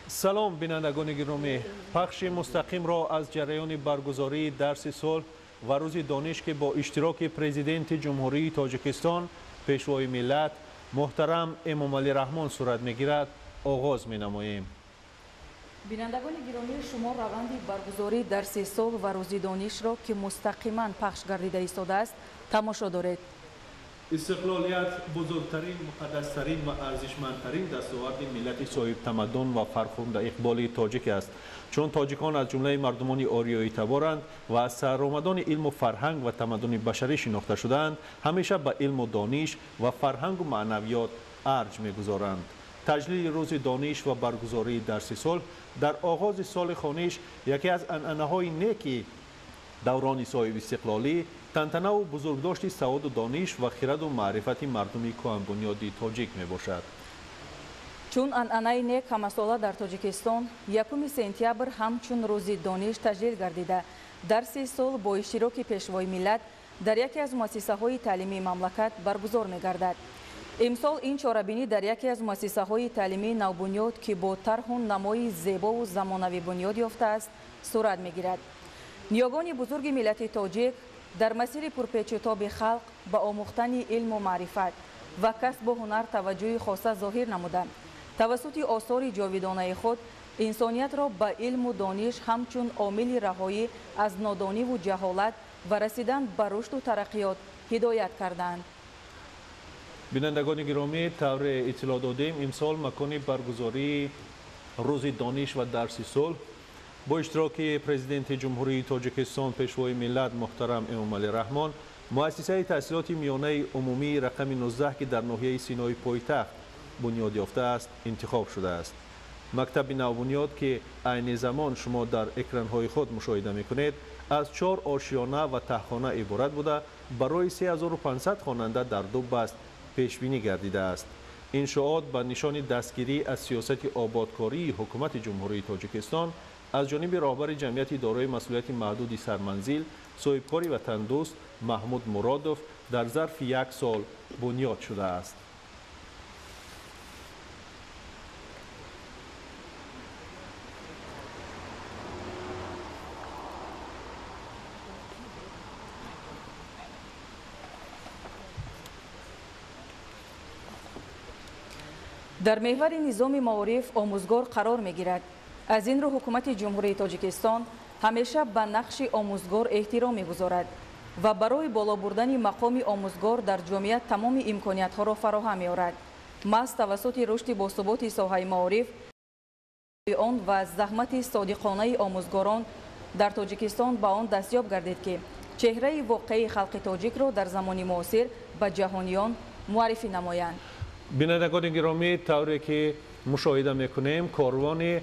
Салом, бинандагони гиромӣ. Пахши мустақимро аз ҷараёни баргузории дарси сулҳ ва рӯзи дониш, ки бо иштироки Президенти Ҷумҳурии Тоҷикистон, Пешвои миллат муҳтарам Эмомалӣ Раҳмон сурат мегирад, оғоз менамоем. Бинандагони гиромӣ, шумо раванди баргузории дарси сулҳ ва рӯзи донишро, ки мустақиман пахш гардида истодааст, тамошо доред. Истиқлолият бузургтарин, муқаддастарин ва арзишмандтарин дастоварди миллати соҳибтамаддун ва фархунда иқболи тоҷик аст. Чун тоҷикон аз ҷумлаи мардумони ориёитаборанд ва аз саромадони илму фарҳанг ва тамаддуни башарӣ шинохта шудаанд, ҳамеша ба илму дониш ва фарҳангу маънавиёт арҷ мегузоранд. Таҷлили рӯзи дониш ва баргузории дарси сулҳ дар оғози соли хониш яке аз анъанаҳои неки даврони соҳибистиқлолӣ, тантанаву бузургдошти саводу дониш ва хираду маърифати мардуми кӯҳанбунёди тоҷик мебошад. Чун анъанаи нек, ҳамасола дар Тоҷикистон 1 сентябр ҳамчун рӯзи дониш таҷлил гардида, дарси сулҳ бо иштироки Пешвои миллат дар яке аз муассисаҳои таълимии мамлакат баргузор мегардад. Имсол ин чорабинӣ дар яке аз муассисаҳои таълимии навбунёд, ки бо тарҳу намои зебову замонавӣ бунёд ёфтааст, сурат мегирад. Ниёгони бузурги миллати тоҷик дар масири пурпечутоби халқ ба омӯхтани илму маърифат ва касбу ҳунар таваҷҷӯҳи хоса зоҳир намуданд. Тавассути осори ҷовидонаи худ инсониятро ба илму дониш ҳамчун омили раҳоӣ аз нодониву ҷаҳолат ва расидан ба рушду тараққиёт ҳидоят карданд. Бинандагони гиромӣ, тавре иттилоъ додем, имсол макони баргузории рӯзи дониш ва дарси сулҳ бо иштироки Президенти Ҷумҳурии Тоҷикистон, Пешвои миллат муҳтарам Эмомалӣ Раҳмон муассисаи таҳсилоти миёнаи умумии рақами 19, ки дар ноҳияи Синои пойтахт бунёд ёфтааст, интихоб шудааст. Мактаби навбунёд, ки айни замон шумо дар экранҳои худ мушоҳида мекунед, аз 4 ошиёна ва таҳхона иборат буда, барои 3500 хонанда дар 2 баст пешбинӣ гардидааст. Иншоот ба нишони дастгирӣ аз сиёсати ободкории Ҳукумати Ҷумҳурии Тоҷикистон аз ҷониби роҳбари ҷамъияти дорои масъулияти маҳдуди Сарманзил, соҳибкори ватандӯст Маҳмуд Муродов дар зарфи 1 сол бунёд шудааст. Дар меҳвари низоми маориф омӯзгор қарор мегирад. Аз ин рӯ Ҳукумати Ҷумҳурии Тоҷикистон ҳамеша ба нақши омӯзгор эҳтиром мегузорад ва барои боло бурдани мақоми омӯзгор дар ҷомеа тамоми имкониятҳоро фароҳам меорад. Маҳз тавассути рушди босуботи соҳаи маориф он ва заҳмати содиқонаи омӯзгорон дар Тоҷикистон ба он дастёб гардид, ки чеҳраи воқеии халқи тоҷикро дар замони муосир ба ҷаҳониён муаррифӣ намоянд. Бинандагони гиромӣ, тавре ки мушоҳида мекунем, корвони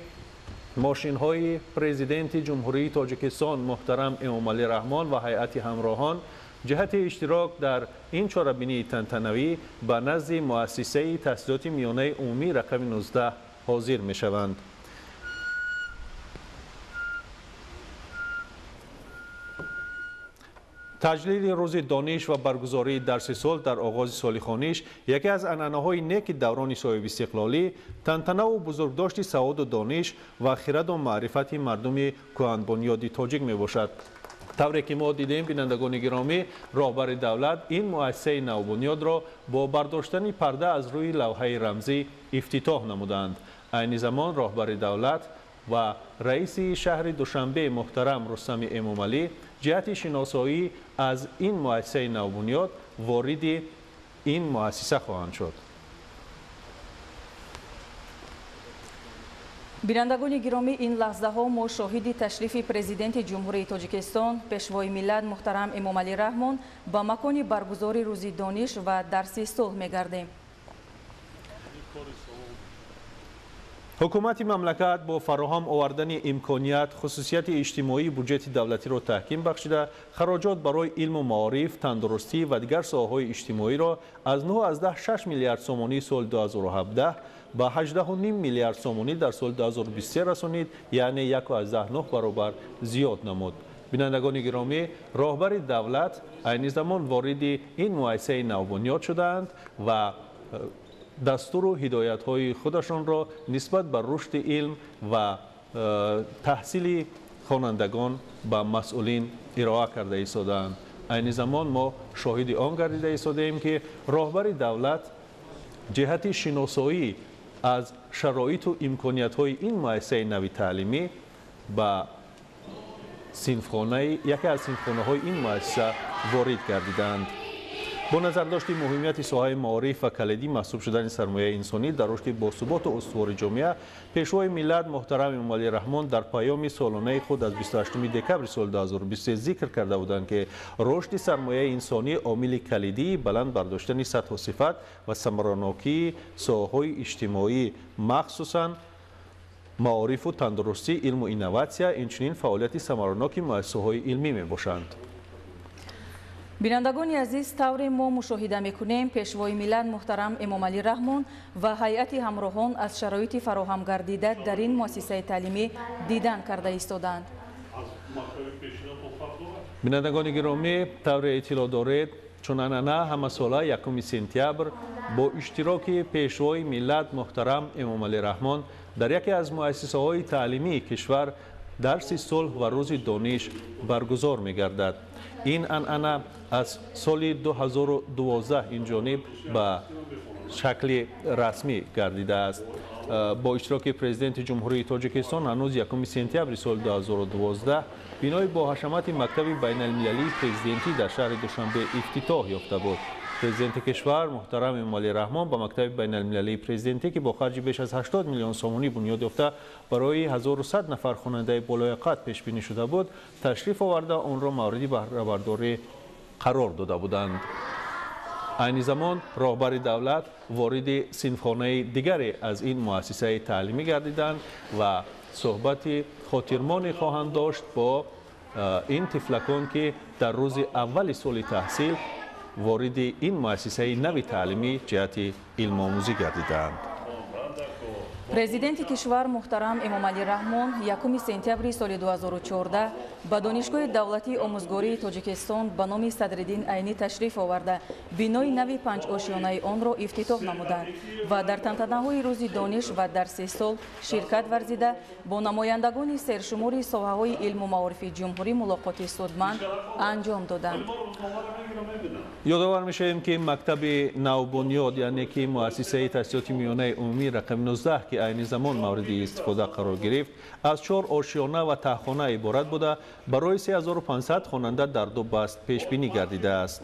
мошинҳои Президенти Ҷумҳурии Тоҷикистон муҳтарам Эмомалӣ Раҳмон ва ҳайати ҳамроҳон ҷиҳати иштирок дар ин чорабинии тантанавӣ ба назди муассисаи таҳсилоти миёнаи умумӣ рақами 19 ҳозир мешаванд. Таҷлили рӯзи дониш ва баргузории дарси сулҳ дар оғози соли хониш яке аз анъанаҳои неки даврони соҳибистиқлолӣ, тантанаву бузургдошти саводу дониш ва хираду маърифати мардуми кӯҳанбунёди тоҷик мебошад. Тавре ки мо дидем, бинандагони гиромӣ, роҳбари давлат ин муассисаи навбунёдро бо бардоштани парда аз рӯи лавҳаи рамзӣ ифтитоҳ намуданд. Айни замон роҳбари давлат ва раиси шаҳри Душанбе муҳтарам Рустами Эмомалӣ ҷиҳати шиносоӣ аз ин муассисаи навбунёд вориди ин муассиса хоҳанд шуд. Бинандагони гиромӣ, ин лаҳзаҳо мо шоҳиди ташрифи Президенти Ҷумҳурии Тоҷикистон, Пешвои миллат муҳтарам Эмомалӣ Раҳмон ба макони баргузори рӯзи дониш ва дарси сулҳ мегардем. Ҳукумати мамлакат бо фароҳам овардани имконият хусусияти иҷтимоии буҷети давлатиро таҳким бахшида, хароҷот барои илму маориф, тандурустӣ ва дигар соҳаҳои иҷтимоиро аз 9,6 миллиард сомонии соли 2017 ба 18,5 миллиард сомонӣ дар соли 2023 расонид, яъне 1,9 баробар зиёд намуд. Бинандагони гиромӣ, роҳбари давлат айни замон вориди ин муассисаи навбунёд шудаанд ва дастуру ҳидоятҳои худашонро нисбат ба рушди илм ва таҳсили хонандагон ба масъулин ироа карда истодаанд. Айни замон мо шоҳиди он гардида истодаем, ки роҳбари давлат ҷиҳати шиносоӣ аз шароиту имкониятҳои ин муассисаи нави таълимӣ ба синфхонаи яке аз синфхонаҳои ин муассиса ворид гардиданд. Бо назардошти муҳимияти соҳаи маориф ва калидӣ маҳсуб шудани сармояи инсонӣ дар рушди босуботу устувори ҷомеа, Пешвои миллат муҳтарам Эмомалӣ Раҳмон дар паёми солонаи худ аз 28 декабри соли 2023 зикр карда буданд, ки рушди сармояи инсонӣ омили калидии баланд бардоштани сатҳу сифат ва самаранокии соҳаҳои иҷтимоӣ, махсусан маорифу тандурустӣ, илму инноватсия, инчунин фаъолияти самараноки муассисаҳои илмӣ мебошанд. Бинандагони азиз, тавре мо мушоҳида мекунем, Пешвои миллат муҳтарам Эмомалӣ Раҳмон ва ҳайати ҳамроҳон аз шароити фароҳам гардида дар ин муассисаи таълимӣ дидан карда истодаанд. Бинандагони гиромӣ, тавре иттилоъ доред, чун анъана ҳамасола 1 сентябр бо иштироки Пешвои миллат муҳтарам Эмомалӣ Раҳмон дар яке аз муассисаҳои таълимии кишвар дарси сулҳ ва рӯзи дониш баргузор мегардад. Ин анъана аз соли 2012 инҷониб ба шакли расмӣ гардидааст. Бо иштироки Президенти Ҷумҳурии Тоҷикистон ҳанӯз 1 сентябри соли 2012 бинои боҳашамати мактаби байналмилалии президентӣ дар шаҳри Душанбе ифтитоҳ ёфта буд. Президенти кишвар муҳтарам Эмомалӣ Раҳмон ба мактаби байналмилалии президентӣ, ки бо харҷи беш аз 80 миллион сомонӣ бунёд ёфта, барои 1100 нафар хонандаи болояқат пешбинӣ шуда буд, ташриф оварда онро мавриди баҳрабардорӣ қарор дода буданд. Айни замон роҳбари давлат вориди синфхонаи дигаре аз ин муассисаи таълимӣ гардиданд ва суҳбати хотирмоне хоҳанд дошт бо ин тифлакон, ки дар рӯзи аввали соли таҳсил вориди ин муассисаи нави таълимӣ ҷиҳати илмомӯзӣ гардидаанд. Президенти кишвар муҳтарам Эмомалӣ Раҳмон 1 сентябри соли 2014 ба Донишгоҳи давлатии омӯзгории Тоҷикистон ба номи Садриддин Айнӣ ташриф оварда, бинои нави панҷошёнаи онро ифтитоҳ намуданд ва дар тантанаҳои рӯзи дониш ва дарси сол ширкат варзида, бо намояндагони сершумори соҳаҳои илму маорифи ҷумҳурӣ мулоқоти судманд анҷом доданд. Ёдовар мешавем, ки мактаби навбунёд, яъне ки муассисаи таҳсилоти миёнаи умумӣ рақами 19, ки айни замон мавриди истифода қарор гирифт, аз 4 ошёна ва таҳхона иборат буда, барои 3500 хонанда дар ду баст пешбинӣ гардидааст.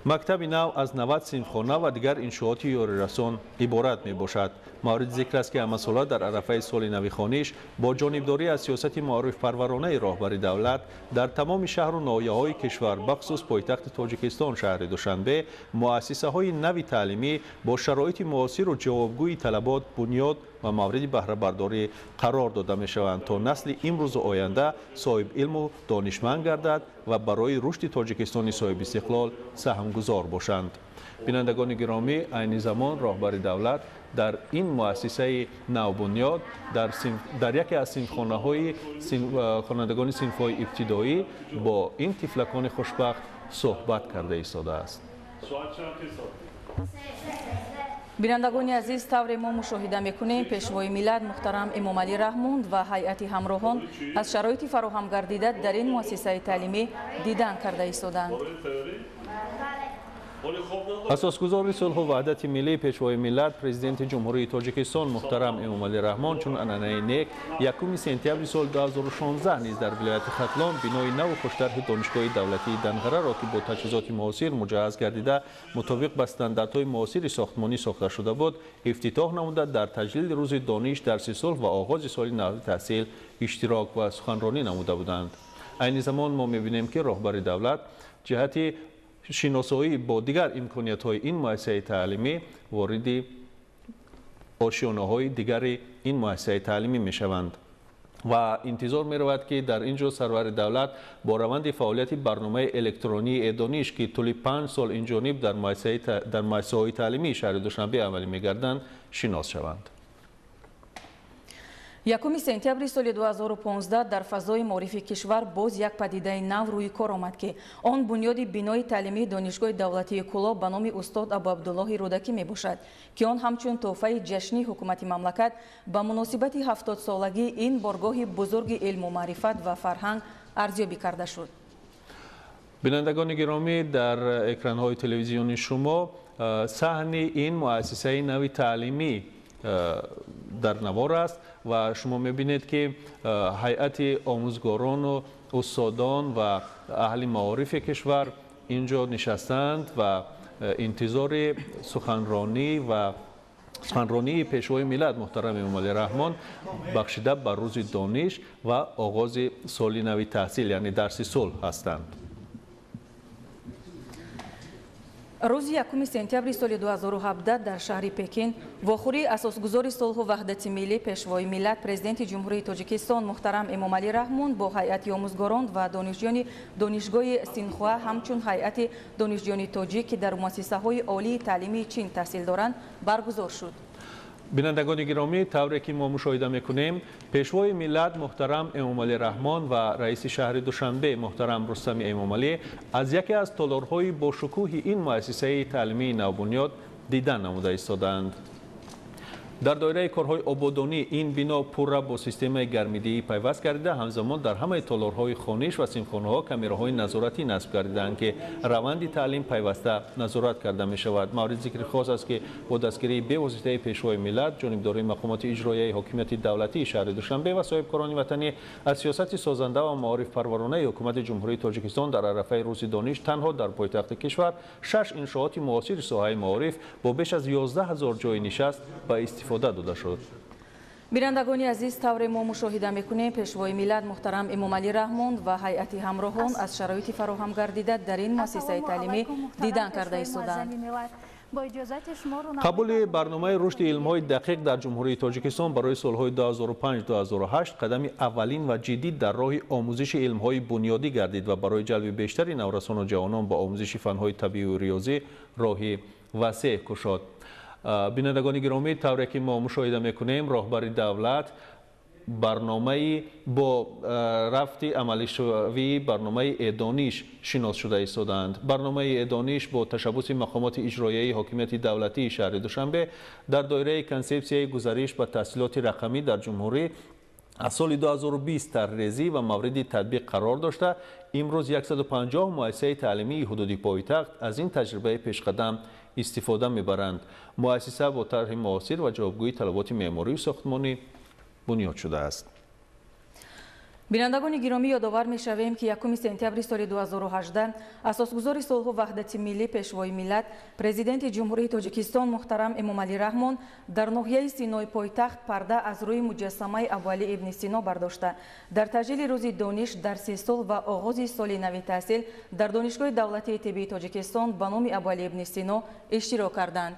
Мактаби нав аз 90 синфхона ва дигар иншооти ёрирасон иборат мебошад. Мавриди зикр аст, ки ҳамасола дар арафаи соли нави хониш бо ҷонибдорӣ аз сиёсати маорифпарваронаи роҳбари давлат дар тамоми шаҳру ноҳияҳои кишвар, бахусус пойтахти Тоҷикистон шаҳри Душанбе, муассисаҳои нави таълимӣ бо шароити муосиру ҷавобгӯи талабот бунёд ва мавриди баҳрабардорӣ қарор дода мешаванд, то насли имрӯзу оянда соҳиб илму донишманд гардад ва барои рушди Тоҷикистони соҳибистиқлол саҳмгузор бошанд. Бинандагони гиромӣ, айни замон роҳбари давлат дар ин муассисаи навбунёд дар яке аз синфхонаҳои хонандагони синфҳои ибтидоӣ бо ин тифлакони хушбахт суҳбат карда истодааст. Бинандагони азиз, тавре мо мушоҳида мекунем, Пешвои миллат муҳтарам Эмомалӣ Раҳмон ва ҳайати ҳамроҳон аз шароити фароҳам гардида дар ин муассисаи таълимӣ дидан карда истоданд. Асосгузори сулҳу ваҳдати миллӣ, Пешвои миллат, Президенти Ҷумҳурии Тоҷикистон муҳтарам Эмомалӣ Раҳмон чун анъанаи нек 1 сентябри соли 2016 низ дар вилояти Хатлон бинои наву хуштарҳи Донишгоҳи давлатии Данғараро, ки бо таҷҳизоти муосир муҷаҳҳаз гардида, мутобиқ ба стандартҳои муосири сохтмонӣ сохта шуда буд, ифтитоҳ намуда, дар таҷлили рӯзи дониш, дарси сулҳ ва оғози соли нави таҳсил иштирок ва суханронӣ намуда буданд. Айни замон мо мебинем, ки роҳбари давлат ҷиҳати шиносоӣ бо дигар имкониятҳои ин муассисаи таълимӣ вориди ошёнаҳои дигари ин муассисаи таълимӣ мешаванд ва интизор меравад, ки дар ин ҷо сарвари давлат бо раванди фаъолияти барномаи электронии эдониш, ки тӯли 5 сол инҷониб дар муассисаҳои таълимии шаҳри Душанбе амалӣ мегарданд, шинос шаванд. 1 сентябри соли 2015 дар фазои маорифи кишвар боз як падидаи нав рӯи кор омад, ки он бунёди бинои таълимии Донишгоҳи давлатии Кӯлоб ба номи устод Абуабдуллоҳи Рӯдакӣ мебошад, ки он ҳамчун тӯҳфаи ҷашнии ҳукумати мамлакат ба муносибати 70-солагии ин боргоҳи бузурги илму маърифат ва фарҳанг арзёбӣ карда шуд. Бинандагони гиромӣ, дар экранҳои телевизиони шумо саҳни ин муассисаи нави таълимӣ дар навор аст ва шумо мебинед, ки ҳайати омӯзгорону устодон ва аҳли маорифи кишвар инҷо нишастаанд ва интизори суханронӣ ва суханронии Пешвои миллат муҳтарам Эмомалӣ Раҳмон бахшида ба Рӯзи дониш ва оғози соли нави таҳсил, яъне дарси сулҳ ҳастанд. Рӯзи 1 сентябри соли 2017 дар шаҳри Пекин вохӯрии асосгузори сулҳу ваҳдати миллӣ, Пешвои миллат, Президенти Ҷумҳурии Тоҷикистон муҳтарам Эмомалӣ Раҳмон бо ҳайати омӯзгорон ва донишҷӯёни Донишгоҳи Синхуа, ҳамчун ҳайати донишҷӯёни тоҷик, ки дар муассисаҳои олии таълимии Чин таҳсил доранд, баргузор шуд. Бинандагони гиромӣ, тавре ки мо мушоҳида мекунем, Пешвои миллат муҳтарам Эмомалӣ Раҳмон ва раиси шаҳри Душанбе муҳтарам Рустами Эмомалӣ аз яке аз толорҳои бошукӯҳи ин муассисаи таълимии навбунёд дидан намуда истодаанд. Дар доираи корҳои ободонӣ ин бино пурра бо системаи гармидиҳӣ пайваст гардида, ҳамзамон дар ҳамаи толорҳои хониш ва синфхонаҳо камераҳои назоратӣ насб гардидаанд, ки раванди таълим пайваста назорат карда мешавад. Мавриди зикри хос аст, ки бо дастгирии бевоситаи Пешвои миллат, ҷонибдории мақомоти иҷроияи ҳокимияти давлатии шаҳри Душанбе ва соҳибкорони ватанӣ, аз сиёсати созанда ва маорифпарваронаи Ҳукумати Ҷумҳурии Тоҷикистон дар арафаи Рӯзи дониш танҳо дар пойтахти кишвар шаш иншооти муосири соҳаи маориф бо беш аз 11 ҳазор ҷойи нишаст ба истифода дода шуд. Бинандагони азиз, тавре мо мушоҳида мекунем, Пешвои миллат муҳтарам Эмомалӣ Раҳмон ва ҳайати ҳамроҳон аз шароити фароҳам гардида дар ин муассисаи таълимӣ дидан карда истодаанд. Қабули барномаи рушди илмҳои дақиқ дар Ҷумҳурии Тоҷикистон барои солҳои 2005-2008 қадами аввалин ва ҷиддӣ дар роҳи омӯзиши илмҳои бунёдӣ гардид ва барои ҷалби бештари наврасону ҷавонон ба омӯзиши фанҳои табиию риёзӣ роҳи васеъ кушод. Бинандагони гиромӣ, тавре ки мо мушоҳида мекунем, роҳбари давлат барномаи бо рафти амалишавии барномаи эдониш шинос шуда истодаанд. Барномаи эдониш бо ташаббуси мақомоти иҷроияи ҳокимияти давлатии шаҳри Душанбе дар доираи консепсияи гузариш ба таҳсилоти рақамӣ дар ҷумҳурӣ аз соли 2020 тарҳрезӣ ва мавриди татбиқ қарор дошта, имрӯз 150 муассисаи таълимии ҳудуди пойтахт аз ин таҷрибаи пешқадам истифода мебаранд. Муассиса бо тарҳи муосир ва ҷавобгӯи талаботи меъморию сохтмонӣ бунёд шудааст. Бинандагони гиромӣ, ёдовар мешавем, ки 1 сентябри соли 2018 асосгузори сулҳу ваҳдати миллӣ, Пешвои миллат, Президенти Ҷумҳурии Тоҷикистон муҳтарам Эмомалӣ Раҳмон дар ноҳияи Синои пойтахт парда аз рӯи муҷассамаи Абуалӣ ибни Сино бардошта, дар таҷлили Рӯзи дониш, дарси сулҳ ва оғози соли нави таҳсил дар Донишгоҳи давлатии тиббии Тоҷикистон ба номи Абуалӣ ибни Сино иштирок карданд.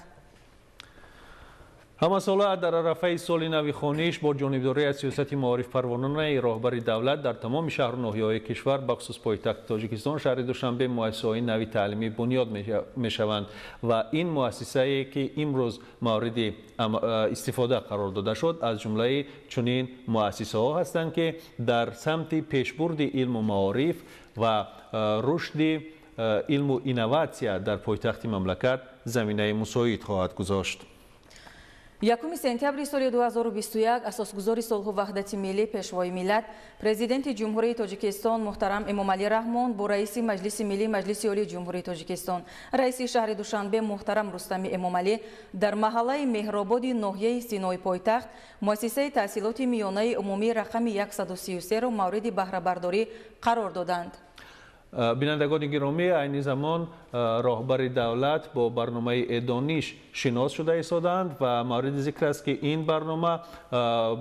Ҳамасола дар арафаи соли нави хониш бо ҷонибдорӣ аз сиёсати маорифпарваронаи роҳбари давлат дар тамоми шаҳру ноҳияҳои кишвар, бахусус пойтахти Тоҷикистон шаҳри Душанбе, муассисаҳои нави таълимӣ бунёд мешаванд ва ин муассисае, ки имрӯз мавриди истифода қарор дода шуд, аз ҷумлаи чунин муассисаҳо ҳастанд, ки дар самти пешбурди илму маориф ва рушди илму инноватсия дар пойтахти мамлакат заминаи мусоид хоҳад гузошт. 1 сентябри соли 2021 асосгузори сулҳу ваҳдати миллӣ, Пешвои миллат, Президенти Ҷумҳурии Тоҷикистон муҳтарам Эмомалӣ Раҳмон бо раиси Маҷлиси миллӣ Маҷлиси Олии Ҷумҳурии Тоҷикистон, раиси шаҳри Душанбе муҳтарам Рустами Эмомалӣ дар маҳаллаи Меҳрободи ноҳияи Синои пойтахт муассисаи таҳсилоти миёнаи умумӣ рақами 133-ро мавриди баҳрабардорӣ қарор доданд. Бинандагони гиромӣ, айни замон роҳбари давлат бо барномаи эдониш шинос шуда истодаанд ва мавриди зикр аст, ки ин барнома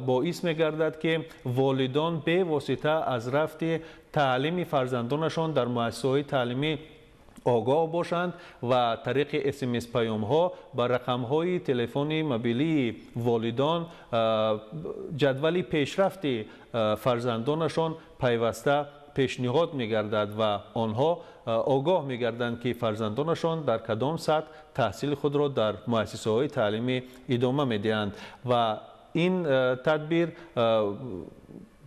боис мегардад, ки волидон бевосита аз рафти таълими фарзандонашон дар муассисаҳои таълимӣ огоҳ бошанд ва тариқи смс паёмҳо ба рақамҳои телефони мобилии волидон ҷадвали пешрафти фарзандонашон пайваста пешниҳод мегардад ва онҳо огоҳ мегарданд, ки фарзандонашон дар кадом сатҳ таҳсили худро дар муассисаҳои таълимӣ идома медиҳанд ва ин тадбир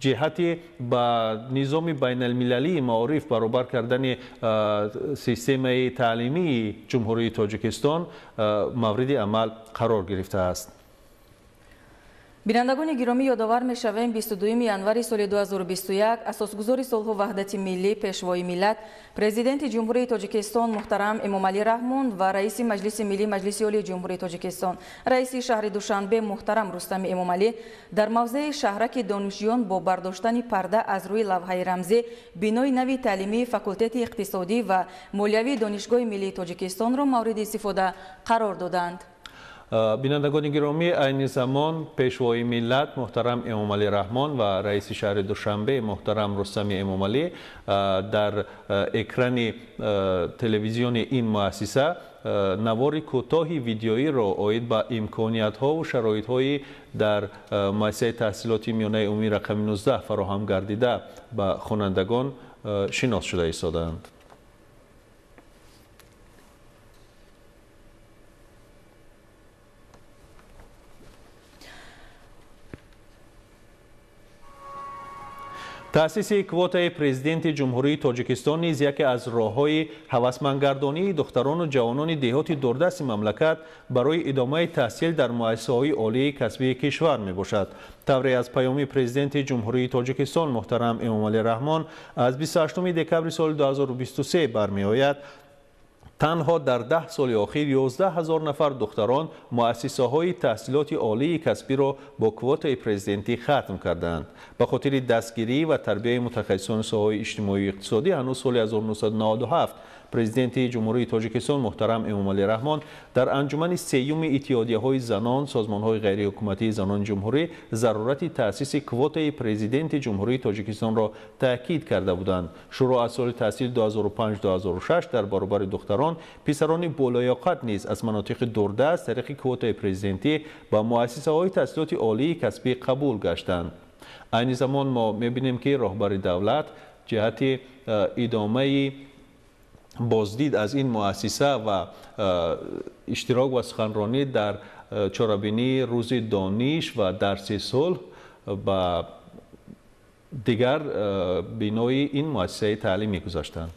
ҷиҳати ба низоми байналмилалии маориф баробар кардани системаи таълимии Ҷумҳурии Тоҷикистон мавриди амал қарор гирифтааст. Бинандагони гиромӣ, ёдовар мешавем, 22 январи соли 2021 асосгузори сулҳу ваҳдати миллӣ, пешвои миллат, президенти Ҷумҳурии Тоҷикистон муҳтарам Эмомалӣ Раҳмон ва раиси Маҷлиси Миллӣ Маҷлиси Олии Ҷумҳурии Тоҷикистон, раиси шаҳри Душанбе муҳтарам Рустами Эмомалӣ дар мавзеи шаҳраки донишҷӯён бо бардоштани парда аз рӯи лавҳаи рамзӣ бинои нави таълимии факултети иқтисодӣ ва молиявии Донишгоҳи Миллии Тоҷикистонро мавриди истифода қарор доданд. Бинандагони гиромӣ, айни замон пешвои миллат муҳтарам Эмомалӣ Раҳмон ва раиси шаҳри Душанбе муҳтарам Рустами Эмомалӣ дар экрани телевизиони ин муассиса навори кӯтоҳи видеоиро оид ба имкониятҳову шароитҳои дар муассисаи таҳсилоти миёнаи умумии рақами 19 фароҳам гардида ба хонандагон шинос шуда истодаанд. Таъсиси квотаи президенти Ҷумҳурии Тоҷикистон низ яке аз роҳҳои ҳавасмандгардонии духтарону ҷавонони деҳоти дурдасти мамлакат барои идомаи таҳсил дар муассисаҳои олии касбии кишвар мебошад. Тавре аз паёми президенти Ҷумҳурии Тоҷикистон муҳтарам Эмомалӣ Раҳмон аз 28 декабри соли 2023 бармеояд, танҳо дар 10 соли охир 11 ҳазор нафар духтарон муассисаҳои таҳсилоти олии касбиро бо квотаи президентӣ хатм кардаанд. Ба хотири дастгирӣ ва тарбияи мутахассисони соҳаҳои иҷтимоию иқтисодӣ ҳанӯз соли 1997 президенти Ҷумҳурии Тоҷикистон муҳтарам Эмомалӣ Раҳмон дар анҷумани сеюми иттиҳодияҳои занон, созмонҳои ғайриҳукуматии занони ҷумҳурӣ зарурати таъсиси квотаи президенти Ҷумҳурии Тоҷикистонро таъкид карда буданд. Шурӯъ аз соли таҳсил 2005-2006 дар баробари духтарон писарони болоёқат низ аз манотиқи дурдаст тариқи квотаи президентӣ ба муассисаҳои таҳсилоти олии касбӣ қабул гаштанд. Айни замон мо мебинем, ки роҳбари давлат ҷиҳати идомаи боздид аз ин муассиса ва иштирок ва суханронӣ дар чорабинии рӯзи дониш ва дарси сулҳ ба дигар бинои ин муассисаи таълимӣ гузаштанд.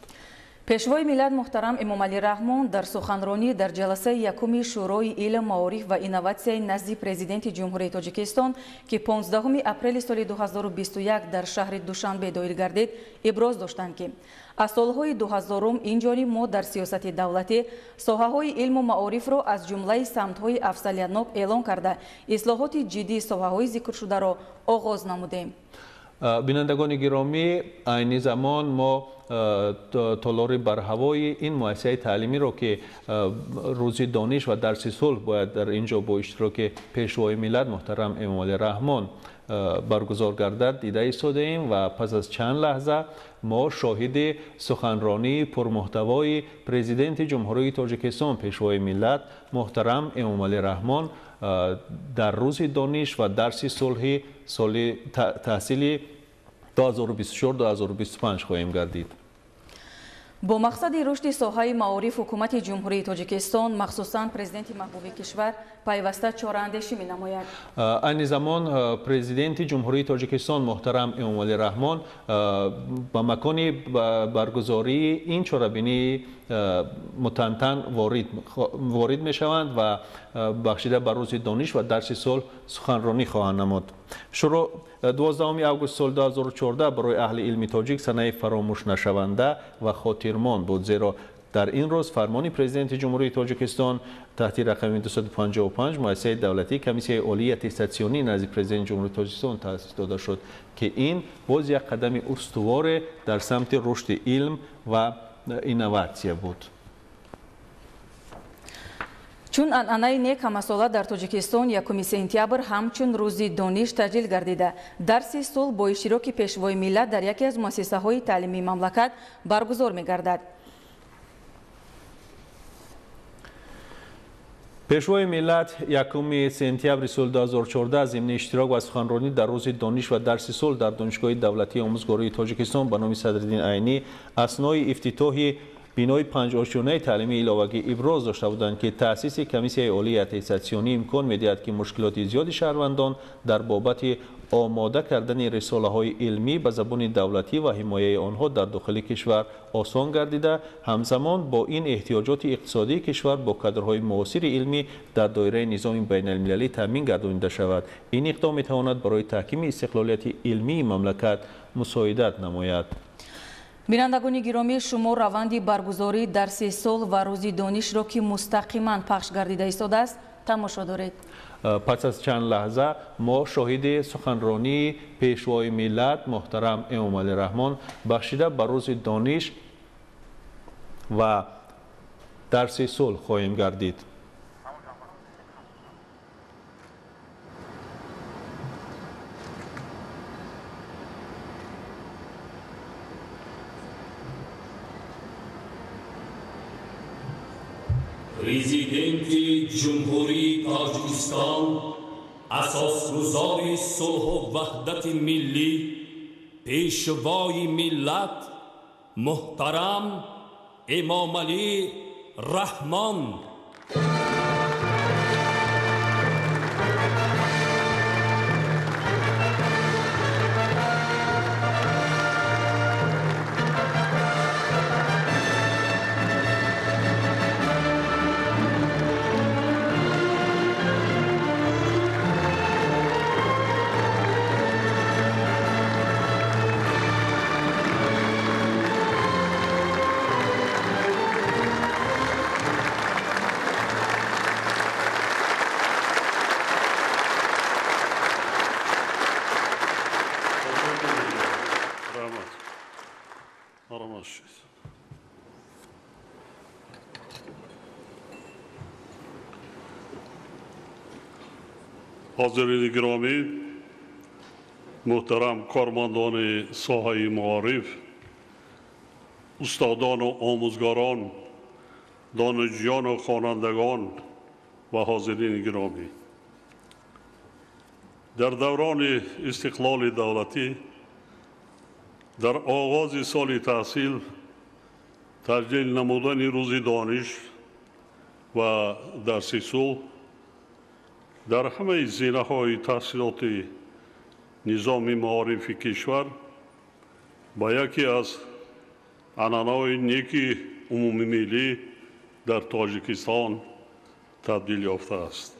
Пешвои миллат муҳтарам Эмомалӣ Раҳмон дар суханронӣ дар ҷаласаи якуми Шӯрои илм, маориф ва инноватсияи назди президенти Ҷумҳурии Тоҷикистон, ки 15 апрели соли 2021 дар шаҳри Душанбе доир гардид, иброз доштанд, ки аз солҳои 2000 ин ҷониб мо дар сиёсати давлатӣ соҳаҳои илму маорифро аз ҷумлаи самтҳои афзалиятнок эълон карда, ислоҳоти ҷиддии соҳаҳои зикршударо оғоз намудем. Бинандагони гиромӣ, айни замон мо толори барҳавои ин муассисаи таълимиро, ки рӯзи дониш ва дарси сулҳ бояд дар ин ҷо бо иштироки пешвои миллат муҳтарам Эмомалӣ Раҳмон баргузор гардад, дида истодаем ва пас аз чанд лаҳза мо шоҳиди суханронии пурмуҳтавои президенти Ҷумҳурии Тоҷикистон пешвои миллат муҳтарам Эмомалӣ Раҳмон дар рӯзи дониш ва дарси сулҳи соли таҳсили 2024-2025 хоҳем гардид. Бо мақсади рушди соҳаи маориф ҳукумати Ҷумҳурии Тоҷикистон, махсусан президенти маҳбуби кишвар, пайваста чораандешӣ менамояд. Айни замон президенти Ҷумҳурии Тоҷикистон муҳтарам Эмомалӣ Раҳмон ба макони баргузории ин чорабинии мутантан ворид мешаванд ва бахшида ба рӯзи дониш ва дарси сулҳ суханронӣ хоҳанд намуд. Шурӯъ 12 август соли 2014 барои аҳли илми тоҷик санаи фаромӯшнашаванда ва хотирмон буд, зеро дар ин рӯз фармони президенти Ҷумҳурии Тоҷикистон таҳти рақами 255 муассисаи давлатии Комиссияи олии аттестатсионӣ назди президенти Ҷумҳурии Тоҷикистон таъсис дода шуд, ки ин боз як қадами устуворе дар самти рушди илм ва инноватсия буд. Чун анъанаи нек ҳамасола дар Тоҷикистон 1 сентябр ҳамчун рӯзи дониш таҷлил гардида, дарси сулҳ бо иштироки пешвои миллат дар яке аз муассисаҳои таълимии мамлакат баргузор мегардад. Пешвои миллат 1 сентябри соли 2014 зимни иштирок ва суханронӣ дар рӯзи дониш ва дарси сулҳ дар Донишгоҳи давлатии омӯзгории Тоҷикистон ба номи Садриддин Айнӣ аснои ифтитоҳи Бинои панҷошёнаи таълимии иловагӣ иброз дошта буданд, ки таъсиси комиссияи олии аттестатсионӣ имкон медиҳад, ки мушкилоти зиёди шаҳрвандон дар бобати омода кардани рисолаҳои илмӣ ба забони давлатӣ ва ҳимояи онҳо дар дохили кишвар осон гардида, ҳамзамон бо ин эҳтиёҷоти иқтисодии кишвар бо кадрҳои муосири илмӣ дар доираи низоми байналмилалӣ таъмин гардонида шавад. Ин иқдом метавонад барои таҳкими истиқлолияти илмии мамлакат мусоидат намояд. Бинандагони гиромӣ, шумо раванди баргузории дарси сулҳ ва рӯзи донишро, ки мустақиман пахш гардида истодааст, тамошо доред. Пас аз чанд лаҳза мо шоҳиди суханронии пешвои миллат муҳтарам Эмомалӣ Раҳмон бахшида ба рӯзи дониш ва дарси сулҳ хоҳем гардид. Президенти Ҷумҳурии Тоҷикистон, асосгузори сулҳу ваҳдати миллӣ, пешвои миллат муҳтарам Эмомалӣ Раҳмон. Ҳозирини гиромӣ, муҳтарам кормандони соҳаи маориф, устодону омӯзгорон, донишҷӯёну хонандагон ва ҳозирини гиромӣ, дар даврони истиқлоли давлатӣ дар оғози соли таҳсил таҷлил намудани рӯзи дониш ва дарси сулҳ дар ҳамаи зинаҳои таҳсилоти низоми маорифи кишвар ба яке аз анъанаҳои неки умумимиллӣ дар Тоҷикистон табдил ёфтааст.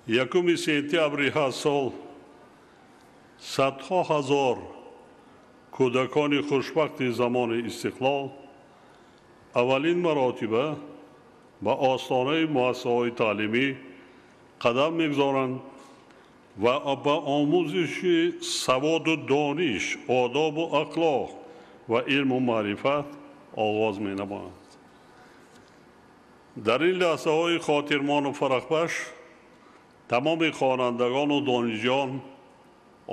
1 сентябри ҳар сол садҳо ҳазор кӯдакони хушбахти замони истиқлол аввалин маротиба ба остонаи муассисаҳои таълимӣ қадам мегузоранд ва ба омӯзиши саводу дониш, одобу ахлоқ ва илму маърифат оғоз менамоянд. Дар ин лаҳзаҳои хотирмону фарахбахш тамоми хонандагону донишҷӯён,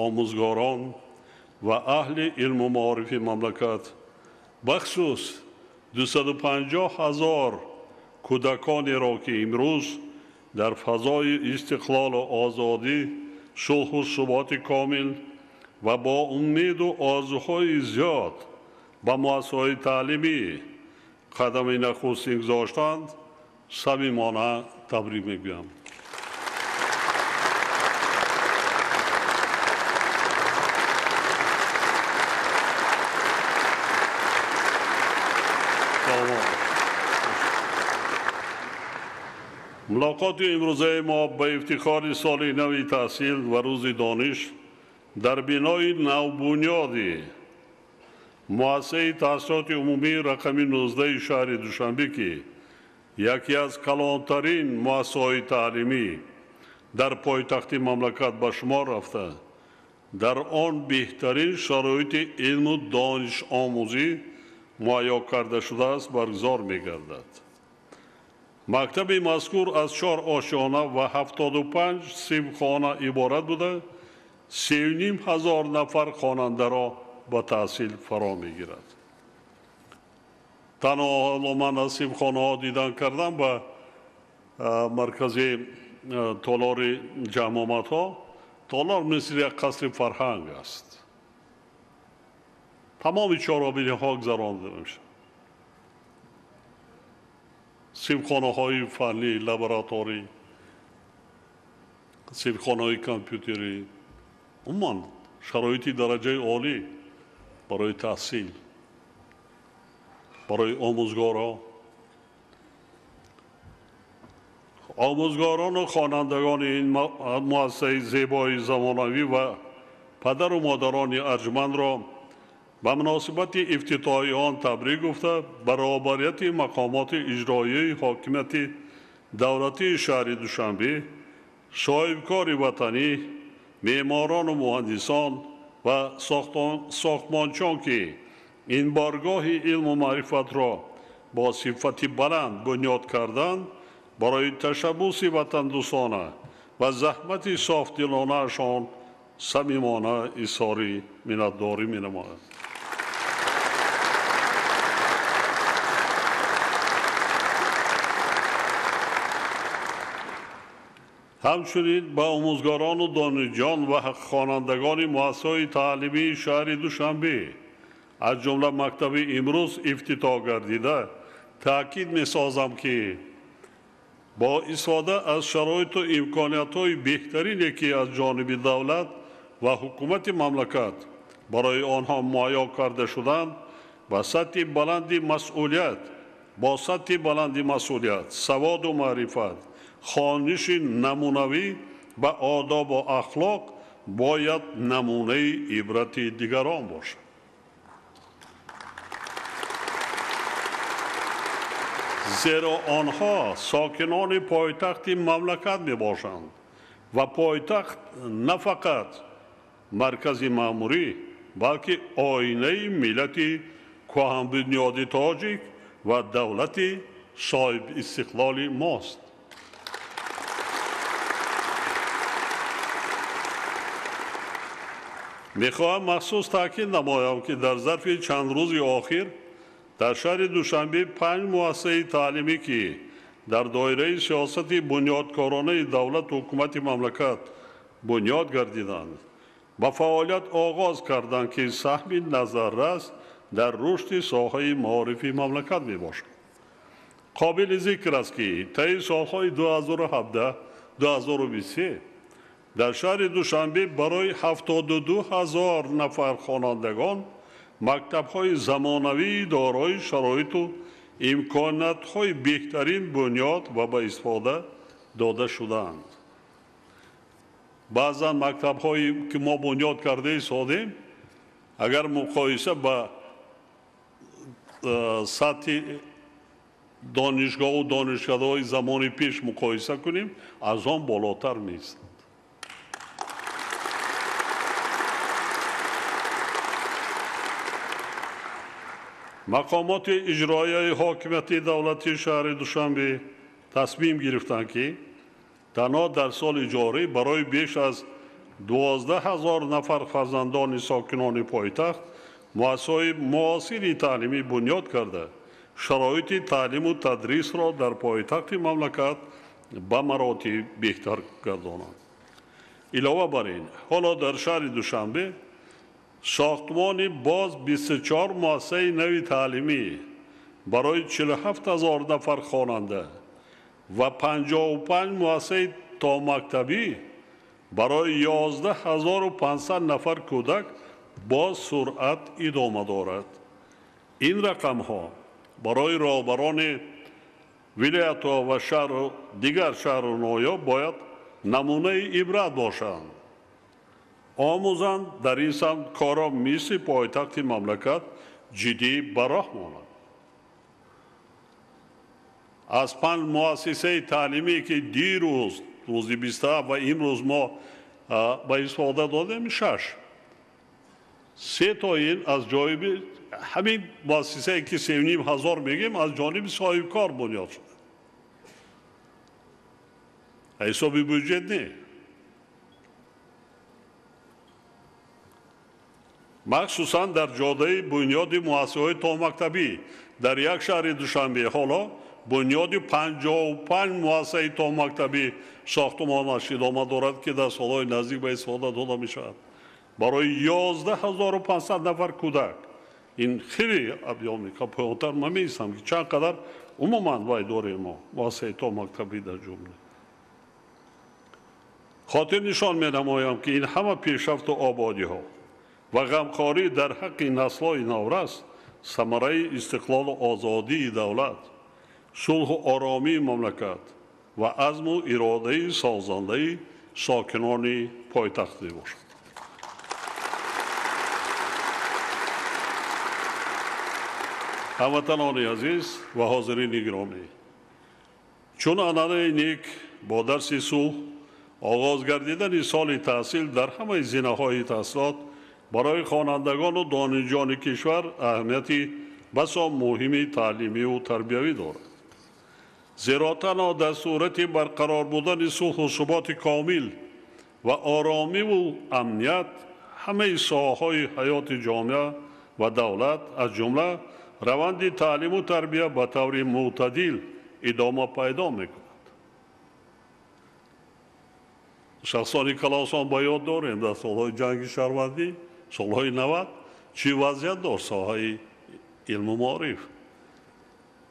омӯзгорон ва аҳли илму маорифи мамлакат, бахусус 250 ҳазор кӯдаконеро, ки имрӯз дар фазои истиқлолу озодӣ, сулҳу суботи комил ва бо умеду орзуҳои зиёд ба муассисаҳои таълимӣ қадами нахустин гузоштанд, самимона табрик мегӯям. Мулоқоти имрӯзаи мо ба ифтихори соли нави таҳсил ва рӯзи дониш дар бинои навбунёди муассисаи таҳсилоти умумии рақами 19 шаҳри Душанбе, ки яке аз калонтарин муассисаҳои таълимӣ дар пойтахти мамлакат ба шумор рафта, дар он беҳтарин шароити илму донишомӯзӣ муҳайё карда шудааст, баргузор мегардад. Мактаби мазкур аз 4 ошёна ва 75 синфхона иборат буда, 3,5 ҳазор нафар хонандаро ба таҳсил фаро мегирад. Танҳо ҳоло ман аз синфхонаҳо дидан кардам ба маркази толори ҷамъомадҳо. Толор мисли як қасри фарҳанг аст. Тамоми чорабиниҳо гузаронда мешавад. Синфхонаҳои фаннӣ, лабораторӣ, синфхонаҳои компютерӣ, умуман шароити дараҷаи олӣ барои таҳсил, барои омӯзгорон. Омӯзгорону хонандагони ин муассисаи зебои замонавӣ ва падару модарони арҷмандро ба муносибати ифтитоҳи он табрик гуфта, ба роҳбарияти мақомоти иҷроияи ҳокимияти давлатии шаҳри Душанбе, соҳибкори ватанӣ, меъморону муҳандисон ва сохтмончиён, ки ин боргоҳи илму маърифатро бо сифати баланд бунёд карданд, барои ташаббуси ватандӯстона ва заҳмати софдилонаашон самимона изҳори миннатдорӣ менамояд. Ҳамчунин ба омӯзгорону донишҷӯён ва хонандагони муассисаҳои таълимии шаҳри Душанбе, аз ҷумла мактаби имрӯз ифтитоҳ гардида, таъкид месозам, ки бо истифода аз шароиту имкониятҳои беҳтарине, ки аз ҷониби давлат ва ҳукумати мамлакат барои онҳо муҳайё карда шуданд, ба сатҳи баланди масъулият, бо сатҳи баланди масъулият, саводу маърифат, хониши намунавӣ ба одобу ахлоқ бояд намунаи ибрати дигарон бошад. Зеро онҳо сокинони пойтахти мамлакат мебошанд ва пойтахт на фақат маркази маъмурӣ, балки оинаи миллати кӯҳанбунёди тоҷик ва давлати соҳибистиқлоли мост. Мехоҳам махсус таъкид намоям, ки дар зарфи чанд рӯзи охир дар шаҳри Душанбе 5 муассисаи таълимӣ, ки дар доираи сиёсати бунёдкоронаи давлату ҳукумати мамлакат бунёд гардиданд, ба фаъолият оғоз карданд, ки саҳми назаррас дар рушди соҳаи маорифи мамлакат мебошад. Қобили зикр аст, ки таи солҳои 2017-2023 дар шаҳри Душанбе барои 72 ҳазор нафар хонандагон мактабҳои замонавии дорои шароиту имкониятҳои беҳтарин бунёд ва ба истифода дода шудаанд. Баъзан мактабҳое ки мо бунёд карда истодем, агар муқоиса ба сатҳи донишгоҳу донишкадаҳои замони пеш муқоиса кунем, аз он болотар меистанд. Мақомоти иҷроияи ҳокимияти давлатии шаҳри Душанбе тасмим гирифтанд, ки танҳо дар соли ҷорӣ барои беш аз 12 ҳазор нафар фарзандони сокинони пойтахт муассисаҳои муосири таълимӣ бунёд карда, шароити таълиму тадрисро дар пойтахти мамлакат ба маротиб беҳтар гардонанд. Илова бар ин, ҳоло дар шаҳри Душанбе сохтмони боз 24 муассисаи нави таълимӣ барои 47 ҳазор нафар хонанда ва 55 муассисаи томактабӣ барои 11 500 нафар кӯдак бо суръат идома дорад. Ин рақамҳо барои роҳбарони вилоятҳо ва шаҳру дигар шаҳру ноҳияҳо бояд намунаи ибрат бошанд. Омӯзанд дар ин самт корро мисли пойтахти мамлакат ҷиддӣ ба роҳ монанд. Аз 5 муассисаи таълимӣ, ки дирӯз рӯзи 27 ва имрӯз мо ба истифода додем, 6 се то ин аз ҷониби ҳамин муассисае, ки 3,5 ҳазор мегӯем, аз ҷониби соҳибкор бунёд шуда, ҳисоби бюҷет не. Махсусан дар ҷодаи бунёди муассисаҳои томактабӣ дар як шаҳри Душанбе ҳоло бунёди 55 муассисаи томактабӣ сохтмонаш идома дорад, ки дар солҳои наздик ба истифода дода мешавад барои 11 500 нафар кӯдак. Ин хеле объёми поёнтар ман меистам, ки чанд қадар Умуман вай дорем мо, муассисаи томактабӣ дар ҷумла. Хотир нишон менамоям, ки ин ҳама пешрафту ободиҳо ва ғамхорӣ дар ҳаққи наслҳои наврас самараи истиқлолу озодии давлат, сулҳу оромии мамлакат ва азму иродаи созандаи сокинони пойтахт мебошад. Ҳамватанони азиз ва ҳозирини гиромӣ, чун анъанаи нек бо дарси сулҳ оғоз гардидани соли таҳсил дар ҳамаи зинаҳои таҳсилот барои хонандагону донишҷӯёни кишвар аҳамияти басо муҳими таълимиву тарбиявӣ дорад. Зеро танҳо дар сурати барқарор будани сулҳу суботи комил ва оромиву амният ҳамаи соҳаҳои ҳаёти ҷомеа ва давлат, аз ҷумла раванди таълиму тарбия ба таври мӯътадил идома пайдо мекунад. Шахсони калосон ба ёд дорем, дар солҳои ҷанги шаҳрвандӣ, солҳои 90 чӣ вазъият дошт соҳаи илму маориф.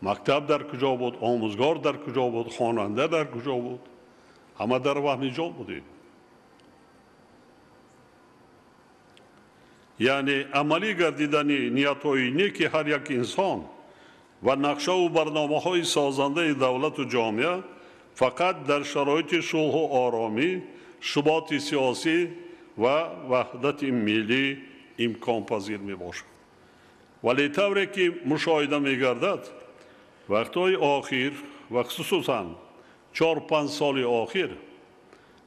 Мактаб дар куҷо буд, омӯзгор дар куҷо буд, хонанда дар куҷо буд, ҳама дар ваҳми ҷон будем. Яъне амалӣ гардидани ниятҳои неки ҳар як инсон ва нақшаву барномаҳои созандаи давлату ҷомеа фақат дар шароити сулҳу оромӣ, суботи сиёсӣ ва ваҳдати миллӣ имконпазир мебошад. Вале тавре ки мушоҳида мегардад, вақтҳои охир ва хусусан 4-5 соли охир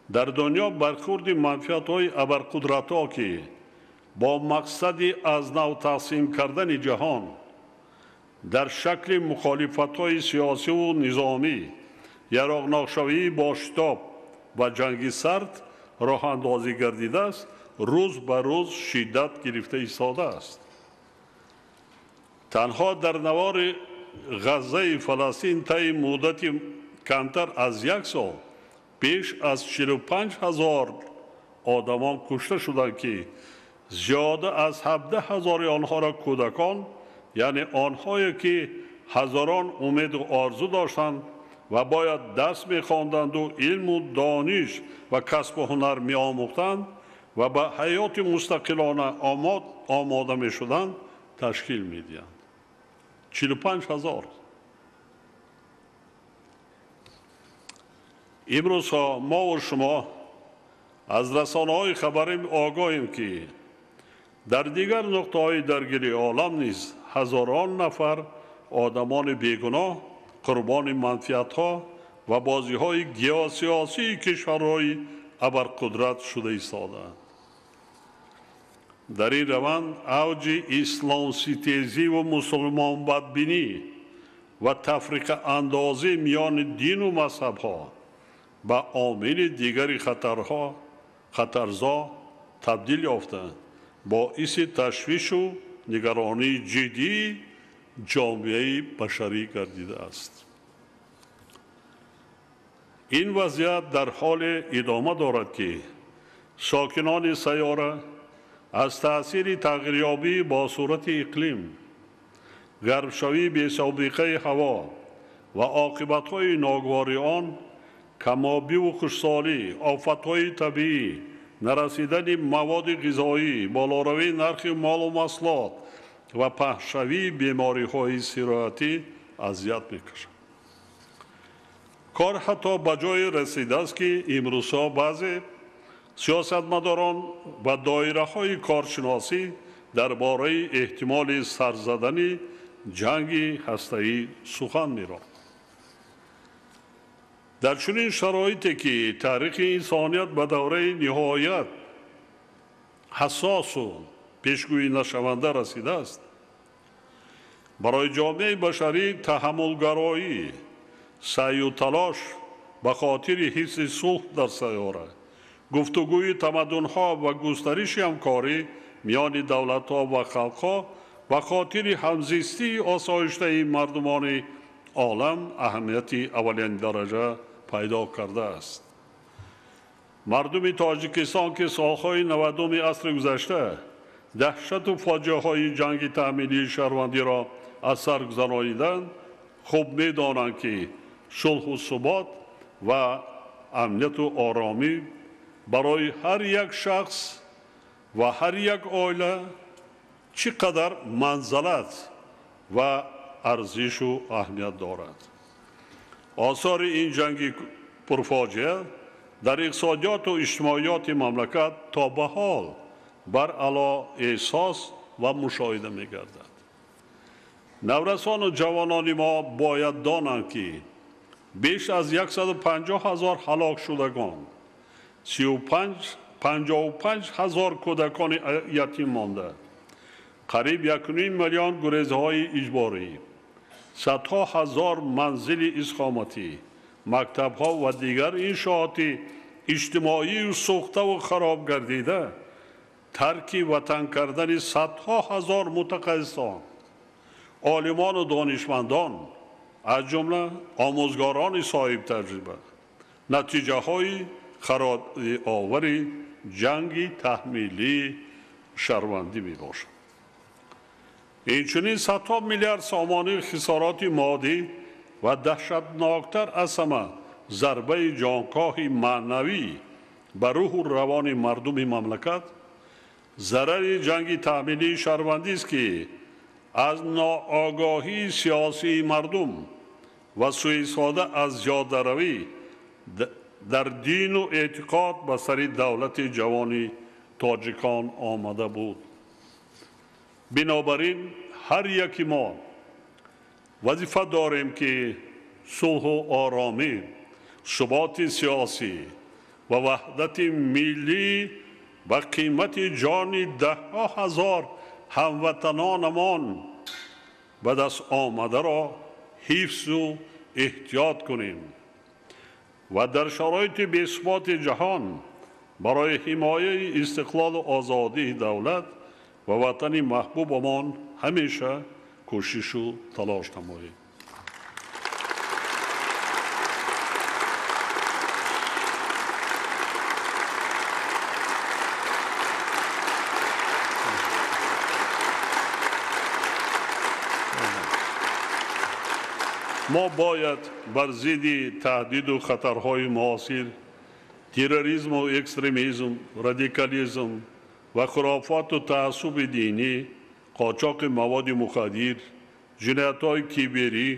дар дунё бархурди манфиатҳои абарқудратҳо, ки бо мақсади аз нав тақсим кардани ҷаҳон дар шакли мухолифатҳои сиёсиву низомӣ, яроқнокшавии бо шитоб ва ҷанги сард роҳандозӣ гардидааст, рӯз ба рӯз шиддат гирифта истодааст. Танҳо дар навори Ғаззаи Фаластин таи муддати камтар аз як сол беш аз 45 ҳазор одамон кушта шуданд, ки зиёда аз 17 ҳазори онҳоро кӯдакон, яъне онҳое ки ҳазорон умеду орзу доштанд ва бояд дарс мехонданду илму дониш ва касбу ҳунар меомӯхтанд ва ба ҳаёти мустақилона омода мешуданд, ташкил медиҳанд. 45 ҳазор. Имрӯзҳо мову шумо аз расонаҳои хабарӣ огоҳем, ки дар дигар нуқтаҳои даргири олам низ ҳазорон нафар одамони бегуноҳ қурбони манфиатҳо ва бозиҳои геосиёсии кишварҳои абарқудрат шуда истодаанд. Дар ин раванд авҷи исломситезиву мусулмонбадбинӣ ва тафриқаандозӣ миёни дину мазҳабҳо ба омили дигари хатарзо табдил ёфта, боиси ташвишу нигаронии ҷиддии ҷомеаи башарӣ гардидааст. Ин вазъият дар ҳоле идома дорад, ки сокинони сайёра аз таъсири тағйирёбӣ бо сурати иқлим, гармшавии бесобиқаи ҳаво ва оқибатҳои ногувори он, камобиву хушсолӣ, офатҳои табиӣ, нарасидани маводи ғизоӣ, болоравии нархи молу маҳсулот ва паҳншавии бемориҳои сироятӣ азият мекашанд. Кор ҳатто ба ҷое расидааст, ки имрӯзҳо баъзе сиёсатмадорон ва доираҳои коршиносӣ дар бораи эҳтимоли сарзадани ҷанги ҳастаӣ сухан меронанд. Дар чунин шароите ки таърихи инсоният ба давраи ниҳоят ҳассосу пешгӯӣ нашаванда расидааст, барои ҷомеаи башарӣ таҳаммулгароӣ, саъю талош ба хотири ҳифзи сулҳ дар сайёра, гуфтугӯи тамаддунҳо ва густариши ҳамкорӣ миёни давлатҳо ва халқҳо ба хотири ҳамзистии осоиштаи мардумони олам аҳамияти аввалиндараҷа пайдо кардааст. Мардуми Тоҷикистон, ки солҳои 90-уми асри гузашта даҳшату фоҷиаҳои ҷанги таъминии шаҳрвандиро аз сар гузарониданд, Хуб медонанд, ки сулҳу субот ва амнияту оромӣ барои ҳар як шахс ва ҳар як оила чӣ қадар манзалат ва арзишу аҳамият дорад. Осори ин ҷанги пурфоҷиа дар иқтисодиёту иҷтимоиёти мамлакат то ба ҳол баръало эҳсос ва мушоҳида мегардад. Наврасону ҷавонони мо бояд донанд, ки беш аз 150 ҳазор ҳалокшудагон, 55 ҳазор кӯдакони ятим монда, қариб 1,5 миллион гурезаҳои иҷборӣ, садҳо ҳазор манзили истиқоматӣ, мактабҳо ва дигар иншооти иҷтимоию сӯхтаву хароб гардида, тарки ватан кардани садҳо ҳазор мутахассисон, олимону донишмандон, аз ҷумла омӯзгорони соҳибтаҷриба, натиҷаҳои харобиовари ҷанги таҳмилии шаҳрвандӣ мебошад. Инчунин садҳо миллиард сомонии хисороти моддӣ ва даҳшатноктар аз ҳама зарбаи ҷонкоҳи маънавӣ ба рӯҳу равони мардуми мамлакат, зарари ҷанги таҳмилии шаҳрвандист, ки аз ноогоҳии сиёсии мардум ва суистифода аз зиёдаравӣ дар дину эътиқод ба сари давлати ҷавони тоҷикон омада буд. Бинобар ин ҳар яки мо вазифа дорем, ки сулҳу оромӣ, суботи сиёсӣ ва ваҳдати миллӣ ба қимати ҷони даҳҳо ҳазор ҳамватанонамон ба даст омадаро ҳифзу эҳтиёт кунем ва дар шароити бесуботи ҷаҳон барои ҳимояи истиқлолу озодии давлат ва ватани маҳбубамон ҳамеша кӯшишу талош намоем. Мо бояд бар зидди таҳдиду хатарҳои муосир, терроризму экстремизм, радикализм ва хурофоту таассуби динӣ, қочоқи маводи мухаддир, ҷиноятҳои киберӣ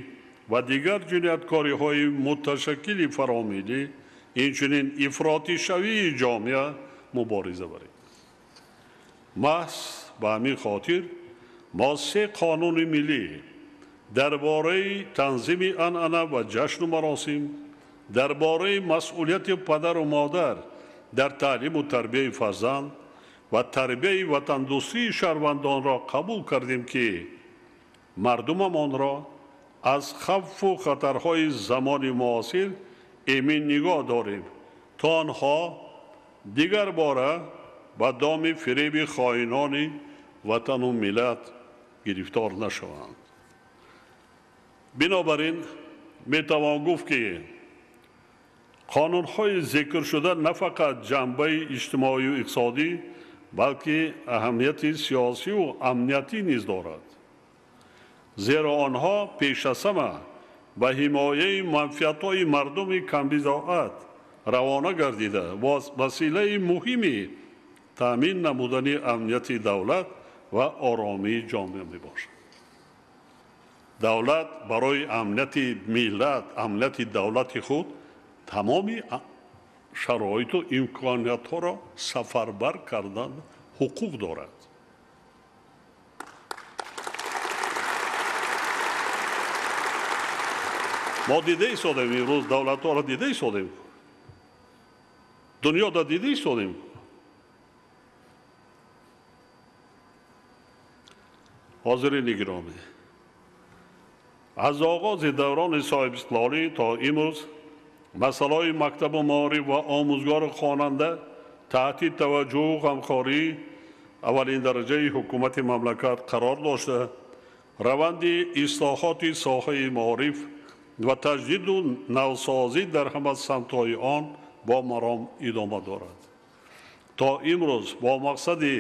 ва дигар ҷинояткориҳои муташаккили фаромиллӣ, инчунин ифротишавии ҷомеа мубориза барем. Маҳз ба ҳамин хотир мо се қонуни миллӣ дар бораи танзими анъана ва ҷашну маросим, дар бораи масъулияти падару модар дар таълиму тарбияи фарзанд ва тарбияи ватандӯстии шаҳрвандонро қабул кардем, ки мардумамонро аз хавфу хатарҳои замони муосир эмин нигоҳ дорем, то онҳо дигар бора ба доми фиреби хоинони ватану миллат гирифтор нашаванд. Бинобар ин метавон гуфт, ки қонунҳои зикршуда на фақат ҷанбаи иҷтимоию иқтисодӣ, балки аҳамияти сиёсию амниятӣ низ дорад, зеро онҳо пеш аз ҳама ба ҳимояи манфиатҳои мардуми камбизоат равона гардида василаи муҳими таъмин намудани амнияти давлат ва оромии ҷомеа мебошад. Давлат барои амнияти миллат, амнияти давлати худ тамоми шароиту имкониятҳоро сафарбар кардан ҳуқуқ дорад. Мо дида истодем, имрӯз давлатҳоро дида истодем, дунёда дида истодем. Ҳозирини гиромӣ, аз оғози даврони соҳибистиқлолӣ то имрӯз масъалаҳои мактабу маориф ва омӯзгору хонанда таҳти таваҷҷӯҳу ғамхории аввалин дараҷаи ҳукумати мамлакат қарор дошта, раванди ислоҳоти соҳаи маориф ва таҷдиду навсозӣ дар ҳама самтҳои он бо маром идома дорад. То имрӯз бо мақсади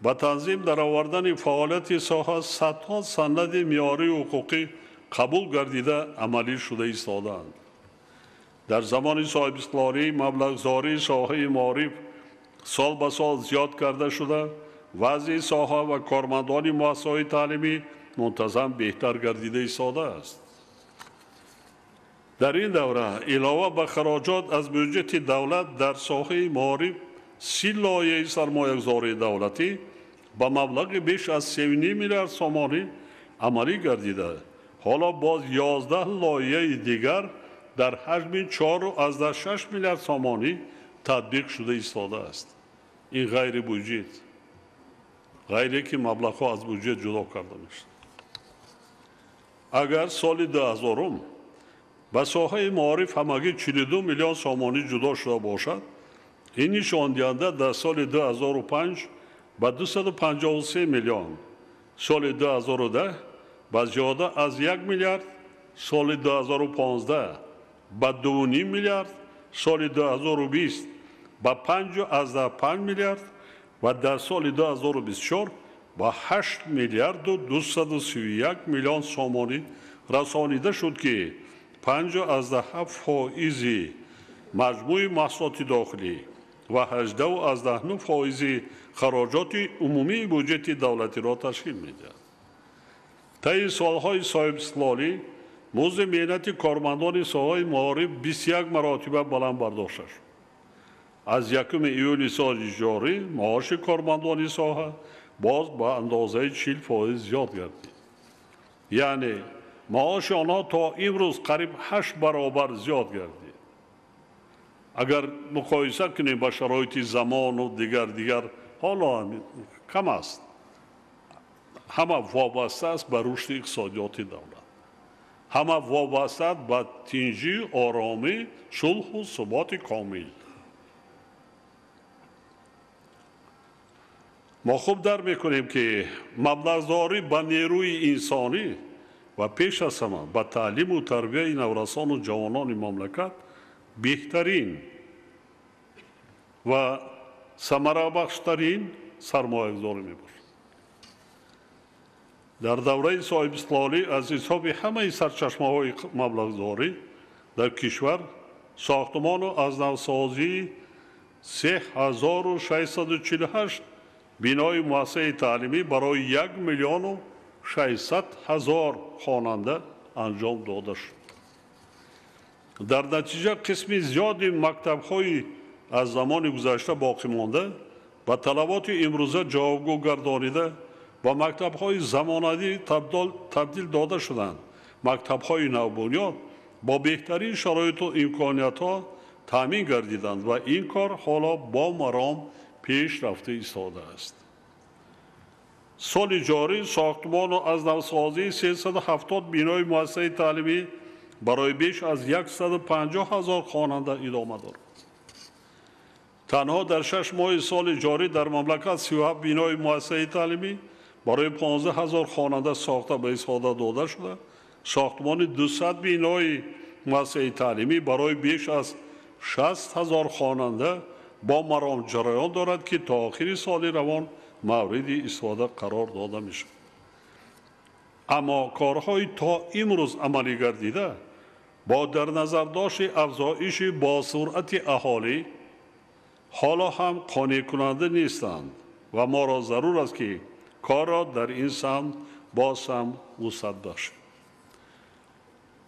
ба танзим даровардани фаъолияти соҳа садҳо санади меъёрию ҳуқуқӣ қабул гардида амалӣ шуда истодаанд. Дар замони соҳибистиқлолӣ маблағгузории соҳаи маориф сол ба сол зиёд карда шуда, вазъи соҳа ва кормандони муассисаҳои таълимӣ мунтазам беҳтар гардида истодааст. Дар ин давра илова ба хароҷот аз бюҷети давлат дар соҳаи маориф 30 лоиҳаи сармоягузории давлатӣ ба маблағи беш аз 3,5 миллиард сомонӣ амалӣ гардида, ҳоло боз 11 лоиҳаи дигар дар ҳаҷми 4,6 миллиард сомонӣ татбиқ шуда истодааст. Ин ғайри буҷет, ғайре ки маблағҳо аз буҷет ҷудо карда мешавад. Агар соли 2000 ба соҳаи маориф ҳамагӣ 42 миллион сомонӣ ҷудо шуда бошад, ин нишондиҳанда дар соли 2005 ба 253 миллион, соли 2010 ба зиёда аз 1 миллиард, соли 2015 ба 2,5 миллиард, соли 2020 ба 5,5 миллиард ва дар соли 2024 ба 8 миллиарду 231 миллион сомонӣ расонида шуд, ки 5,7 фоизи маҷмӯи маҳсулоти дохилӣ ва 18,9 фоизи хароҷоти умумии буҷети давлатиро ташкил медиҳад. Таи солҳои соҳибистиқлолӣ музди меҳнати кормандони соҳаи маориф 21 маротиба баланд бардошта шуд. Аз 1 июли соли ҷорӣ маоши кормандони соҳа боз ба андозаи 40% зиёд гардид. Яъне маоши онҳо то имрӯз қариб 8 баробар зиёд гардид. Агар муқоиса кунем ба шароити замону дигар ҳоло кам аст. Ҳама вобаста аст ба рушди иқтисодиёти давлат, ҳама вобаста аст ба тинҷӣ, оромӣ, сулҳу суботи комил. Мо хуб дар мекунем, ки маблағдорӣ ба нерӯи инсонӣ ва пеш аз ҳама ба таълиму тарбияи наврасону ҷавонони мамлакат беҳтарин ва самарабахштарин сармоягузорӣ мебошад. Дар давраи соҳибистиқлолӣ аз ҳисоби ҳамаи сарчашмаҳои маблағгузорӣ дар кишвар сохтмону аз навсозии 3648 бинои муассисаи таълимӣ барои 1 600 000 хонанда анҷом дода шуд. Дар натиҷа қисми зиёди мактабҳои аз замони гузашта боқӣ монда ба талаботи имрӯза ҷавобгӯ гардонида ба мактабҳои замонавӣ табдил дода шуданд. Мактабҳои навбунёд бо беҳтарин шароиту имкониятҳо таъмин гардиданд ва ин кор ҳоло бо маром пеш рафта истодааст. Соли ҷорӣ сохтмону аз навсозии 370 бинои муассисаи таълимӣ барои беш аз 150 000 хонанда идома дорад. Танҳо дар 6 моҳи соли ҷорӣ дар мамлакат 37 бинои муассисаи таълимӣ барои 15 000 хонанда сохта ба истифода дода шуда, сохтмони 200 бинои муассисаи таълимӣ барои беш аз 60 000 хонанда бо маром ҷараён дорад, ки то охири соли равон мавриди истифода қарор дода мешавад. Аммо корҳои то имрӯз амалӣ гардида бо дар назардошти афзоиши босуръати аҳолӣ ҳоло ҳам қонеъкунанда нестанд ва моро зарур аст, ки корро дар ин самт боз ҳам вусъат бахшем.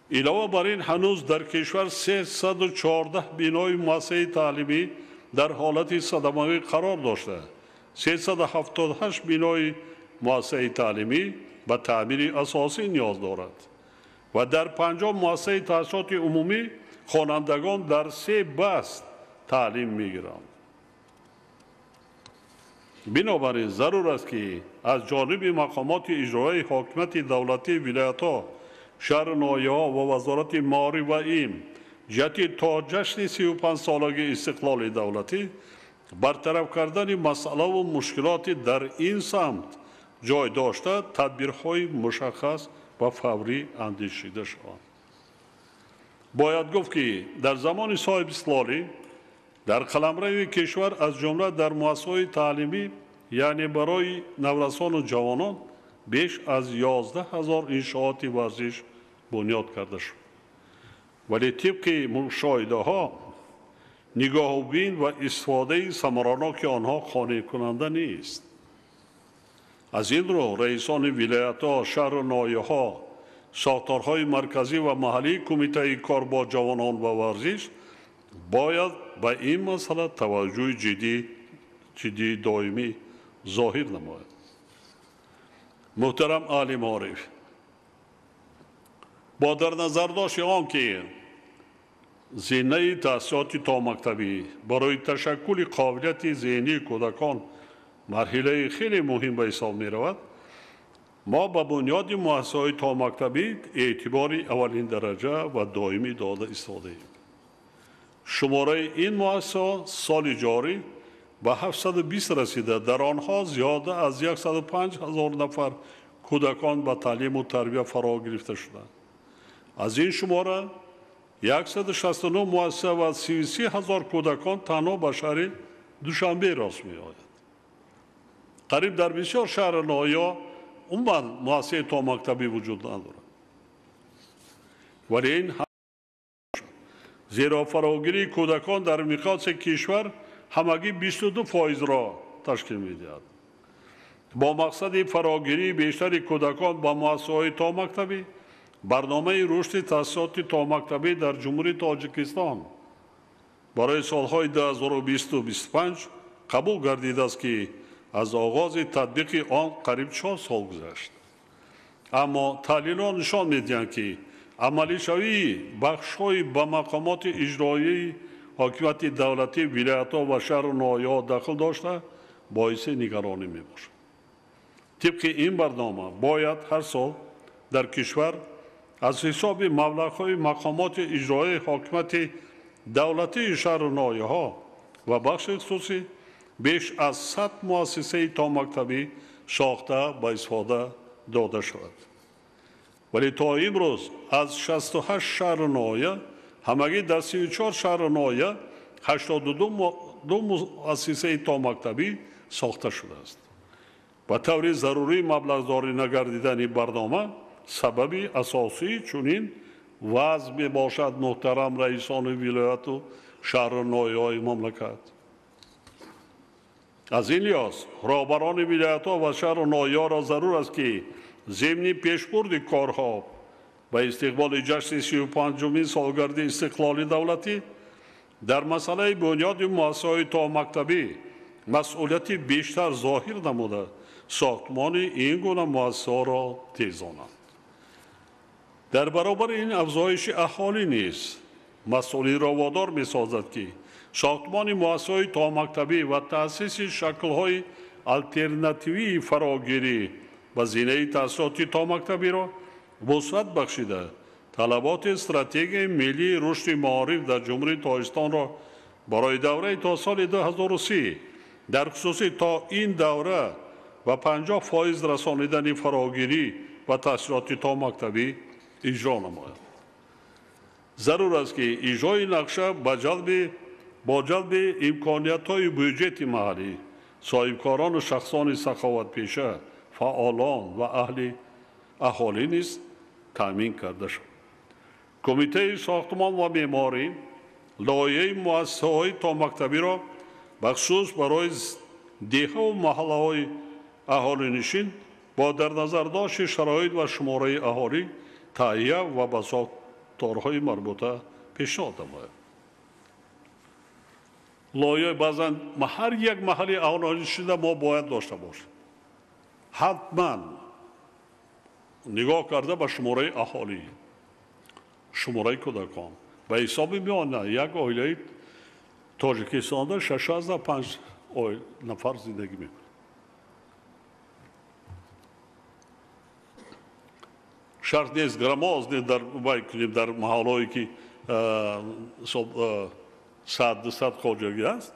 Илова бар ин ҳанӯз дар кишвар 314 бинои муассисаи таълимӣ дар ҳолати садамавӣ қарор дошта, 378 бинои муассисаи таълимӣ ба таъмири асосӣ ниёз дорад ва дар 50 муассисаи таҳсилоти умумӣ хонандагон дар 3 баст таълим мегиранд. Бинобар ин зарур аст, ки аз ҷониби мақомоти иҷроияи ҳокимияти давлатии вилоятҳо, шаҳру ноҳияҳо ва вазорати маориф ва илм ҷиҳати то ҷашни 35-солагии истиқлоли давлатӣ бартараф кардани масъалаву мушкилоти дар ин самт ҷой дошта тадбирҳои мушаххас ва фаврӣ андешида шаванд. Бояд гуфт, ки дар замони соҳибистиқлолӣ дар қаламрави кишвар аз ҷумла дар муассисаҳои таълимӣ, яъне барои наврасону ҷавонон, беш аз 11 000 иншооти варзиш бунёд карда шуд. Вале тибқи мушоҳидаҳо нигоҳубин ва истифодаи самараноки онҳо қонеъкунанда нест. Аз ин рӯ раисони вилоятҳо, шаҳру ноҳияҳо, сохторҳои марказӣ ва маҳаллии кумитаи кор бо ҷавонон ва варзиш бояд ба ин масъала таваҷҷӯҳи ҷиддии доимӣ зоҳир намояд. Муҳтарам аҳли маориф, бо дар назардошти он ки зинаи таҳсилоти томактабӣ барои ташаккули қобилияти зеҳнии кӯдакон марҳилаи хеле муҳим ба ҳисоб меравад, мо ба бунёди муассисаҳои томактабӣ эътибори аввалиндараҷа ва доимӣ дода истодаем. Шумораи ин муассисаҳо соли ҷорӣ ба 720 расида, дар онҳо зиёда аз 105 ҳазор нафар кӯдакон ба таълиму тарбия фаро гирифта шуданд. Аз ин шумора 169 муассиса ва 33 ҳазор кӯдакон танҳо ба шаҳри Душанбе рост меояд. Қариб дар бисёр шаҳру ноҳияҳо умуман муассисаи томактабӣ вуҷуд надорад. Вале ин зеро фарогирии кӯдакон дар миқёси кишвар ҳамагӣ 22%-ро ташкил медиҳад. Бо мақсади фарогирии бештари кӯдакон ба муассисаҳои томактабӣ, барномаи рушди таҳсилоти томактабӣ дар Ҷумҳурии Тоҷикистон барои солҳои 2020-25 қабул гардидааст, ки аз оғози татбиқи он қариб 4 сол гузашт. Аммо таҳлилҳо нишон медиҳанд, ки амалишавии бахшҳои ба мақомоти иҷроии ҳокимияти давлатӣ, вилоятҳо ва шаҳру ноҳияҳо дахл дошта боиси нигаронӣ мебошад. Тибқи ин барнома бояд ҳар сол дар кишвар аз ҳисоби маблағҳои мақомоти иҷроии ҳокимияти давлатии шаҳру ноҳияҳо ва бахши хусусӣ беш аз 100 муассисаи томактабӣ сохта ба истифода дода шавад. Вале то имрӯз аз 68 шаҳру ноҳия ҳамагӣ дар 34 шаҳру ноҳия 82 муассисаи томактабӣ сохта шудааст. Ба таври зарурӣ маблағдорӣ нагардидани барнома сабаби асосии чунин вазъ мебошад. Муҳтарам раисони вилояту шаҳру ноҳияҳои мамлакат, аз ин лиҳоз роҳбарони вилоятҳо ва шаҳру ноҳияҳоро зарур аст, ки зимни пешбурди корҳо ба истиқболи ҷашни 35-умин солгарди истиқлоли давлатӣ дар масъалаи бунёди муассисаҳои томактабӣ масъулияти бештар зоҳир намуда, сохтмони ин гуна муассисаҳоро тезонанд. Дар баробари ин афзоиши аҳолӣ низ масъулинро водор месозад, ки сохтмони муассисаҳои томактабӣ ва таъсиси шаклҳои алтернативии фарогирӣ ба зинаи таҳсилоти томактабиро вусъат бахшида, талаботи стратегияи миллии рушди маориф дар Ҷумҳурии Тоҷикистонро барои давраи то соли 2030, дар хусусӣ то ин давра ба 50% расонидани фарогирӣ ва таҳсилоти томактабӣ иҷро намояд. Зарур аст, ки иҷрои нақша бо ҷалби имкониятҳои бюҷети маҳаллӣ, соҳибкорону шахсони саховатпеша, фаъолон ва аҳли аҳолӣ низ таъмин карда шуд. Кумитаи сохтмон ва меъморӣ лоиҳаи муассисаҳои томактабиро бахусус барои деҳаву маҳаллаҳои аҳолинишин бо дар назардошти шароит ва шумораи аҳолӣ таҳия ва ба сохторҳои марбута пешниҳод намояд. Лоиҳаи баъзан ҳар як маҳалли аҳолинишина мо бояд дошта бошем. Ҳатман нигоҳ карда ба шумораи аҳолӣ, шумораи кӯдакон. Ба ҳисоби миёна як оилаи Тоҷикистонда 6,5 нафар зиндагӣ мекунад. Шарт нест грамоз дар вай кунем, дар маҳаллое ки 100-200 хоҷагӣ аст,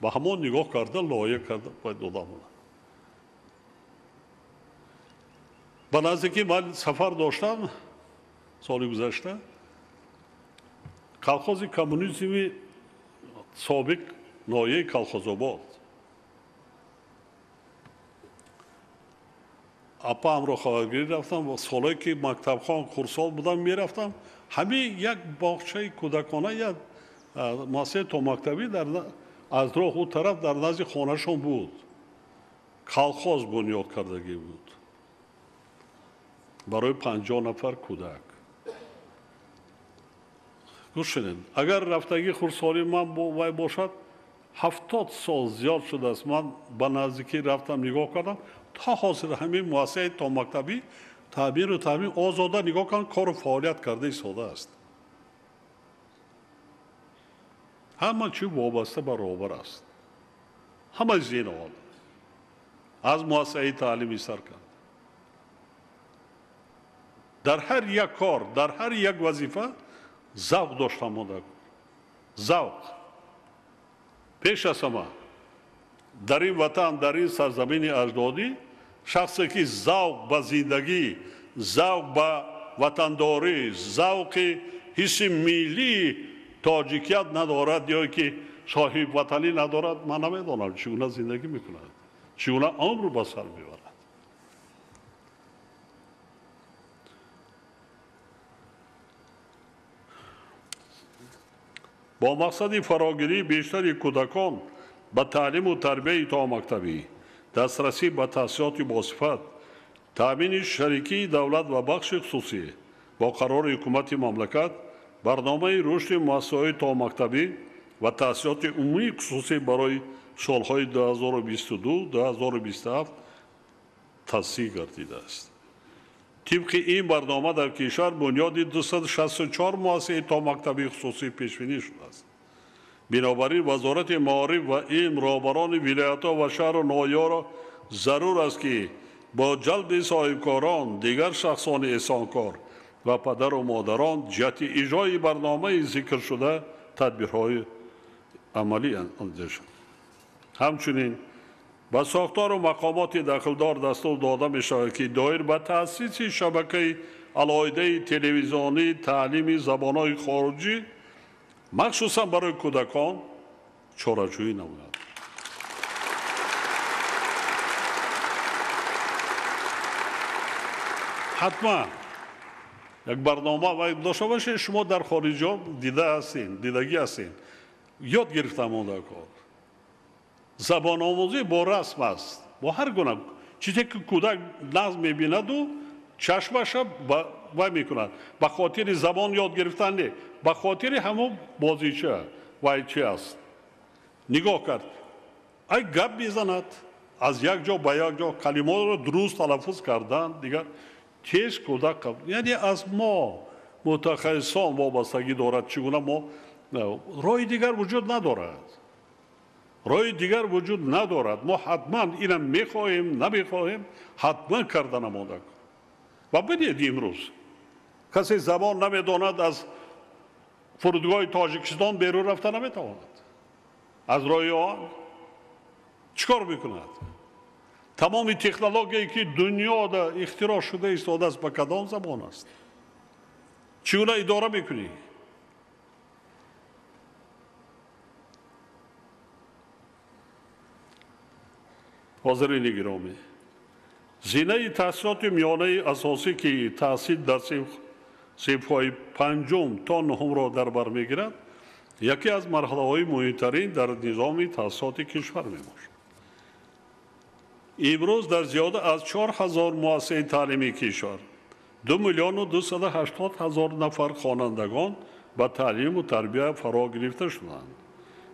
ба ҳамон нигоҳ карда лоиҳа карда бояд дода монад. Ба наздикӣ ман сафар доштам соли гузашта, колхози коммунизми собиқ ноҳияи Колхозобод. Апаамро хабаргирӣ рафтам, солҳое ки мактабхон хурдсол будам мерафтам, ҳамин як боғчаи кӯдакона, як муассисаи томактабӣ аз роҳ ӯ тараф дар назди хонашон буд. Колхоз бунёд кардагӣ буд барои 50 нафар кӯдак. Гӯш кунед, агар рафтагии хурдсолии ман вай бошад, 70 сол зиёд шудааст. Ман ба наздикӣ рафтам, нигоҳ кардам, то ҳозир ҳамин муассисаи томактабӣ таъмиру таъмин озода нигоҳ кардам, кору фаъолият карда истодааст. Ҳама чӣ вобаста ба роҳбар аст, ҳама зинаҳо аз муассисаи таълимӣ сар кард. Дар ҳар як кор, дар ҳар як вазифа завқ доштам монда. Завқ пеш аз ҳама дар ин ватан, дар ин сарзамини аҷдодӣ шахсе ки завқ ба зиндагӣ, завқ ба ватандорӣ, завқи ҳисси миллии тоҷикият надорад ё ки соҳибватанӣ надорад, ман намедонам чӣ гуна зиндагӣ мекунад, чӣ гуна умр ба сар мебарад. Бо мақсади фарогирии бештари кӯдакон ба таълиму тарбияи томактабӣ, дастрасӣ ба таҳсилоти босифат, таъмини шарикии давлат ва бахши хусусӣ бо қарори ҳукумати мамлакат барномаи рушди муассисаҳои томактабӣ ва таҳсилоти умумии хусусӣ барои солҳои 2022-2027 тасдиқ гардидааст. Тибқи ин барнома дар кишвар бунёди 264 муассисаи томактабии хусусӣ пешбинӣ шудааст. Бинобар ин Вазорати маориф ва илм, роҳбарони вилоятҳо ва шаҳру ноҳияҳоро зарур аст, ки бо ҷалби соҳибкорон, дигар шахсони эҳсонкор ва падару модарон ҷиҳати иҷрои барномаи зикршуда тадбирҳои амалӣ андешанд. Ҳамчунин ба сохтору мақомоти дахлдор дастур дода мешавад, ки доир ба таъсиси шабакаи алоҳидаи телевизионии таълими забонҳои хориҷӣ махсусан барои кӯдакон чораҷӯӣ намояд. Ҳатман як барнома вай дошта бошед, шумо дар хориҷҳо дида ҳастед, дидагӣ ҳастед, ёд гирифта монда кор. Забономӯзӣ бо расм аст, бо ҳар гуна чизе ки кӯдак назм мебинаду чашмаша вай мекунад. Ба хотири забон ёд гирифтан не, ба хотири ҳамон бозича вай чи аст. Нигоҳ кард, ай гап мезанад, аз як ҷо ба як ҷо калимаро дуруст талаффуз кардан, дигар тез кӯдак, яъне аз мо мутахассисон вобастагӣ дорад, чӣ гуна мо роҳи дигар вуҷуд надорад. Роҳи дигар вуҷуд надорад. Мо ҳатман инам мехоҳем, намехоҳем, ҳатман карда намода. Ва бинед имрӯз касе забон намедонад, аз фурудгоҳи Тоҷикистон берун рафта наметавонад. Аз роҳи он чӣ кор мекунад? Тамоми технологияе ки дунёда ихтироъ шуда истодааст ба кадом забон аст? Чӣ гуна идора мекунӣ? Ҳозирини гиромӣ, зинаи таҳсилоти миёнаи асосӣ, ки таҳсил дар синфҳои панҷум то нуҳумро дар бар мегирад, яке аз марҳилаҳои муҳимтарин дар низоми таҳсилоти кишвар мебошад. Имрӯз дар зиёда аз 4000 муассисаи таълимии кишвар 2 280 000 нафар хонандагон ба таълиму тарбия фаро гирифта шуданд,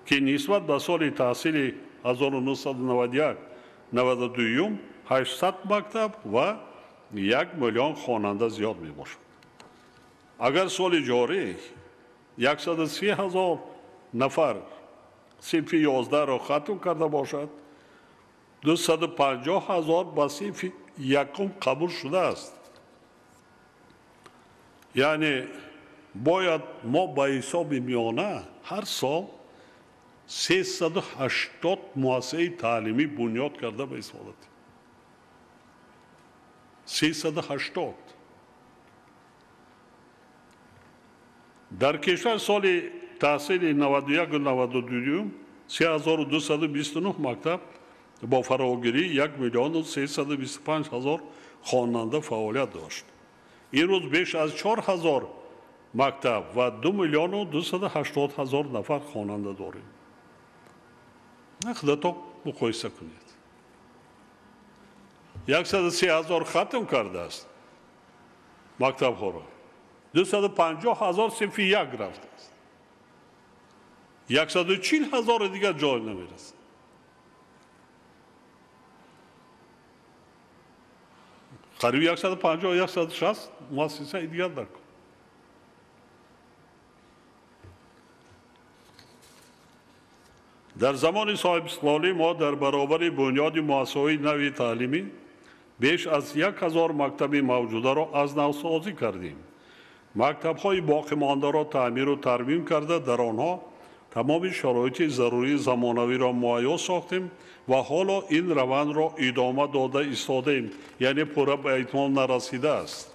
ки нисбат ба соли таҳсили 1991-92 800 мактаб ва 1 миллион хонанда зиёд мебошад. Агар соли ҷорӣ 130 000 нафар синфи 11-ро хатм карда бошад, 250 000 ба синфи якум қабул шудааст. Яъне бояд мо ба ҳисоби миёна ҳар сол 380 муассисаи таълимӣ бунёд карда ба истифода. 380. Дар кишвар соли таҳсили 91-92 3229 мактаб бо фарогирии 1 325 000 хонанда фаъолият дошт. Имрӯз беш аз 4000 мактаб ва 2 280 000 нафар хонанда дорем. Худатон муқоиса кунед. 103 000 хатм кардааст мактабҳоро, 250 000 синфи як рафтааст, 140 000 дигар ҷой намерасад. Қариби 150-160 муассисаи дигар дар кор. Дар замони соҳибистиқлолӣ мо дар баробари бунёди муассисаҳои нави таълимӣ беш аз 1000 мактаби мавҷударо аз навсозӣ кардем. Мактабҳои боқимондаро таъмиру тармим карда, дар онҳо тамоми шароити зарурии замонавиро муҳайё сохтем ва ҳоло ин равандро идома дода истодаем, яъне пурра ба итмом нарасидааст.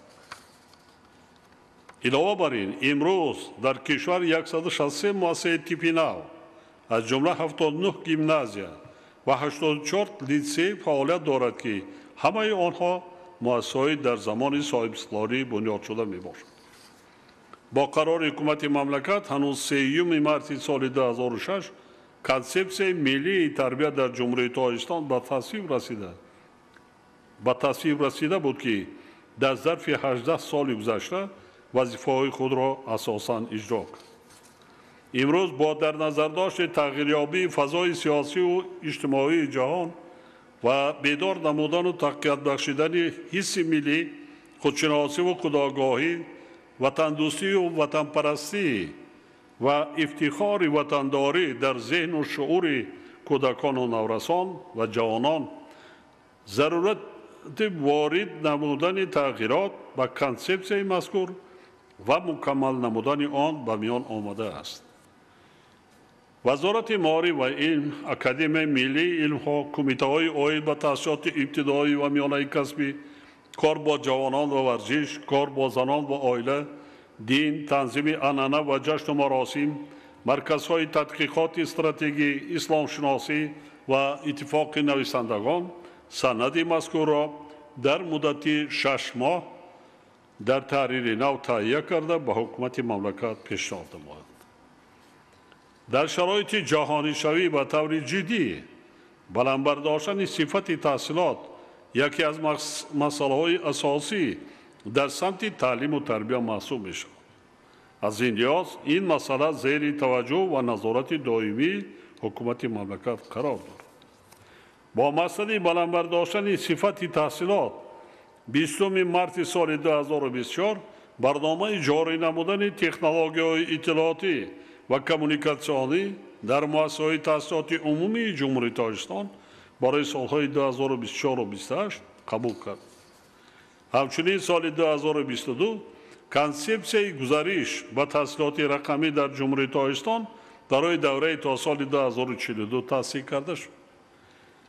Илова бар ин, имрӯз дар кишвар 163 муассисаи типи нав, аз ҷумла 79 гимназия ва 84 литсей фаъолият дорад, ки ҳамаи онҳо муассисаҳои дар замони соҳибистиқлолӣ бунёд шуда мебошанд. Бо қарори ҳукумати мамлакат ҳанӯз 3 марти соли 2006 консепсияи миллии тарбия дар Ҷумҳурии Тоҷикистон ба тасвиб расида буд, ки дар зарфи 18 соли гузашта вазифаҳои худро асосан иҷро кард. Имрӯз бо дар назардошти тағйирёбии фазои сиёсию иҷтимоии ҷаҳон ва бедор намудану тақвият бахшидани ҳисси миллӣ, худшиносиву худогоҳӣ, ватандӯстию ватанпарастӣ ва ифтихори ватандорӣ дар зеҳну шуури кӯдакону наврасон ва ҷавонон, зарурати ворид намудани тағйирот ба консепсияи мазкур ва мукаммал намудани он ба миён омадааст. Вазорати маориф ва илм, Академияи миллии илмҳо, кумитаҳои оид ба таҳсилоти ибтидоӣ ва миёнаи касбӣ, кор бо ҷавонон ва варзиш, кор бо занон ва оила, дин, танзими анъана ва ҷашну маросим, марказҳои тадқиқоти стратегӣ, исломшиносӣ ва иттифоқи нависандагон санади мазкурро дар муддати 6 моҳ дар таҳрири нав таҳия карда ба ҳукумати мамлакат пешниҳод намоянд. Дар шароити ҷаҳонишавӣ ба таври ҷиддӣ баланд бардоштани сифати таҳсилот яке аз масъалаҳои асосӣ дар самти таълиму тарбия маҳсуб мешавад. Аз ин лиҳоз ин масъала зери таваҷҷӯҳ ва назорати доимии ҳукумати мамлакат қарор дорад. Бо мақсади баланд бардоштани сифати таҳсилот 20 марти соли 2024 барномаи ҷорӣ намудани технологияҳои иттилоотӣ ва коммуникатсионӣ дар муассисаҳои таҳсилоти умумии Ҷумҳурии Тоҷикистон барои солҳои 2024-28 қабул кард. Ҳамчунин соли 2022 консепсияи гузариш ба таҳсилоти рақамӣ дар Ҷумҳурии Тоҷикистон барои давраи то соли 2042 таҳсил карда шуд.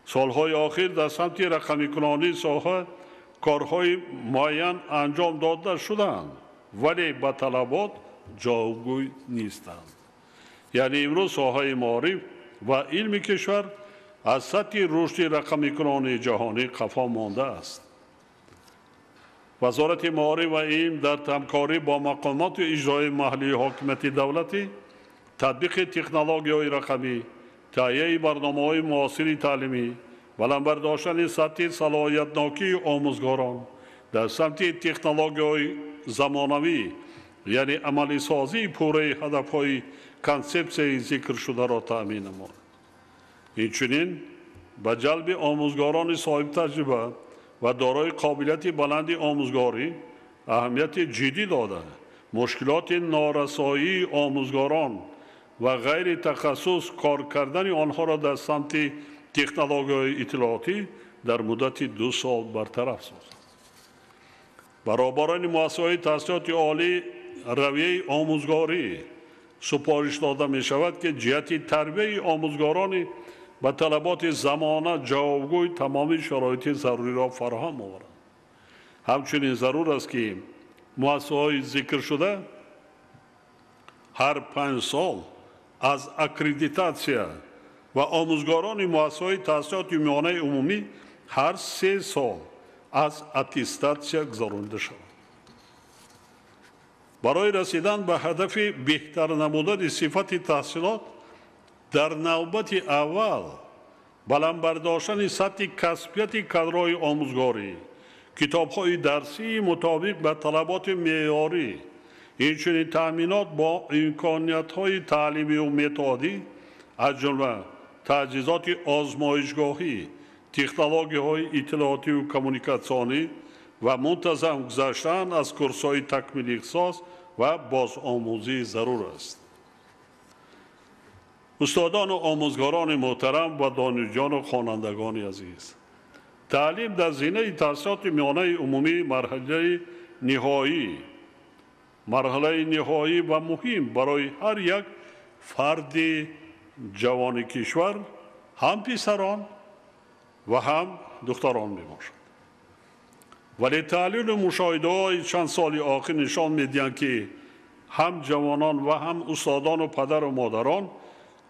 Солҳои охир дар самти рақамикунонии соҳа корҳои муайян анҷом дода шудаанд, вале ба талабот ҷавобгӯй нестанд. Яъне имрӯз соҳаи маориф ва илми кишвар аз сатҳи рушди рақамикунонии ҷаҳонӣ қафо мондааст. Вазорати маориф ва илм дар ҳамкорӣ бо мақомоти иҷроии маҳаллии ҳокимияти давлатӣ татбиқи технологияҳои рақамӣ, таҳияи барномаҳои муосири таълимӣ, баланд бардоштани сатҳи салоҳиятнокии омӯзгорон дар самти технологияҳои замонавӣ, яъне амалисозии пурраи ҳадафҳои консепсияи зикршударо таъмин намояд. Инчунин ба ҷалби омӯзгорони соҳибтаҷриба ва дорои қобилияти баланди омӯзгорӣ аҳамияти ҷиддӣ дода, мушкилоти норасоии омӯзгорон ва ғайри тахассус кор кардани онҳоро дар самти технологияҳои иттилоотӣ дар муддати 2 сол бартараф созад. Баробарони муассисаҳои таҳсилоти олӣ равияи омӯзгорӣ супориш дода мешавад, ки ҷиҳати тарбияи омӯзгорони ба талаботи замона ҷавобгӯи тамоми шароити заруриро фароҳам оваранд. Ҳамчунин зарур аст, ки муассисаҳои зикршуда ҳар 5 сол аз аккредитатсия ва омӯзгорони муассисаҳои таҳсилоти миёнаи умумӣ ҳар 3 сол аз аттестатсия гузаронида шавад. Барои расидан ба ҳадафи беҳтар намудани сифати таҳсилот дар навбати аввал баланд бардоштани сатҳи касбияти кадрҳои омӯзгорӣ, китобҳои дарсии мутобиқ ба талаботи меъёрӣ, инчунин таъминот бо имкониятҳои таълимию методӣ, аз ҷумла таҷҳизоти озмоишгоҳӣ, технологияҳои иттилоотиву коммуникатсионӣ ва мунтазам гузаштан аз курсҳои такмили ихтисос ва бозомӯзӣ зарур аст. Устодону омӯзгорони муҳтарам ва донишҷӯёну хонандагони азиз, таълим дар зинаи таҳсилоти миёнаи умумӣ марҳилаи ниҳоӣ ва муҳим барои ҳар як фарди ҷавони кишвар, ҳам писарон ва ҳам духтарон мебошад. Вале таҳлилу мушоҳидаҳои чанд соли охир нишон медиҳанд, ки ҳам ҷавонон ва ҳам устодону падару модарон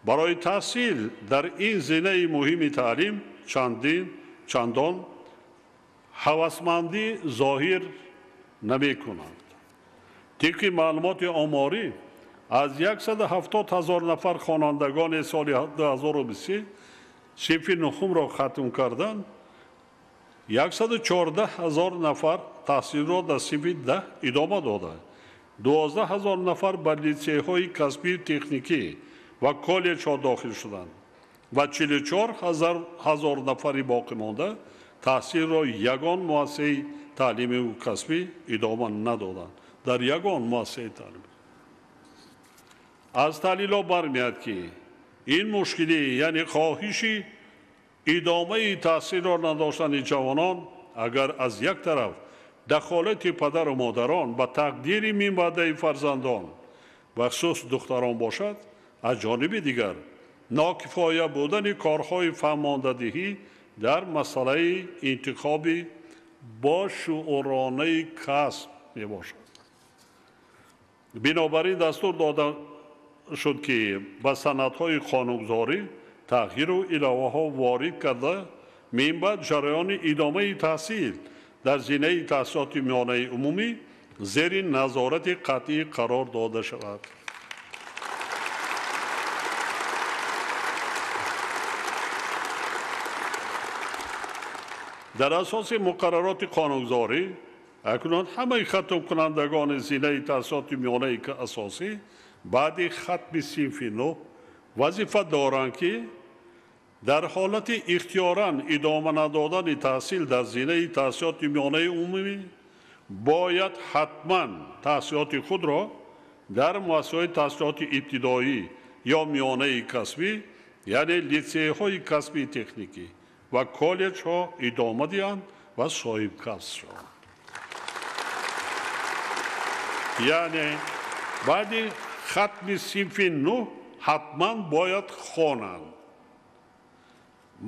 барои таҳсил дар ин зинаи муҳими таълим чандон ҳавасмандӣ зоҳир намекунанд. Тибқи маълумоти оморӣ аз 170 ҳазор нафар хонандагони соли 2023 синфи нуҳумро хатм карданд, 114 ҳазор нафар таҳсилро дар синфи 10 идома доданд, 12 ҳазор нафар ба литсейҳои касбию техникӣ ва коллеҷҳо дохил шуданд ва 44 ҳазор нафари боқӣ монда таҳсилро ягон муассисаи таълимию касбӣ идома надоданд. Дар ягон муассисаи таълимӣ. Аз таҳлилҳо бармеяд, ки ин мушкилӣ, яъне хоҳиши идомаи таҳсилро надоштани ҷавонон, агар аз як тараф дахолати падару модарон ба тақдири минбаъдаи фарзандон, бахусус духтарон бошад, аз ҷониби дигар нокифоя будани корҳои фаҳмондадиҳӣ дар масъалаи интихоби бошууронаи касб мебошад. Бинобар ин дастур дода шуд, ки ба санадҳои қонунгузорӣ тағйиру иловаҳо ворид карда, минбаъд ҷараёни идомаи таҳсил дар зинаи таҳсилоти миёнаи умумӣ зери назорати қатъӣ қарор дода шавад. Дар асоси муқаррароти қонунгузорӣ акнун ҳамаи хатмкунандагони зинаи таҳсилоти миёнаи асосӣ баъди хатми синфи 9 вазифа доранд, ки дар ҳолати ихтиёран идома надодани таҳсил дар зинаи таҳсилоти миёнаи умумӣ бояд ҳатман таҳсилоти худро дар муассисаҳои таҳсилоти ибтидоӣ ё миёнаи касбӣ, яъне литсейҳои касбии техникӣ ва коллеҷҳо идома диҳанд ва соҳибкасб шаванд. Яъне баъди хатми синфи 9 ҳатман бояд хонанд.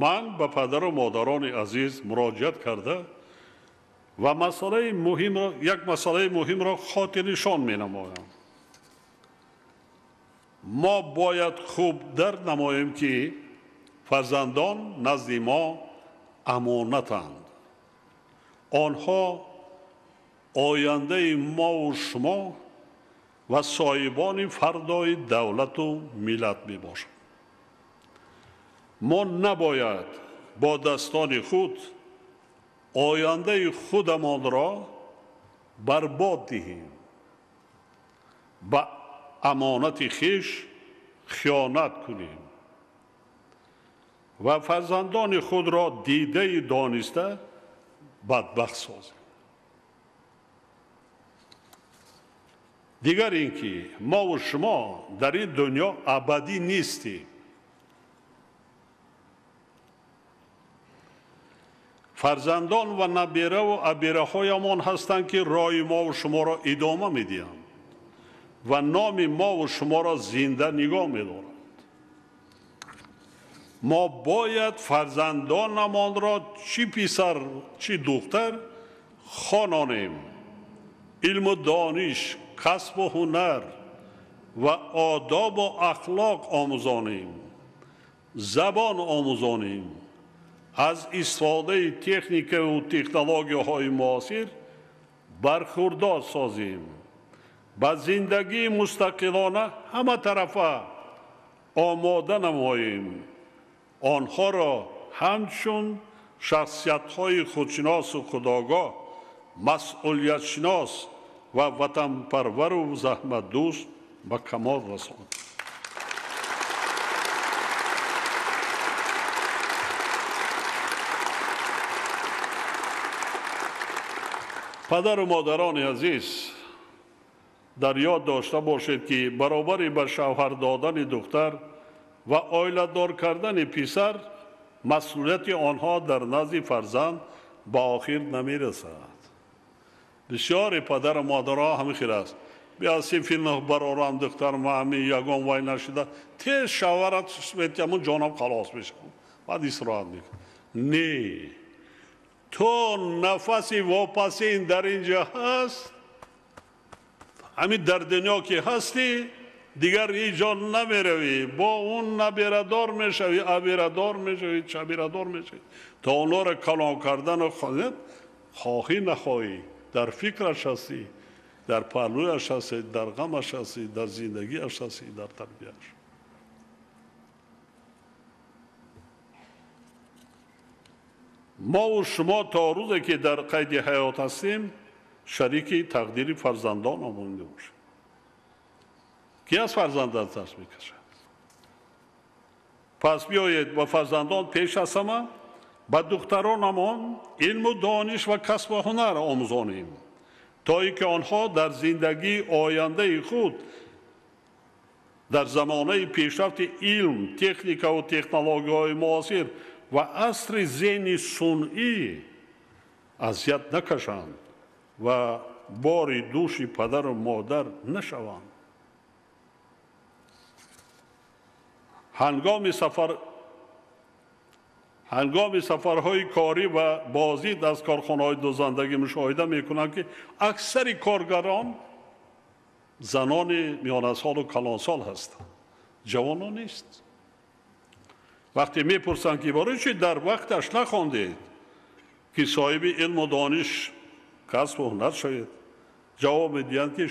Ман ба падару модарони азиз муроҷиат карда ва як масъалаи муҳимро хотирнишон менамоям. Мо бояд хуб дарк намоем, ки фарзандон назди мо амонатанд. Онҳо ояндаи мову шумо ва соҳибони фардои давлату миллат мебошанд. Мо набояд бо дастони худ ояндаи худамонро барбод диҳем, ба амонати хеш хиёнат кунем ва фарзандони худро дидаи дониста бадбахт созем. Дигар ин ки мову шумо дар ин дунё абадӣ нестем. Фарзандон ва набераву абераҳоямон ҳастанд, ки роҳи мову шуморо идома медиҳанд ва номи мову шуморо зинда нигоҳ медоранд. Мо бояд фарзандонамонро чӣ писар, чӣ духтар хононем, илму дониш, касбу ҳунар ва одобу ахлоқ омӯзонем, забон омӯзонем, Аз истифодаи техникаву технологияҳои муосир бархурдор созем, ба зиндагии мустақилона ҳаматарафа омода намоем, онҳоро ҳамчун шахсиятҳои худшиносу худогоҳ, масъулиятшинос ва ватанпарвару заҳматдӯст ба камол расонем. Падару модарони азиз, дар ёд дошта бошед, ки баробари ба шавҳар додани духтар ва оиладор кардани писар, масъулияти онҳо дар назди фарзанд ба охир намерасад. Бисёри падару модарҳо ҳамин хел аст. Биё синфи нӯҳ барорам, духтар ма ҳамин ягон вай нашида, тез шавҳарат метиҳаму ҷонам халос мешавам, баъд истироҳат мекунам. Не, то нафаси вопасин дар ин ҷо ҳаст, ҳамин дар дунё ки ҳастӣ, дигар ҳеҷ ҷо намеравӣ, бо он наберадор мешавӣ, аберадор мешавӣ, чаберадор мешавӣ. То онҳоро калон кардану хоҳӣ нахоҳӣ, дар фикраш ҳастӣ, дар паҳлӯяш ҳастӣ, дар ғамаш ҳастӣ, дар зиндагиаш ҳастӣ, дар тарбияш. Мову шумо то рӯзе ки дар қайди ҳаёт ҳастем, шарики тақдири фарзандонамон мебошем. Ки аз фарзандат тарс мекашад? Пас биёед ба фарзандон пеш аз ҳама ба духтаронамон илму дониш ва касбу ҳунар омӯзонем, то ин ки онҳо дар зиндагии ояндаи худ дар замонаи пешрафти илм, техникаву технологияҳои муосир ва асри зеҳни сунъӣ азият накашанд ва бори дӯши падару модар нашаванд. Ҳангоми сафарҳои корӣ ва боздид аз корхонаҳои дӯзандагӣ мушоҳида мекунанд, ки аксари коргарон занони миёнасолу калонсол ҳастанд, ҷавонон нест. Вақте мепурсанд, ки барои чӣ дар вақташ нахондед, ки соҳиби илму дониш, касбу ҳунар шавед, ҷавоб медиҳанд, ки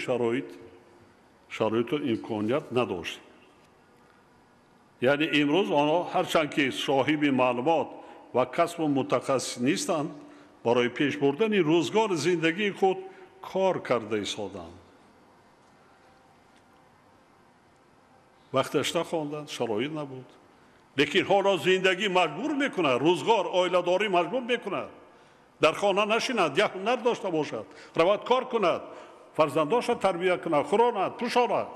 шароиту имконият надоштем. Яъне имрӯз онҳо ҳарчанд ки соҳиби маълумот ва касбу мутахассис нестанд, барои пеш бурдани рӯзгори зиндагии худ кор карда истоданд. Вақташ нахонданд, шароит набуд. Лекин ҳоло зиндагӣ маҷбур мекунад, рӯзгор, оиладорӣ маҷбур мекунад. Дар хона нашинад, як ҳунар дошта бошад, равад кор кунад, фарзандоша тарбия кунад, хӯронад, пӯшонад.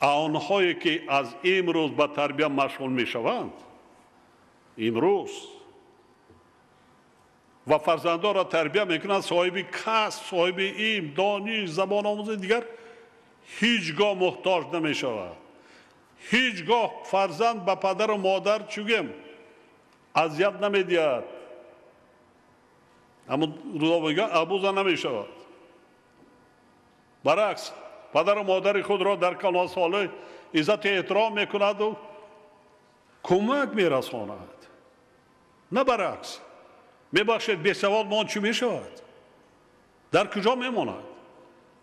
А онҳое ки аз имрӯз ба тарбия машғул мешаванд, имрӯз ва фарзандонро тарбия мекунанд, соҳиби касб, соҳиби илм, дониш, забономӯзи дигар ҳеҷ гоҳ муҳтоҷ намешавад. Ҳеҷ гоҳ фарзанд ба падару модар чугем азият намедиҳад, аммо рӯзо абуза намешавад. Баръакс, падару модари худро дар калонсолӣ иззату эҳтиром мекунаду кӯмак мерасонад. На баръакс. Мебахшед, бесавод мон чӣ мешавад? Дар куҷо мемонад?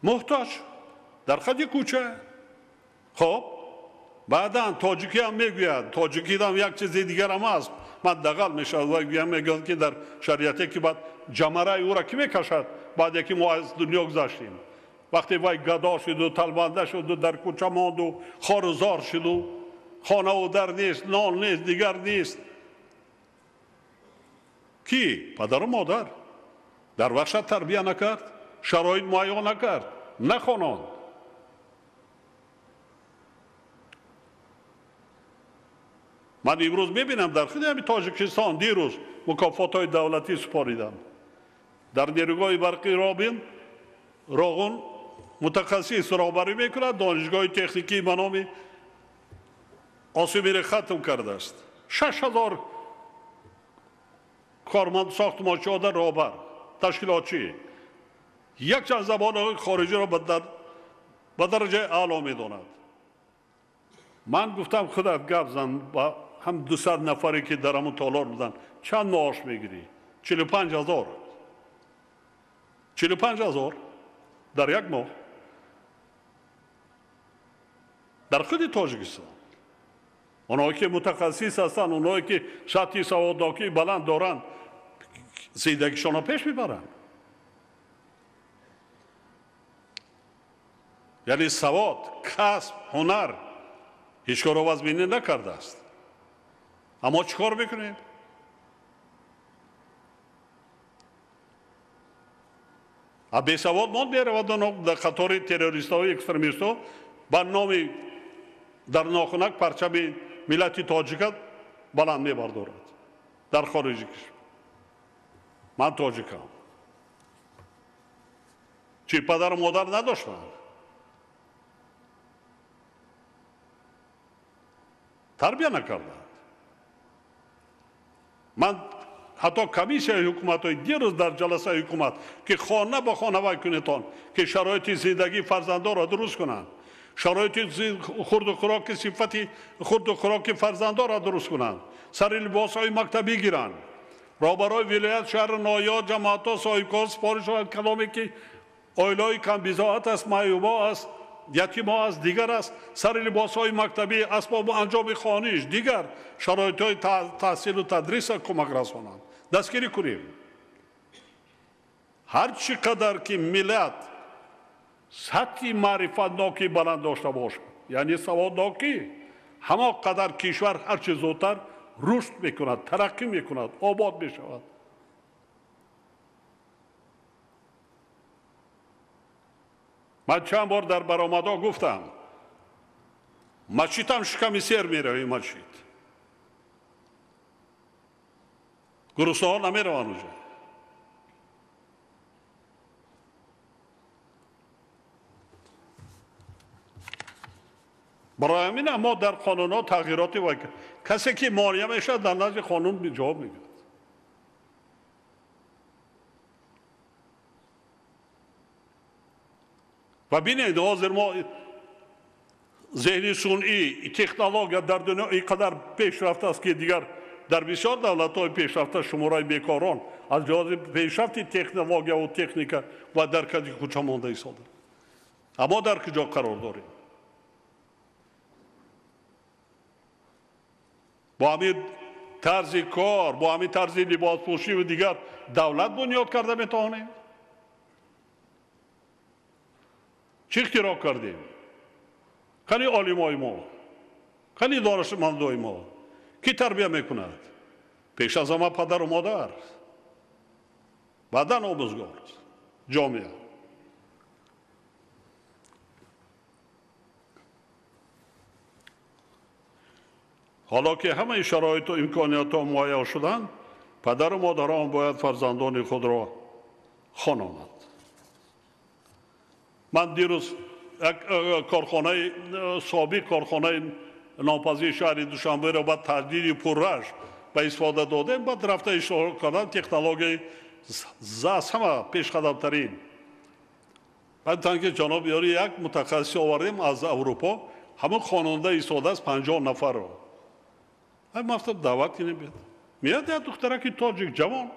Муҳтоҷ, дар хади кӯча. Хоб, баъдан тоҷикиам мегӯяд, тоҷикидам як чизи дигарам аст. Ман дағал мешавад ва мегӯяд, ки дар шариате ки баъд ҷамараи ӯра кӣ мекашад, баъде ки мо аз дунё гузаштем. Вақте вай гадо шуду, талбанда шуду, дар кӯча монду, хору зор шуду, хонаву дар нест, нон нест, дигар нест. Кӣ? Падару модар. Дар вақта тарбия накард, шароит муайян накард, нахононд. Ман имрӯз мебинам дар худи ҳамин Тоҷикистон дирӯз мукофотҳои давлатӣ супоридам. Дар нерӯгоҳи барқи Робин Роғун мутахассис роҳбарӣ мекунад, донишгоҳи техникӣ ба номи Осимире хатм кардааст. 6000 корманд сохтмончиҳода роҳбар, ташкилотчӣ. Якчанд забонҳои хориҷиро ба дараҷаи аъло медонад. Ман гуфтам худат гап зан ба ҳам 200 нафаре ки дар ҳамон толор буданд, чанд маош мегирӣ? 45 ҳазор. 45 ҳазор дар як моҳ дар худи Тоҷикистон. Онҳое ки мутахассис ҳастанд, онҳое ки сатҳи саводнокии баланд доранд, зиндагишонро пеш мебаранд. Яъне савод, касб, ҳунар ҳеҷ корро вазминӣ накардааст. Аммо чӣ кор мекунем? А бесавод монд меравад дар қатори террористҳои экстремистҳо ба номи дар нохунак парчами миллати тоҷика баланд мебардорад дар хориҷи кишвар. Ман тоҷикам. Чӣ падару модар надоштанд? Тарбия накарданд. Ман ҳатто комиссияи ҳукуматҳои дирӯз дар ҷаласаи ҳукумат ки хона ба хона вай кунедон, ки шароити зиндагии фарзандонро дуруст кунанд, шароити хурду хӯроки сифати хурду хӯроки фарзандонро дуруст кунанд, сари либосҳои мактабӣ гиранд, роҳбарои вилоят, шаҳру ноҳияҳо, ҷамоатҳо, соҳибкор супоришҳои каломе ки оилаҳои камбизоат аст, маъюбо аст, ятимо аст, дигар аст, сари либосҳои мактабӣ, асбобу анҷоми хониш, дигар шароитҳои таҳсилу тадриса кӯмак расонанд. Дастгирӣ кунем. Ҳар чӣ қадар ки миллат сатҳи маърифатнокӣ баланд дошта бошад, яъне саводнокӣ, ҳамон қадар кишвар ҳарчи зудтар рушд мекунад, тараққӣ мекунад, обод мешавад. Ман чанд бор дар баромадҳо гуфтам, масҷидам шиками сер меравем, масҷид. Гуруснаҳо намераванд уҷа. Барои ҳамин мо дар қонунҳо тағйироте ва касе ки монеа мешавад дар назди қонун ҷавоб мегирад. Ва бинед, ҳозир мо зеҳни сунъӣ, технология дар дунё ин қадар пешрафта аст ки дигар дар бисёр давлатҳои пешрафта шумораи бекорон аз лиҳози пешрафти технологияву техника ва дар кади кӯча монда истода. Аммо дар куҷо қарор дорем? Бо ҳамин тарзи кор, бо ҳамин тарзи либоспӯшӣ ва дигар давлат бунёд карда метавонем? Чӣ ихтироъ кардем? Қани олимои мо, қани донишмандои мо? Кӣ тарбия мекунад? Пеш аз ҳама падару модар, баъдан омӯзгор, ҷомеа. Ҳоло ки ҳамаи шароиту имкониятҳо муҳайё шуданд, падару модарон бояд фарзандони худро хононанд. Ман дирӯз як корхонаи собиқ корхонаи нопазири шаҳри Душанберо ба таҷдиди пурраш ба истифода додем, баъд рафта ишора кардам технологияи аз ҳама пешқадамтарин. Баъд гуфтанд ки ҷаноб ёри як мутахассис овардем аз Аврупо, ҳамон хононда истодааст 50 нафарро. Ман гуфтам даъват кунем биёд. Меяд як духтараки тоҷик ҷавон,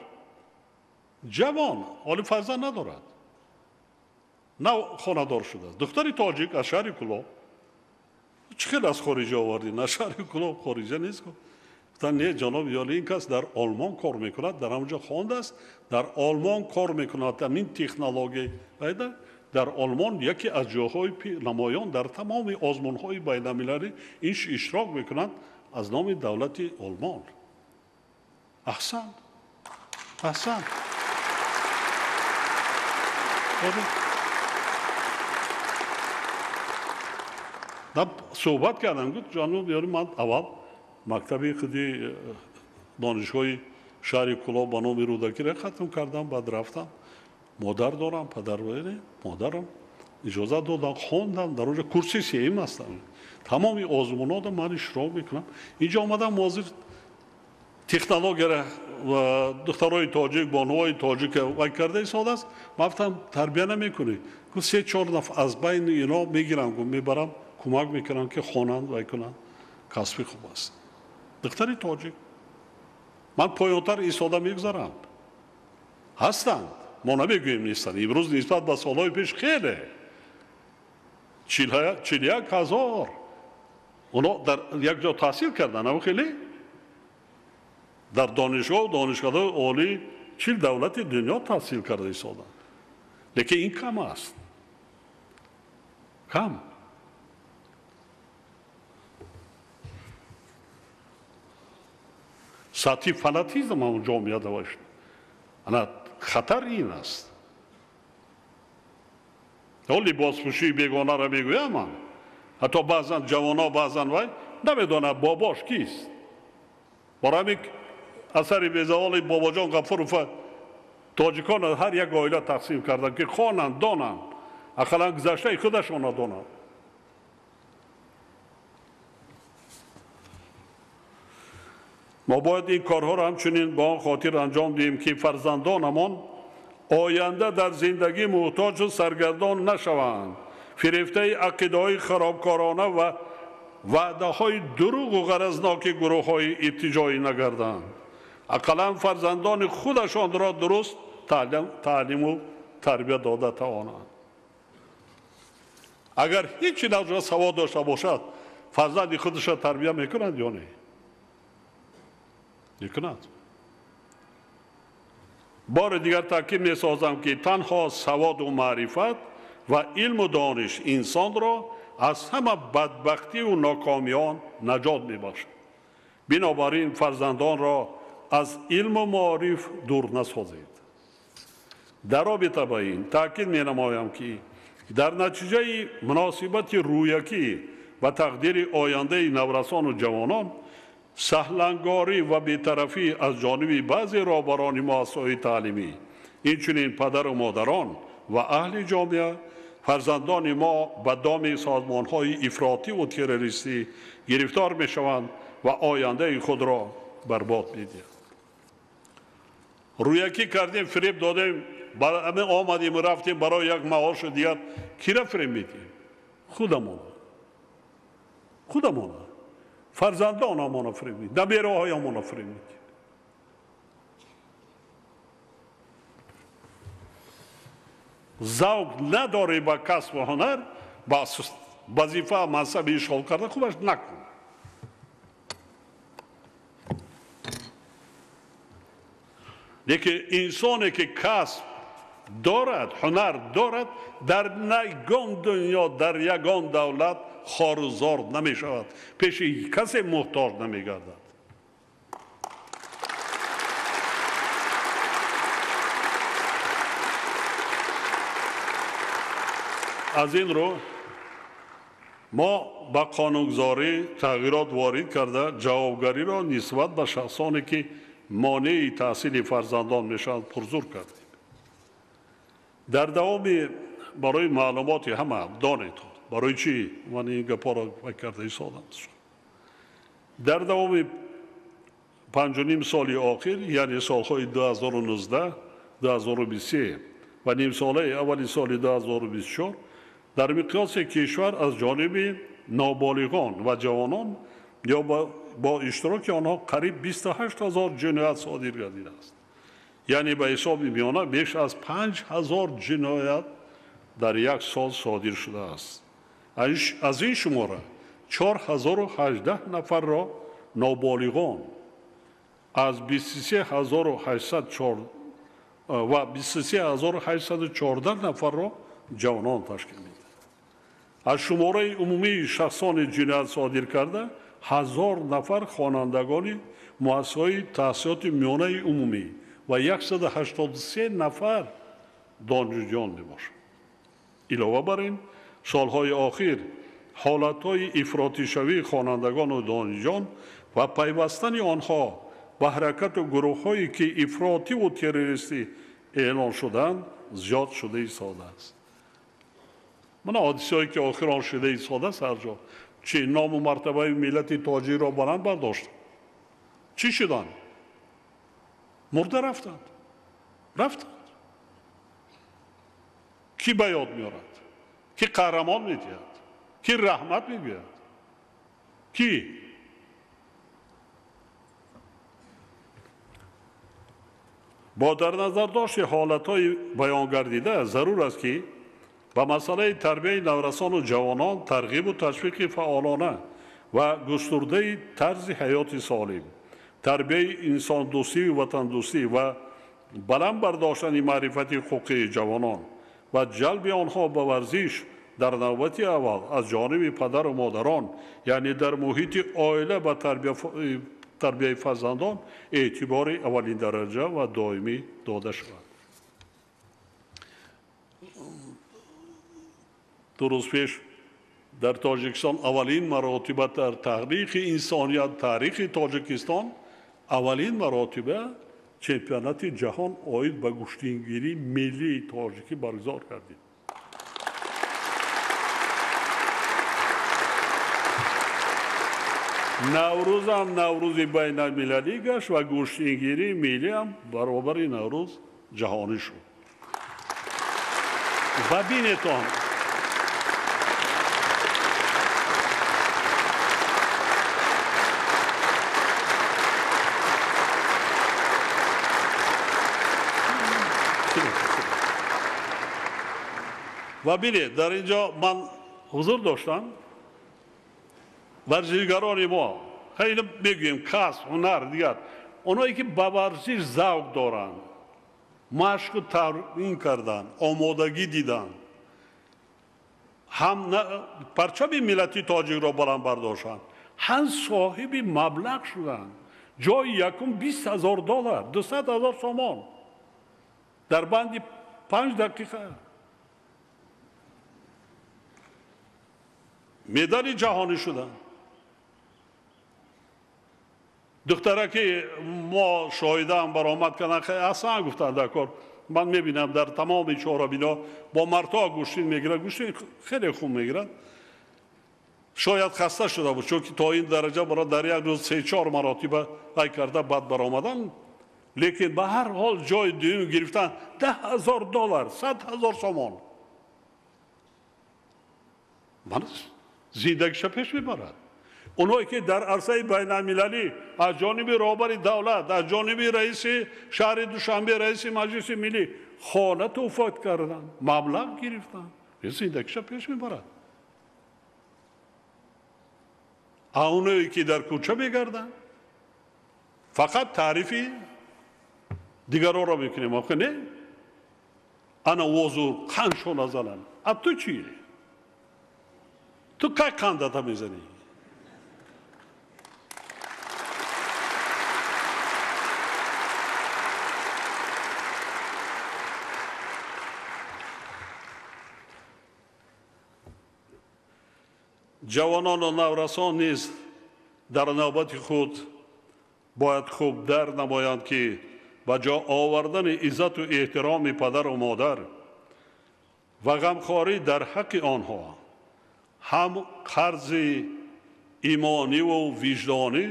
ҷавон, ҳоли фарзанд надорад, нав хонадор шудааст. Духтари тоҷик аз шаҳри Кӯлоб. Чӣ хел аз хориҷа овардӣ? На шаҳри Кӯлоб хориҷа нест. Гуфтанд не ҷаноб ёли, ин кас дар Олмон кор мекунад, дар ҳамонҷо хондааст, дар Олмон кор мекунад, ҳамин технология дар Олмон яке аз ҷойҳои намоён дар тамоми озмунҳои байналмилалӣ ин иштирок мекунанд аз номи давлати Олмон. Аҳсан, аҳсан. Суҳбат кардам, гуфт ҷаноб ёри, ман аввал мактаби худи донишгоҳи шаҳри Кӯлоб ба номи Рӯдакиро хатм кардам, баъд рафтам, модар дорам, падар модарам иҷозат додам, хондам, дар онҷо курси сеюм ҳастам. Тамоми озмунҳоро ман иштирок мекунам. Инҷо омадам ҳозир технологияро духтарои тоҷик, бонувои тоҷик вай карда истодааст. Ман гуфтам тарбия намекунӣ? Гуфт 3-4 нафар аз байни ино мегирам, гуфт мебарам Кӯмак мекунанд, ки хонанд, вай кунанд. Касби хуб аст. Духтари тоҷик. Ман поёнтар истода мегузарам. Ҳастанд. Мо намегӯем нестанд. Имрӯз нисбат ба солҳои пеш хеле. 41 ҳазор. Оно дар як ҷо таҳсил карданд, ама хеле? Дар донишгоҳ, донишгоҳҳои олӣ 40 давлати дунё таҳсил карда истоданд. Лекин ин кам аст. Кам. Сатҳи фанатизм ҳам ҷомеа давашт. Ана хатар ин аст. Либоспӯшии бегонаро мегӯям ман. Ҳатто баъзан ҷавонҳо, баъзан вай намедонад бобош кист. Барои ҳамин асари безаволи Бобоҷон Ғафуров тоҷикон ҳар як оила тақсим карданд, ки хонанд, донанд, ақаллан гузаштаи худашонро донанд. Мо бояд ин корҳоро ҳамчунин ба он хотир анҷом диҳем, ки фарзандонамон оянда дар зиндагӣ муҳтоҷу саргардон нашаванд, фирефтаи ақидаҳои харобкорона ва ваъдаҳои дурӯғу ғаразноки гурӯҳҳои иртиҷоӣ нагарданд. Ақаллан фарзандони худашонро дуруст таълиму тарбия дода тавонанд. Агар ҳеҷ навъ савод дошта бошад, фарзанди худашро тарбия мекунад ё не? Мекунад. Бори дигар таъкид месозам, ки танҳо саводу маърифат ва илму дониш инсонро аз ҳама бадбахтиву нокомиён наҷот мебахшад. Бинобар ин фарзандонро аз илму маориф дур насозед. Дар робита ба ин таъкид менамоям, ки дар натиҷаи муносибати рӯякӣ ва тақдири ояндаи наврасону ҷавонон, саҳлангорӣ ва бетарафӣ аз ҷониби баъзе роҳбарони муассисаҳои таълимӣ, инчунин падару модарон ва аҳли ҷомеа, фарзандони мо ба доми созмонҳои ифротиву террористӣ гирифтор мешаванд ва ояндаи худро барбод медиҳанд. Рӯякӣ кардем, фиреб додем, омадем, рафтем барои як маошу дигар. Кира фиреб медиҳем? Худамона. Худамона. Фарзандонамона фиреб медиҳем, набераҳоямона фиреб медиҳем. Завқ надорӣ ба касбу ҳунар, ба вазифа, мансаби ишғол карда хубаш накун. Лекин инсоне ки касб дорад, ҳунар дорад, дар ягон дунё, дар ягон давлат хору зор намешавад, пеши касе муҳтоҷ намегардад. Аз ин рӯ мо ба қонунгузорӣ тағйирот ворид карда, ҷавобгариро нисбат ба шахсоне ки монеи таҳсили фарзандон мешаванд пурзур кардем. Дар давоми барои маълумоти ҳама донед, барои чӣ ман ин гапҳоро карда истодам. Дар давоми 5,5 соли охир, яъне солҳои 2019, 2023 ва нимсолаи аввали соли 2024, дар миқёси кишвар аз ҷониби ноболиғон ва ҷавонон ё бо иштироки онҳо қариб 28 ҳазор ҷиноят содир гардидааст. Яъне ба ҳисоби миёна беш аз 5 ҳазор ҷиноят дар як сол содир шудааст. Аз ин шумора 4018 нафарро ноболиғон, аз 23804 ва 23814 нафарро ҷавонон ташкил медиҳад. Аз шумораи умумии шахсони ҷиноят содир карда, 1000 нафар хонандагони муассисаҳои таҳсилоти миёнаи умумӣ ва 183 нафар донишҷӯён мебошанд. Илова бар ин, солҳои охир ҳолатҳои ифротишавии хонандагону донишҷӯён ва пайвастани онҳо ба ҳаракату гурӯҳҳое ки ифротиву террористӣ эълон шуданд, зиёд шуда истодааст. Мана ҳодисаҳое ки охирон шуда истодааст ҳар ҷо, чи ному мартабаи миллати тоҷикро баланд бардоштанд, чӣ шуданд? Мурда рафтанд, рафтанд. Кӣ ба ёд меорад? Кӣ қаҳрамон медиҳад? Ки раҳмат мегӯяд? Ки? Бо дар назардошти ҳолатҳои баёнгардида зарур аст, ки ба масъалаи тарбияи наврасону ҷавонон тарғибу ташвиқи фаъолона ва густурдаи тарзи ҳаёти солим, тарбияи инсондӯстию ватандӯстӣ ва баланд бардоштани маърифати ҳуқуқии ҷавонон ва ҷалби онҳо ба варзиш дар навбати аввал аз ҷониби падару модарон, яъне дар муҳити оила ба тарбияи фарзандон эътибори аввалиндараҷа ва доимӣ дода шавад. Ду рӯз пеш дар Тоҷикистон аввалин маротиба дар таърихи инсоният, таърихи Тоҷикистон аввалин маротиба чемпионати ҷаҳон оид ба гӯштингирии миллии тоҷикӣ баргузор кардид. Наврӯзам наврӯзи байналмилалӣ гашт ва гӯштингирии миллиам баробари Наврӯз ҷаҳонӣ шуд. Ва бинетон, ва бинед, дар ин ҷо ман ҳузур доштам. Варзишгарони мо, хеле мегӯем касб, ҳунар, дигар онҳое ки ба варзиш завқ доранд, машқу тамрин карданд, омодагӣ диданд, ҳам парчами миллати тоҷикро баланд бардоштанд, ҳам соҳиби маблағ шуданд. Ҷои якум 20 000 доллар, 200 000 сомон дар банди 5 дақиқа медали ҷаҳонӣ шуданд. Духтараки мо шоҳидаам баромад карданд, аслан гуфтанд дар кор. Ман мебинам дар тамоми чорабино бо мардҳо гӯштин мегирад, гӯштин хеле хуб мегирад. Шояд хаста шуда буд, чунки то ин дараҷа бара дар як рӯз 3-4 маротиба ай карда баъд баромадан, лекин ба ҳар ҳол ҷои дуюм гирифтан 10 000 доллар, 100 000 сомон. Ман зиндагиша пеш мебарад. Онҳое ки дар арсаи байналмилалӣ аз ҷониби роҳбари давлат, аз ҷониби раиси шаҳри Душанбе, раиси Маҷлиси миллӣ хона туҳфа карданд, маблағ гирифтанд, зиндагиша пеш мебарад. А онҳое ки дар кӯча мегарданд, фақат таърифи дигаронро мекунем. Охи не, ана возур қандшона зананд. А ту чӣ? Ту кай қандата мезанӣ? Ҷавонону наврасон низ дар навбати худ бояд хуб дар намоянд, ки ба ҷо овардани иззату эҳтироми падару модар ва ғамхорӣ дар ҳаққи онҳо ҳам қарзи имониву виҷдонӣ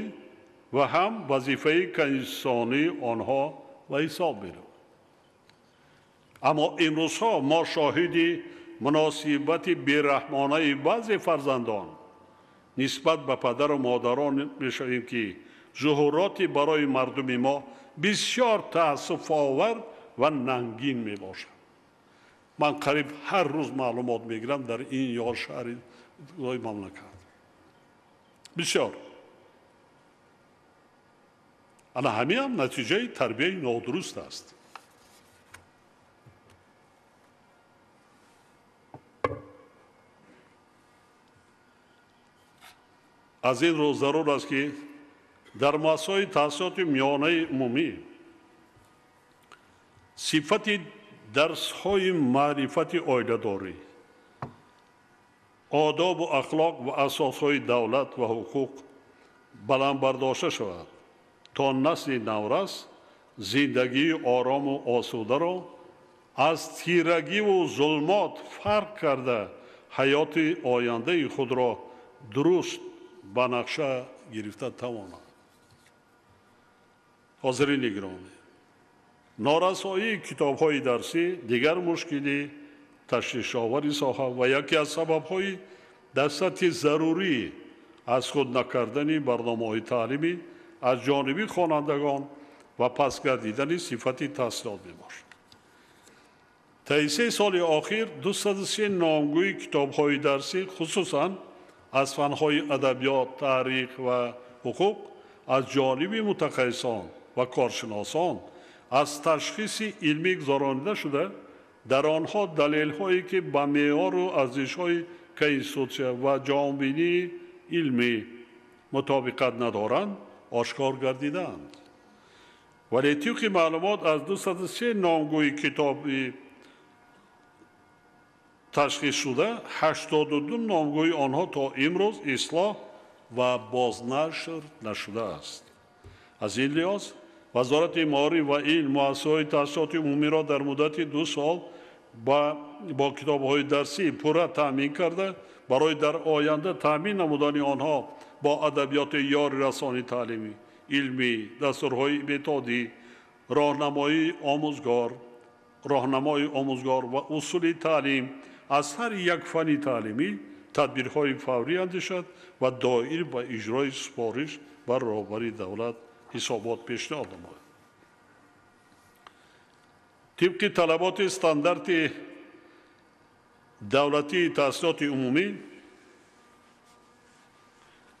ва ҳам вазифаи конститутсионии онҳо ба ҳисоб меравад. Аммо имрӯзҳо мо шоҳиди муносибати бераҳмонаи баъзе фарзандон нисбат ба падару модарон мешавем, ки зуҳуроти барои мардуми мо бисёр таассуфовар ва нангин мебошад. Ман қариб ҳар рӯз маълумот мегирам дар ин ё шаҳри мамлакат. Бисёр. Ана ҳамиам натиҷаи тарбияи нодуруст аст. Аз ин рӯ зарур аст, ки дар муассисаҳои таҳсилоти миёнаи умумӣ сифати дарсҳои маърифати оиладорӣ, одобу ахлоқ ва асосҳои давлат ва ҳуқуқ баланд бардошта шавад, то насли наврас зиндагии орому осударо аз тирагиву зулмот фарқ карда ҳаёти ояндаи худро дуруст ба нақша гирифта тавонад. Ҳозирини гиромӣ, норасоии китобҳои дарсӣ дигар мушкили ташвишовари соҳа ва яке аз сабабҳои Дар сатҳи зарурӣ аз худ накардани барномаҳои таълимӣ аз ҷониби хонандагон ва паст гардидани сифати таҳсилот мебошад. Таи 3 соли охир 203 номгӯи китобҳои дарсӣ, хусусан аз фанҳои адабиёт, таърих ва ҳуқуқ, аз ҷониби мутахассисон ва коршиносон аз ташхиси илмӣ гузаронида шуда, дар онҳо далелҳое ки ба меъёру арзишҳои конститутсия ва ҷаҳонбинии илмӣ мутобиқат надоранд, ошкор гардидаанд. Вале тибқи маълумот аз 203 номгӯи китоби ташхисшуда 82 номгӯи онҳо то имрӯз ислоҳ ва бознашр нашудааст. Аз ин лиҳоз Вазорати маориф ва илм муассисаҳои таҳсилоти умумиро дар муддати 2 сол бо китобҳои дарсӣ пурра таъмин карда, барои дар оянда таъмин намудани онҳо бо адабиёти ёрирасони таълимӣ, илмӣ, дастурҳои методӣ, роҳнамои омӯзгор ва усули таълим аз ҳар як фанни таълимӣ тадбирҳои фаврӣ андешад ва доир ба иҷрои супориш бар роҳбари давлат ҳисобот пешниҳод намояд. Тибқи талаботи стандарти давлатии таҳсилоти умумӣ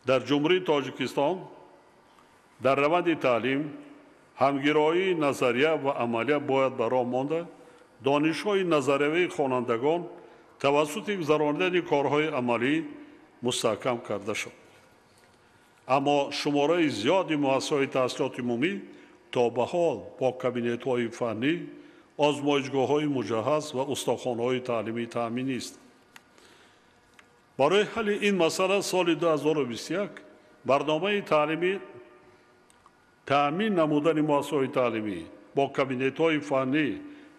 дар Ҷумҳурии Тоҷикистон дар раванди таълим ҳамгироии назария ва амалия бояд ба роҳ монда, донишҳои назариявии хонандагон тавассути гузаронидани корҳои амалӣ мустаҳкам карда шуд. Аммо шумораи зиёди муассисаҳои таҳсилоти умумӣ то ба ҳол бо кабинетҳои фаннӣ, озмоишгоҳҳои муҷаҳҳаз ва устохонаҳои таълимӣ таъмин нест. Барои ҳалли ин масъала соли 2021 барномаи таълимӣ таъмин намудани муассисаҳои таълимӣ бо кабинетҳои фаннӣ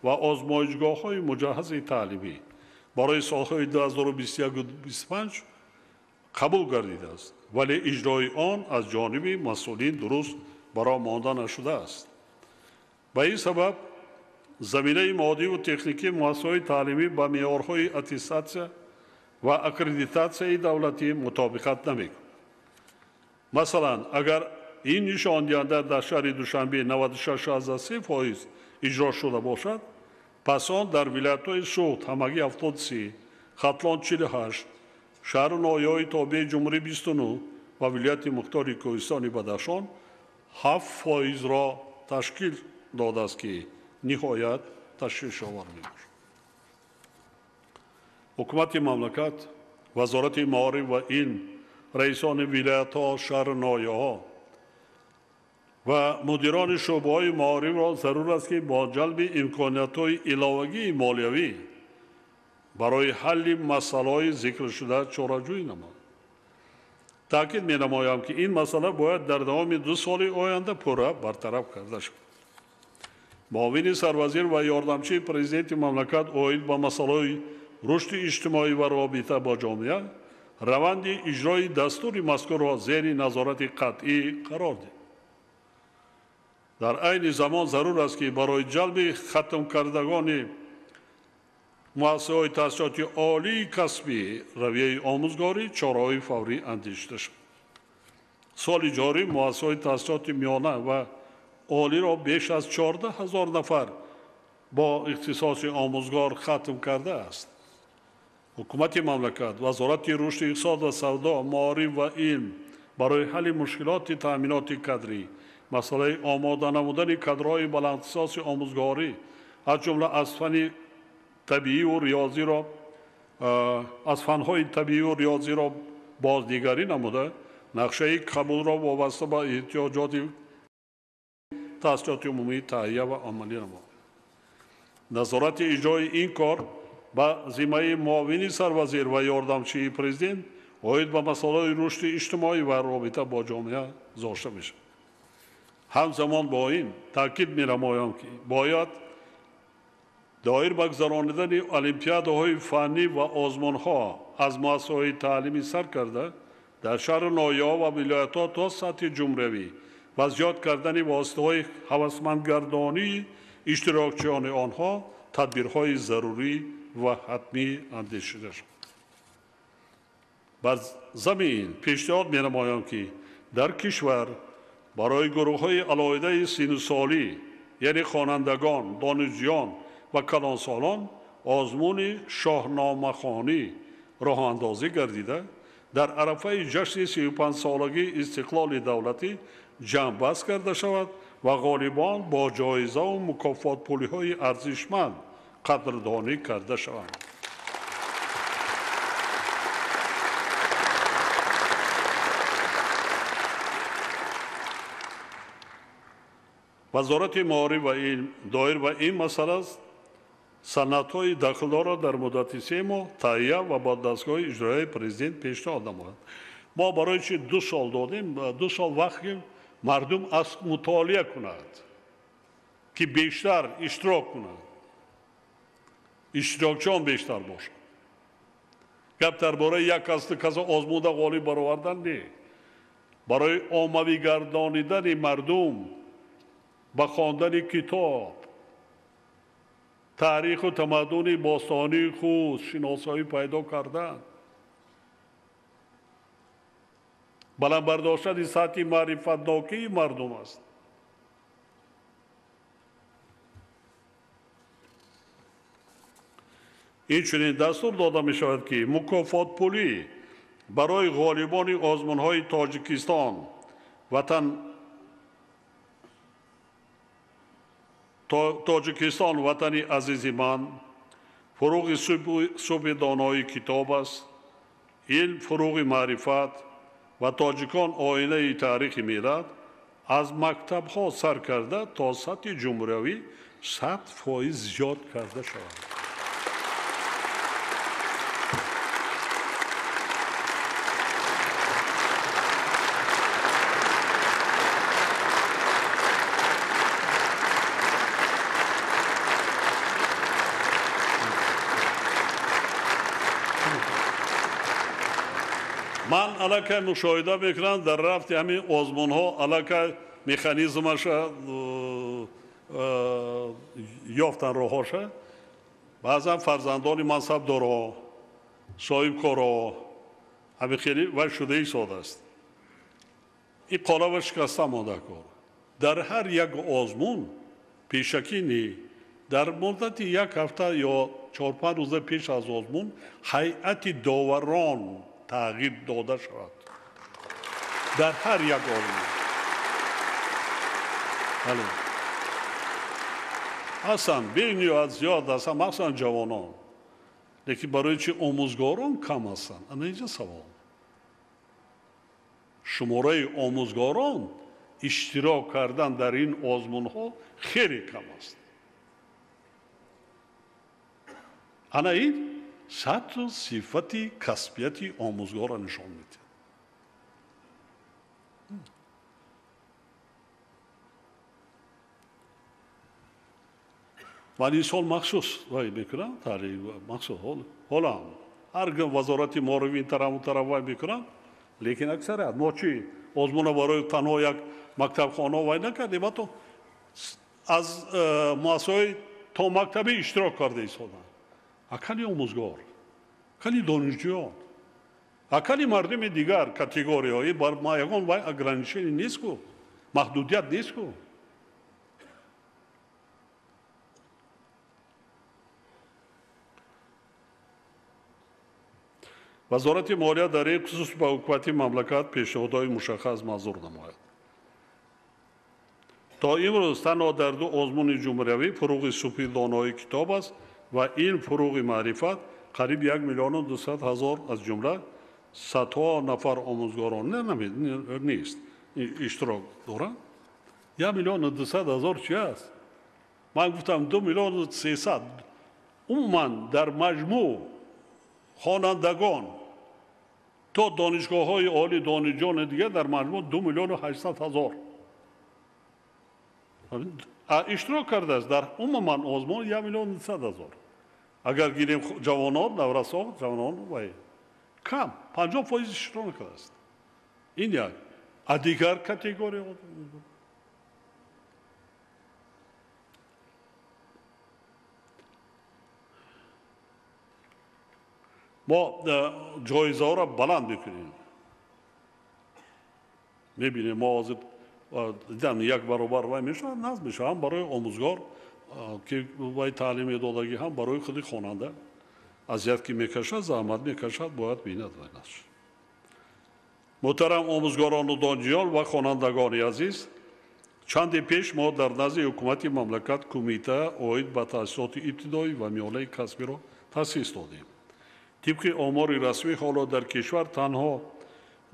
ва озмоишгоҳҳои муҷаҳҳази таълимӣ барои солҳои 2021-25 қабул гардидааст, вале иҷрои он аз ҷониби масъулин дуруст ба роҳ монда нашудааст. Ба ин сабаб заминаи моддиву техникии муассисаҳои таълимӣ ба меъёрҳои аттестатсия ва аккредитатсияи давлатӣ мутобиқат намекунад. Масалан, агар ин нишондиҳанда дар шаҳри Душанбе 96,3% иҷро шуда бошад, пас он дар вилоятҳои Суғд ҳамагӣ 73, Хатлон 48, шаҳру ноҳияҳои тобеи ҷумҳурӣ 29 ва вилояти мухтори Кӯҳистони Бадахшон 7%-ро ташкил додааст, ки ниҳоят ташвишовар мебошад. Ҳукумати мамлакат, Вазорати маориф ва илм, раисони вилоятҳо, шаҳру ноҳияҳо ва мудирони шӯъбаҳои маорифро зарур аст, ки бо ҷалби имкониятҳои иловагии молиявӣ барои ҳалли масъалаҳои зикршуда чораҷӯӣ намояд. Таъкид менамоям, ки ин масъала бояд дар давоми 2 соли оянда пурра бартараф карда шавад. Муовини сарвазир ва ёрдамчии президенти мамлакат оид ба масъалаҳои рушди иҷтимоӣ ва робита бо ҷомеа раванди иҷрои дастури мазкурро зери назорати қатъӣ қарор дид. Дар айни замон зарур аст, ки барои ҷалби хатмкардагони муассисаҳои таҳсилоти олии касбӣ равияи омӯзгорӣ чораҳои фаврӣ андешида шавад. Соли ҷорӣ муассисаҳои таҳсилоти миёна ва олиро беш аз 14 000 нафар бо ихтисоси омӯзгор хатм кардааст. Ҳукумати мамлакат, Вазорати рушди иқтисод ва савдо, маориф ва илм барои ҳалли мушкилоти таъминоти кадрӣ, масъалаи омода намудани кадрҳои баландихтисоси омӯзгорӣ, аз ҷумла аз фанни табииву риёзиро аз фанҳои табииву риёзиро боздигарӣ намуда, нақшаи қабулро вобаста ба эҳтиёҷоти таҳсилоти умумӣ таҳия ва амалӣ намояд. Назорати иҷрои ин кор ба зиммаи муовини сарвазир ва ёрдамчии президент оид ба масъалаҳои рушди иҷтимоӣ ва робита бо ҷомеа гузошта мешавад. Ҳамзамон бо ин таъкид менамоям, ки бояд доир ба гузаронидани олимпиадаҳои фаннӣ ва озмунҳо аз муассисаҳои таълимӣ сар карда дар шаҳру ноҳияҳо ва вилоятҳо то сатҳи ҷумҳуриявӣ ва зиёд кардани воситаҳои ҳавасмандгардонии иштирокчиёни онҳо тадбирҳои зарурӣ ва ҳатмӣ андешида шавад. Бар замин пешниҳод менамоям, ки дар кишвар барои гурӯҳҳои алоҳидаи синнусолӣ, яъне хонандагон, донишҷӯён ва калонсолон озмуни шоҳномахонӣ роҳандозӣ гардида, дар арафаи ҷашни 35-солагии истиқлоли давлатӣ ҷамъбаст карда шавад ва ғолибон бо ҷоизаву мукофотпулиҳои арзишманд қадрдонӣ карда шаванд. Вазорати маориф ва илм доир ба ин масъала санадҳои дахлдорро дар муддати 3 моҳ таҳия ва ба дастгоҳи иҷроияи президент пешниҳод намояд. Мо барои чи 2 сол додем? 2 сол вақт ки мардум аз мутолиа кунад, ки бештар иштирок кунад, иштирокчиён бештар бошад. Гап дар бораи як кас каса озмуда ғолиб баровардан не, барои оммавӣ гардонидани мардум ба хондани китоб, таъриху тамаддуни бостонии худ шиносоӣ пайдо кардан, баланд бардоштани сатҳи маърифатнокии мардум аст. Инчунин дастур дода мешавад, ки мукофотпулӣ барои ғолибони озмунҳои Тоҷикистон ватан Тоҷикистон ватани азизи ман, фуруғи субҳи донои китоб аст, илм фуруғи маърифат ва тоҷикон оинаи таърихи миллат аз мактабҳо сар карда то сатҳи ҷумҳуриявӣ 100% зиёд карда шавад. Ман аллакай мушоҳида мекунам, дар рафти ҳамин озмунҳо аллакай механизмаша ёфтан роҳҳоша. Баъзан фарзандони мансабдорҳо, соҳибкорҳо ҳамин хеле вай шуда истодааст. Ин қолаба шикаста монда кор. Дар ҳар як озмун пешакӣ не, дар муддати як ҳафта ё 4-5 рӯза пеш аз озмун ҳайати доварон тағйир дода шавад дар ҳар як озмун. Бале, ҳастанд бениҳоят зиёд ҳастанд, махсусан ҷавонон, лекин барои чи омӯзгорон кам ҳастанд? Ана инҷа савол. Шумораи омӯзгорон иштирок кардан дар ин озмунҳо хеле кам аст. Ана ин сатҳу сифати касбияти омӯзгорро нишон медиҳад. Ман ин сол махсус вай мекунам, махсус ҳолам ҳар вазорати маориф ин тараф он тараф вай мекунам, лекин аксарият мо чи озмуна барои танҳо як мактабхона вай накардем, ҳатто аз муассисаҳои томактабӣ иштирок карда истоданд. Акали омӯзгор, акали донишҷӯён, акали мардуми дигар категорияҳои бар ма ягон вай ограничение нест ку, маҳдудият нест ку. Вазорати молия дар ин хусус ба ҳукумати мамлакат пешниҳодҳои мушаххас манзур намояд. То имрӯз танҳо дар 2 озмуни ҷумҳуриявӣ фуруғи субҳи донои китоб аст ва илм фуруғи маърифат қариб 1 200 000 аз ҷумла садҳо нафар омӯзгорон нест иштирок доранд. 1 200 000 чи аст? Ман гуфтам 2 300 000. Умуман дар маҷмӯъ хонандагон то донишгоҳҳои олӣ донишҷӯёни дигар дар маҷмӯъ 2 800 000 иштирок кардааст дар умуман озмун 1 200 000. Агар гирем ҷавонон, наврасон, ҷавонон вай кам 50% иштирок накардааст. Ин як. А дигар категория Мо ҷоизаҳоро баланд мекунем. Мебинем, мо ҳозир дидам як баробар вай мешавад, назм мешавад ҳам барои омӯзгор, ки вай таълим медодагӣ, ҳам барои худи хонанда. Азият ки мекашад, заҳмат мекашад, бояд бинад вай наш. Муҳтарам омӯзгорону донишҷӯён ва хонандагони азиз, чанде пеш мо дар назди ҳукумати мамлакат кумита оид ба таҳсилоти ибтидоӣ ва миёнаи касбиро таъсис додем. Тибқи омори расмӣ, ҳоло дар кишвар танҳо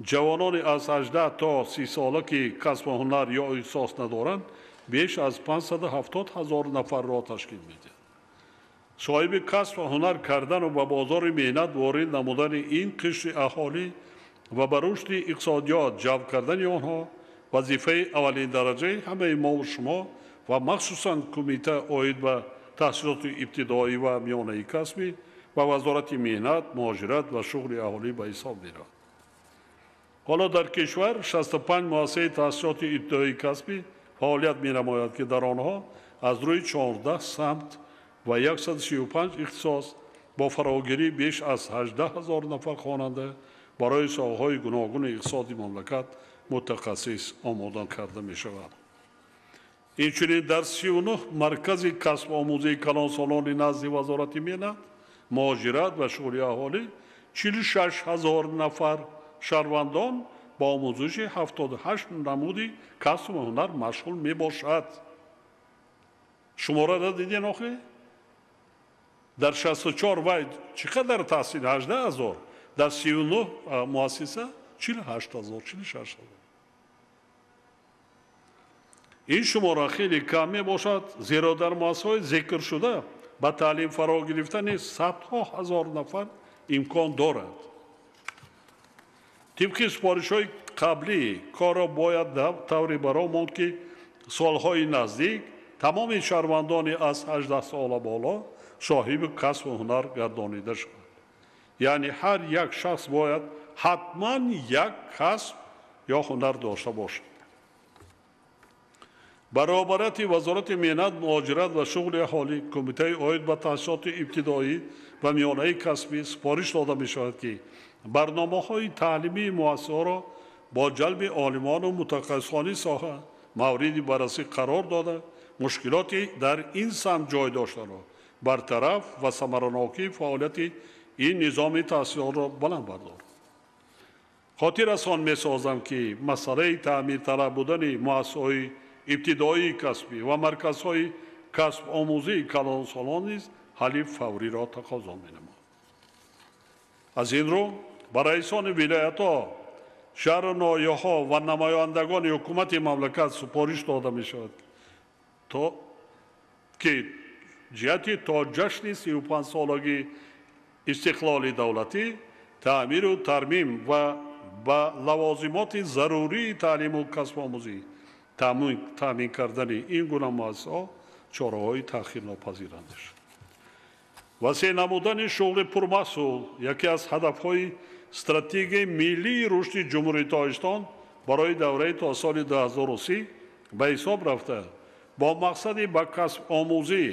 ҷавонони аз 18 то 30 сола, ки касбу ҳунар ё ихтисос надоранд, беш аз 570 ҳазор нафарро ташкил медиҳад. Соҳиби касбу ҳунар кардану ба бозори меҳнат ворид намудани ин қишри аҳолӣ ва ба рушди иқтисодиёт ҷалб кардани онҳо вазифаи аввалиндараҷаи ҳамаи мову шумо ва махсусан кумита оид ба таҳсилоти ибтидоӣ ва миёнаи касбӣ ва Вазорати меҳнат, муҳоҷират ва шуғли аҳолӣ ба ҳисоб меравад. Ҳоло дар кишвар 65 муассисаи таҳсилоти ибтидоии касбӣ фаъолият менамояд, ки дар онҳо аз рӯи 14 самт ва 135 ихтисос бо фарогирии беш аз 18 ҳазор нафар хонанда барои соҳаҳои гуногуни иқтисоди мамлакат мутахассис омода карда мешавад. Инчунин дар 39 маркази касбомӯзии калонсолони назди Вазорати меҳнат, муҳоҷират ва шуғли аҳолӣ 46 ҳазор нафар шаҳрвандон ба омӯзиши 78 намуди касбу ҳунар машғул мебошад. Шумораро диден охе? Дар 64 вай чӣ қадар таҳсил? 18 ҳазор. Дар 39 муассиса 48 ҳазор, 46 ҳазор. Ин шумора хеле кам мебошад, зеро дар муассисаҳои зикршуда ба таълим фаро гирифтани садҳо ҳазор нафар имкон дорад. Тибқи супоришҳои қаблӣ корро бояд тавре баро монд, ки солҳои наздик тамоми шаҳрвандони аз 18 сола боло соҳиби касбу ҳунар гардонида шаванд. Яъне ҳар як шахс бояд ҳатман як касб ё ҳунар дошта бошад. Баробарати Вазорати меҳнат, муҳоҷират ва шуғли аҳолӣ, кумитаи оид ба таҳсилоти ибтидоӣ ва миёнаи касбӣ супориш дода мешавад, ки барномаҳои таълимии муассисаҳоро бо ҷалби олимону мутахассисони соҳа мавриди баррасӣ қарор дода, мушкилоти дар ин самт ҷой доштаро бартараф ва самаранокии фаъолияти ин низоми таҳсилотро баланд бардорад. Хотиррасон месозам, ки масъалаи таъмирталаб будани муассисаҳои ибтидоии касбӣ ва марказҳои касбомӯзии калонсолон низ ҳалли фавриро тақозо менамояд. Аз ин рӯ ба раисони вилоятҳо, шаҳру ноҳияҳо ва намояндагони ҳукумати мамлакат супориш дода мешавад, то ки ҷиҳати то ҷашни 35-солагии истиқлоли давлатӣ таъмиру тармим ва ба лавозимоти зарурии таълиму касбомӯзӣ таъмин кардани ин гуна муассисаҳо чораҳои таъхирнопазиранд. Васеъ намудани шуғли пурмаҳсул яке аз ҳадафҳои стратегияи миллии рушди Ҷумҳурии Тоҷикистон барои давраи то соли 2030 ба ҳисоб рафта, бо мақсади ба касбомӯзӣ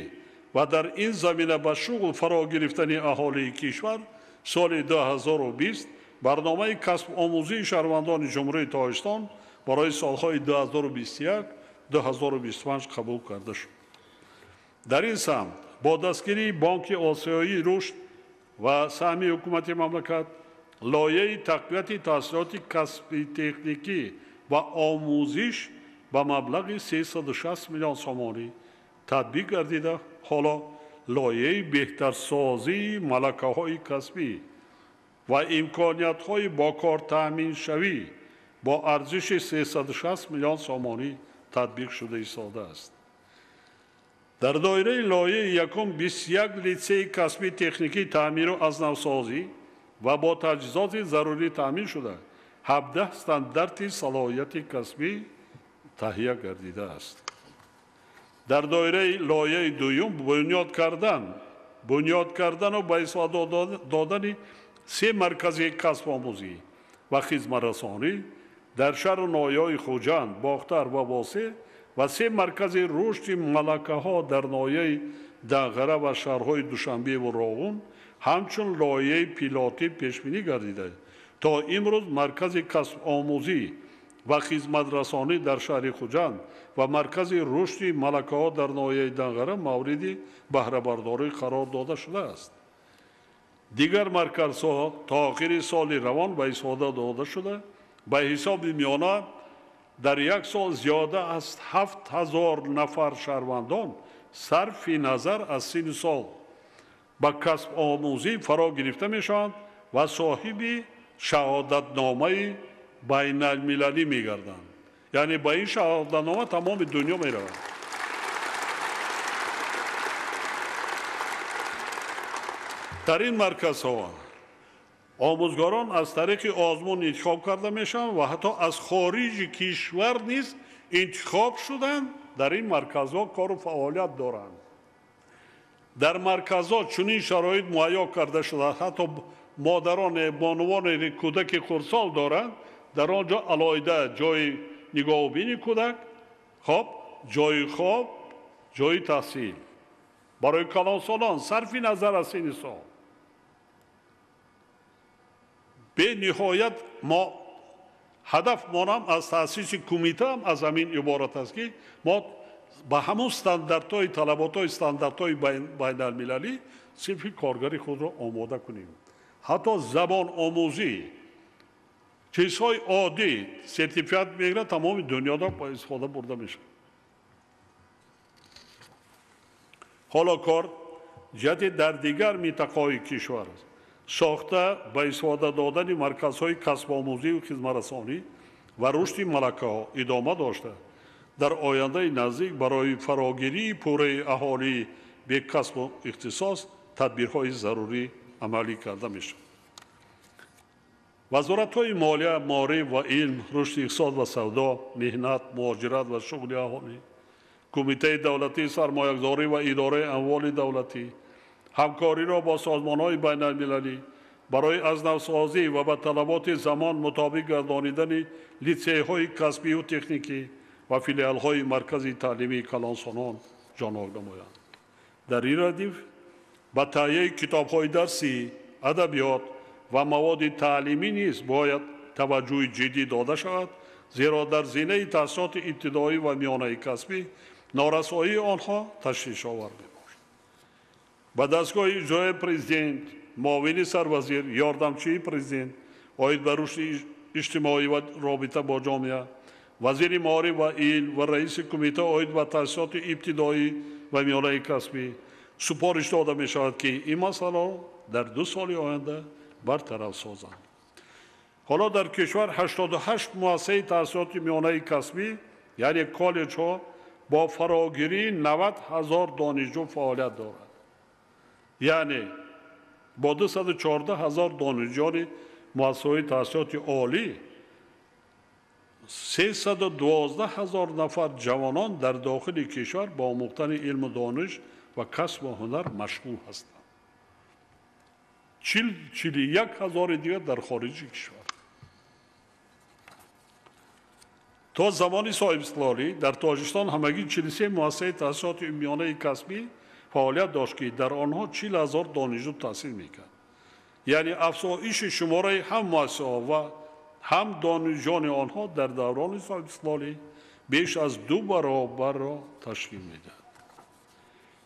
ва дар ин замина ба шуғл фаро гирифтани аҳолии кишвар соли 2020 барномаи касбомӯзии шаҳрвандони Ҷумҳурии Тоҷикистон барои солҳои 2021-2025 қабул карда шуд. Дар ин самт бо дастгирии Бонки Осиёии рушд ва саҳми ҳукумати мамлакат лоиҳаи тақвияти таҳсилоти касби техникӣ ва омӯзиш ба маблағи 360 миллион сомонӣ татбиқ гардида, ҳоло лоиҳаи беҳтарсозии малакаҳои касбӣ ва имкониятҳои бо кор таъминшавӣ бо арзиши 360 миллион сомонӣ татбиқ шуда истодааст. Дар доираи лоиҳаи якум 21 литсеи касбии техникӣ таъмиру аз навсозӣ ва бо таҷҳизоти зарурӣ таъмин шуда, 17 стандарти салоҳияти касбӣ таҳия гардидааст. Дар доираи лоиҳаи дуюм бунёд кардану ба ислоҳ додани 3 маркази касбомӯзӣ ва хизматрасонӣ дар шаҳру ноҳияҳои Хуҷанд, Бохтар ва Восеъ ва 3 маркази рушди малакаҳо дар ноҳияи Дағара ва шаҳрҳои Душанбе ва Роғун ҳамчун лоиҳаи пилотӣ пешбинӣ гардида, то имрӯз маркази касбомӯзӣ ва хизматрасонӣ дар шаҳри Хуҷанд ва маркази рушди малакаҳо дар ноҳияи Данғара мавриди баҳрабардорӣ қарор дода шудааст. Дигар марказҳо то охири соли равон ба истифода дода шуда, ба ҳисоби миёна дар як сол зиёда аз 7000 нафар шаҳрвандон сарфи назар аз синну сол ба касбомӯзӣ фаро гирифта мешаванд ва соҳиби шаҳодатномаи байналмилалӣ мегарданд. Яъне ба ин шаҳодатнома тамоми дунё меравад. Дар ин марказҳо омӯзгорон аз тариқи озмун интихоб карда мешаванд ва ҳатто аз хориҷи кишвар низ интихоб шуданд, дар ин марказҳо кору фаъолият доранд. Дар марказҳо чунин шароит муҳайё карда шудааст, ҳатто модароне, бонувоне кӯдаки хурдсол доранд, дар он ҷо алоҳида ҷои нигоҳубини кӯдак, хоб, ҷои хоб, ҷои таҳсил барои калонсолон сарфи назар аз синни сол. Бениҳоят мо ҳадаф монам аз таъсиси кумитаам аз ҳамин иборат аст, ки мо ба ҳамон стандартҳои талаботҳои стандартҳои байналмилалӣ синфи коргари худро омода кунем. Ҳатто забономӯзӣ, чизҳои оддӣ сертификат мегирад, тамоми дунёда ба истифода бурда мешавад. Ҳоло кор ҷиҳати дар дигар минтақаҳои кишвар аст. Сохта ба истифода додани марказҳои касбомӯзию хизматрасонӣ ва рушди малакаҳо идома дошта, дар ояндаи наздик барои фарогирии пурраи аҳолии бекасбу ихтисос тадбирҳои зарурӣ амалӣ карда мешавад. Вазоратҳои молия, маориф ва илм, рушди иқтисод ва савдо, меҳнат, муҳоҷират ва шуғли аҳолӣ, Кумитаи давлатии сармоягузорӣ ва идораи амволи давлатӣ ҳамкориро бо созмонҳои байналмилалӣ барои аз навсозӣ ва ба талаботи замон мутобиқ гардонидани литсейҳои касбию техникӣ ва филиалҳои маркази таълимии калонсолон ҷонок намоянд. Дар ин радиф ба таҳияи китобҳои дарсӣ, адабиёт ва маводи таълимӣ низ бояд таваҷҷӯҳи ҷиддӣ дода шавад, зеро дар зинаи таҳсилоти ибтидоӣ ва миёнаи касбӣ норасоии онҳо ташвишовар мебошад. Ба дастгоҳи иҷроияи президент, муовини сарвазир, ёрдамчии президент оид ба рушди иҷтимоӣ ва робита бо ҷомеа, вазири маориф ва илм ва раиси кумита оид ба таҳсилоти ибтидоӣ ва миёнаи касбӣ супориш дода мешавад, ки ин масъаларо дар 2 соли оянда бартараф созанд. Ҳоло дар кишвар 88 муассисаи таҳсилоти миёнаи касбӣ, яъне коллеҷҳо бо фарогирии 90 000 донишҷӯ фаъолият дорад. Яъне бо 214 000 донишҷӯёни муассисаҳои таҳсилоти олӣ 312 000 нафар ҷавонон дар дохили кишвар бо омӯхтани илму дониш ва касбу ҳунар машғул ҳастанд. 41 000 дигар дар хориҷи кишвар. То замони соҳибистиқлолӣ дар Тоҷикистон ҳамагӣ 43 муассисаи таҳсилоти миёнаи касбӣ фаъолият дошт, ки дар онҳо 40 000 донишҷӯ таҳсил мекард. Яъне афзоиши шумораи ҳам муассисаҳо ва ҳам донишҷӯёни онҳо дар даврони соҳибистиқлолӣ беш аз 2 баробарро ташкил медиҳад.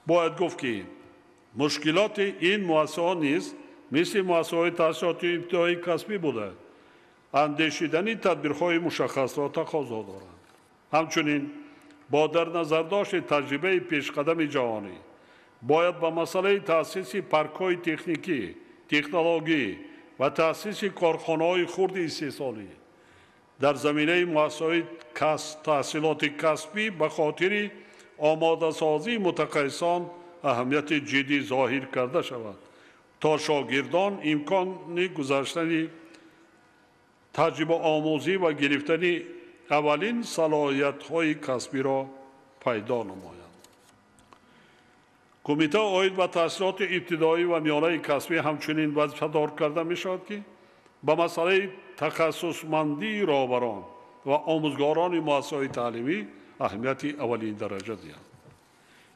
Бояд гуфт, ки мушкилоти ин муассисаҳо низ мисли муассисаҳои таҳсилоти ибтидоии касбӣ буда, андешидани тадбирҳои мушаххасро тақозо доранд. Ҳамчунин бо дар назардошти таҷрибаи пешқадами ҷаҳонӣ бояд ба масъалаи таъсиси паркҳои техникӣ, технологӣ ва таъсиси корхонаҳои хурди истеҳсолӣ дар заминаи муассисаҳои таҳсилоти касбӣ ба хотири омодасозии мутахассисон аҳамияти ҷиддӣ зоҳир карда шавад, то шогирдон имкони гузаштани таҷрибаомӯзӣ ва гирифтани аввалин салоҳиятҳои касбиро пайдо намоянд. Кумита оид ба таҳсилоти ибтидоӣ ва миёнаи касбӣ ҳамчунин вазифадор карда мешавад, ки ба масъалаи тахассусмандии роҳбарон ва омӯзгорони муассисаҳои таълимӣ аҳамияти аввалин дараҷа диҳанд.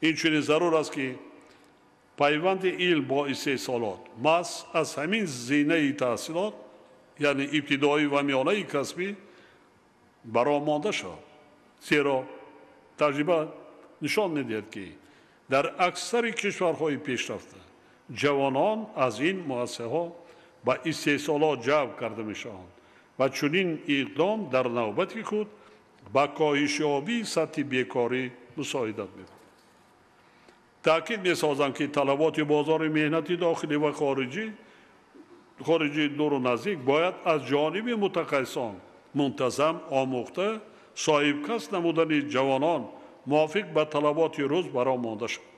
Инчунин зарур аст, ки Пайванди илм бо истеҳсолот маҳз аз ҳамин зинаи таҳсилот, яъне ибтидоӣ ва миёнаи касбӣ бароҳ монда шавад. Зеро таҷриба нишон медиҳад, ки дар аксари кишварҳои пешрафта ҷавонон аз ин муассисаҳо ба истеҳсолот ҷалб карда мешаванд ва чунин иқдом дар навбати худ ба коҳишёбии сатҳи бекорӣ мусоидат мекунад. Таъкид месозам, ки талаботи бозори меҳнати дохилӣ ва хориҷии дуру наздик бояд аз ҷониби мутахассисон мунтазам омӯхта, соҳибкасб намудани ҷавонон мувофиқ ба талаботи рӯз бароҳ монда шавад.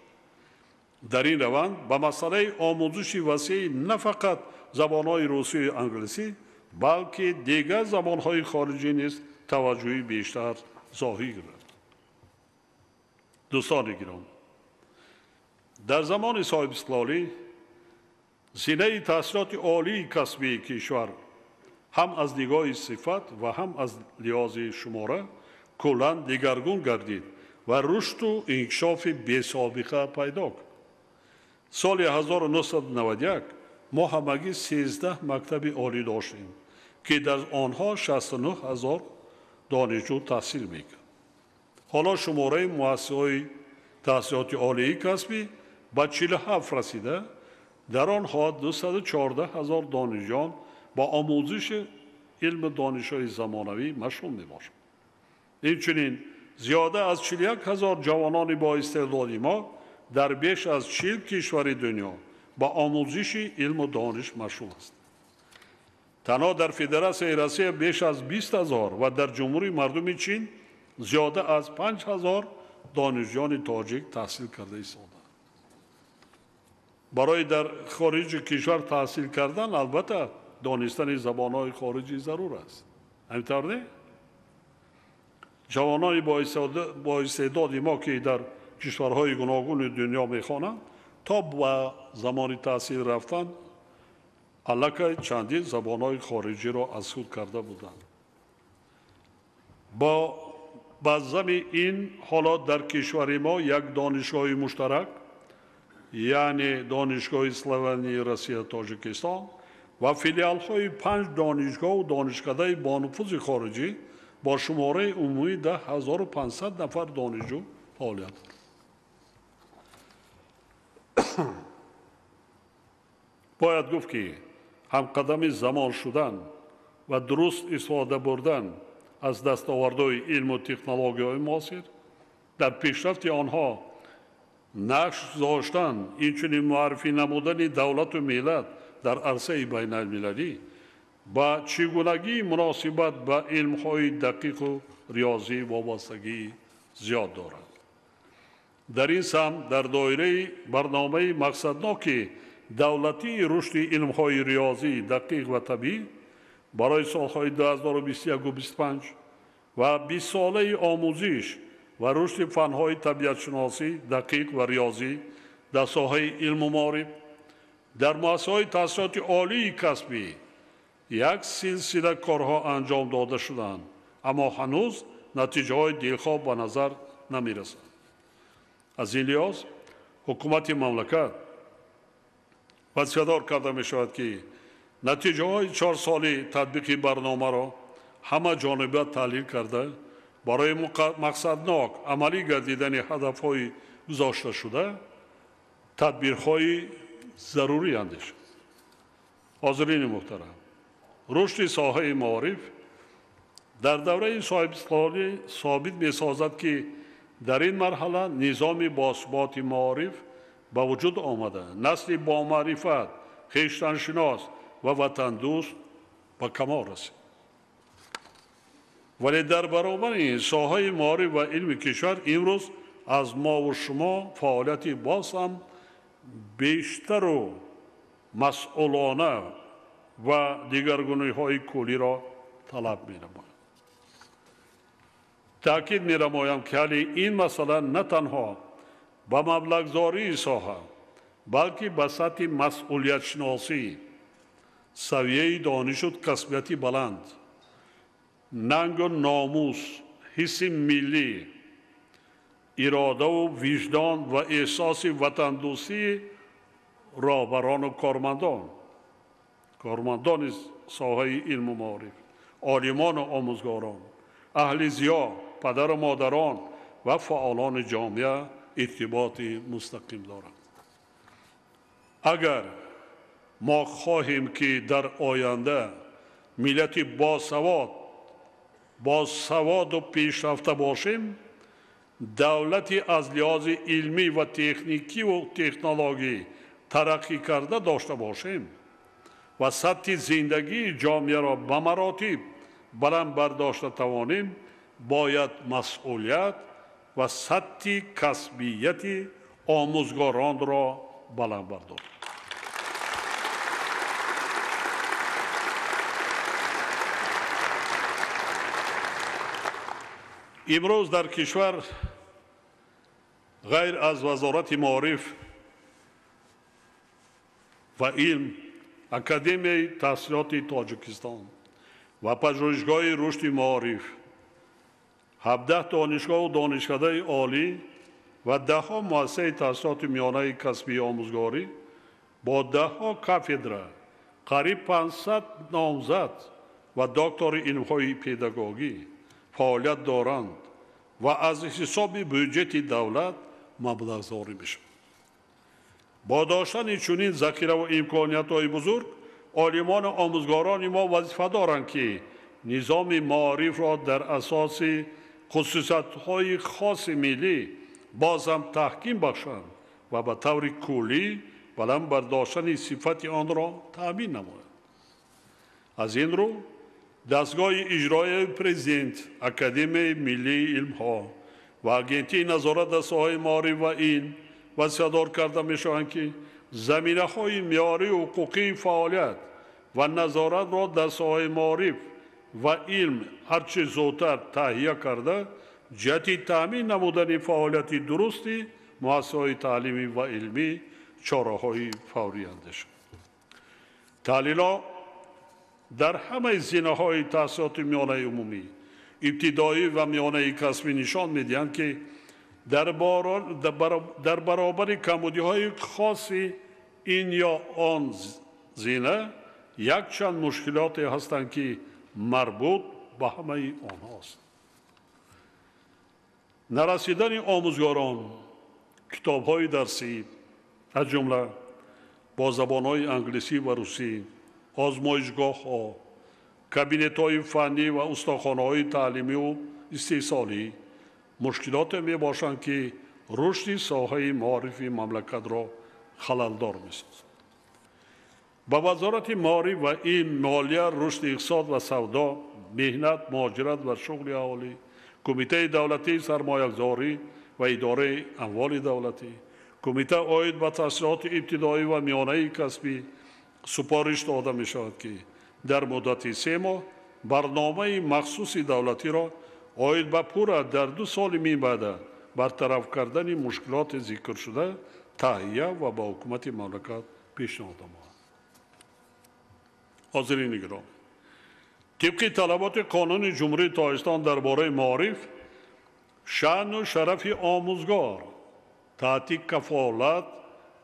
Дар ин раванд ба масъалаи омӯзиши васеи на фақат забонҳои русию англисӣ, балки дигар забонҳои хориҷӣ низ таваҷҷӯҳи бештар зоҳир гардад. Дӯстони гиромӣ, дар замони соҳибистиқлолӣ зинаи таҳсилоти олии касбии кишвар ҳам аз нигоҳи сифат ва ҳам аз лиҳози шумора куллан дигаргун гардид ва рушду инкишофи бесобиқа пайдо кард. Соли 1991 мо ҳамагӣ 13 мактаби олӣ доштем, ки дар онҳо 69 ҳазор донишҷӯ таҳсил мекард. Ҳоло шумораи муассисаҳои таҳсилоти олии касбӣ ба 47 расида, дар онҳо 214 ҳазор донишҷӯён ба омӯзиши илму донишҳои замонавӣ машғул мебошанд. Инчунин зиёда аз 41 ҳазор ҷавонони боистеъдоди мо дар беш аз 40 кишвари дунё ба омӯзиши илму дониш машғул ҳастанд. Танҳо дар Федератсияи Россия беш аз 20 ҳазор ва дар Ҷумҳурии Мардуми Чин зиёда аз 5 ҳазор донишҷӯёни тоҷик таҳсил карда истодаанд. Барои дар хориҷи кишвар таҳсил кардан албатта донистани забонҳои хориҷӣ зарур аст. Ҳамин тавр не? Ҷавонони боистеъдоди мо, ки дар кишварҳои гуногуни дунё мехонанд, то ба замони таҳсил рафтан аллакай чандин забонҳои хориҷиро аз худ карда буданд. Бо базами ин ҳолот дар кишвари мо як донишгоҳи муштарак, яъне Донишгоҳи Славянии Россия Тоҷикистон ва филиалҳои 5 донишгоҳу донишкадаи бонуфузи хориҷӣ бо шумораи умумии 10500 нафар донишҷӯ фаъолият дорад. Бояд гуфт, ки ҳамқадами замон шудан ва дуруст истифода бурдан аз дастовардҳои илму технологияҳои муосир дар пешрафти онҳо нақш гузоштан, инчунин муаррифӣ намудани давлату миллат дар арсаи байналмилалӣ ба чӣ гунагии муносибат ба илмҳои дақиқу риёзӣ вобастагии зиёд дорад. Дар ин самт дар доираи барномаи мақсадноки давлатии рушди илмҳои риёзӣ, дақиқ ва табиӣ барои солҳои 2021-25 ва 20-солаи омӯзиш ва рушди фанҳои табиатшиносӣ, дақиқ ва риёзӣ дар соҳаи илму маориф дар муассисаҳои таҳсилоти олии касбӣ як силсила корҳо анҷом дода шуданд, аммо ҳанӯз натиҷаҳои дилхоҳ ба назар намерасанд. Аз ин лиҳоз ҳукумати мамлакат вазифадор карда мешавад, ки натиҷаҳои 4 соли татбиқи барномаро ҳама ҷониба таҳлил карда, барои мақсаднок амалӣ гардидани ҳадафҳои гузошташуда тадбирҳои зарурӣ андешад. Ҳозирини муҳтарам, рушди соҳаи маориф дар давраи соҳибистиқлолӣ собит месозад, ки дар ин марҳала низоми босуботи маориф ба вуҷуд омада, насли бомаърифат, хештаншинос ва ватандӯст ба камол расид. Вале дар баробари ин соҳаи маориф ва илми кишвар имрӯз аз мову шумо фаъолияти боз ҳам бештару масъулона ва дигаргуниҳои куллиро талаб менамояд. Таъкид менамоям, ки ҳалли ин масъала на танҳо ба маблағгузории соҳа, балки ба сатҳи масъулиятшиносӣ, савияи донишу касбияти баланд, нангу номус, ҳисси миллӣ, иродаву виҷдон ва эҳсоси ватандӯстии роҳбарону кормандони соҳаи илму маориф, олимону омӯзгорон, аҳли зиё, падару модарон ва фаъолони ҷомеа иртиботи мустақим дорад. Агар мо хоҳем, ки дар оянда миллати босаводу пешрафта бошем, давлати аз лиҳози илмӣ ва техникиву технологӣ тараққӣ карда дошта бошем ва сатҳи зиндагии ҷомеаро ба маротиб баланд бардошта тавонем, бояд масъулият ва сатҳи касбияти омӯзгоронро баланд бардорем. Имрӯз дар кишвар ғайр аз Вазорати маориф ва илм, Академияи таҳсилоти Тоҷикистон ва Пажӯҳишгоҳи рушди маориф, 17 донишгоҳу донишкадаи олӣ ва даҳҳо муассисаи таҳсилоти миёнаи касбии омӯзгорӣ бо даҳҳо кафедра, қариб 500 номзад ва доктори илмҳои педагогӣ фаъолият доранд ва аз ҳисоби бюҷети давлат маблағгузорӣ мешаванд. Бо доштани чунин захираву имкониятҳои бузург, олимону омӯзгорони мо вазифа доранд, ки низоми маорифро дар асоси хусусиятҳои хоси миллӣ боз ҳам таҳким бахшанд ва ба таври куллӣ баланд бардоштани сифати онро таъмин намоянд. Аз ин рӯ дастгоҳи иҷроияи президент, Академияи миллии илмҳо ва Агентии назорат дар соҳаи маориф ва илм вазифадор карда мешаванд, ки заминаҳои меъёрии ҳуқуқии фаъолият ва назоратро дар соҳаи маориф ва илм ҳарчи зудтар таҳия карда, ҷиҳати таъмин намудани фаъолияти дурусти муассисаҳои таълимӣ ва илмӣ чораҳои фаврӣ андешанд. Таҳлилҳо дар ҳамаи зинаҳои таҳсилоти миёнаи умумӣ, ибтидоӣ ва миёнаи касбӣ нишон медиҳанд, ки дар баробари камбудиҳои хоси ин ё он зина якчанд мушкилоте ҳастанд, ки марбут ба ҳамаи онҳост. Нарасидани омӯзгорон, китобҳои дарсӣ, аз ҷумла бо забонҳои англисӣ ва русӣ, озмоишгоҳҳо, кабинетҳои фаннӣ ва устохонаҳои таълимиву истеҳсолӣ мушкилоте мебошанд, ки рушди соҳаи маорифи мамлакатро халалдор месозанд. Ба Вазорати маориф ва илм, молия, рушди иқтисод ва савдо, меҳнат, муҳоҷират ва шуғли аҳолӣ, Кумитаи давлатии сармоягузорӣ ва идораи амволи давлатӣ, Кумита оид ба таҳсилоти ибтидоӣ ва миёнаи касбӣ супориш дода мешавад, ки дар муддати 3 моҳ барномаи махсуси давлатиро оид ба пурра дар 2 соли минбаъда бартараф кардани мушкилоти зикршуда таҳия ва ба ҳукумати мамлакат пешниҳод намояд. Ҳозирини гиромӣ, тибқи талаботи қонуни Ҷумҳурии Тоҷикистон дар бораи маориф, шаъну шарафи омӯзгор таҳти кафолат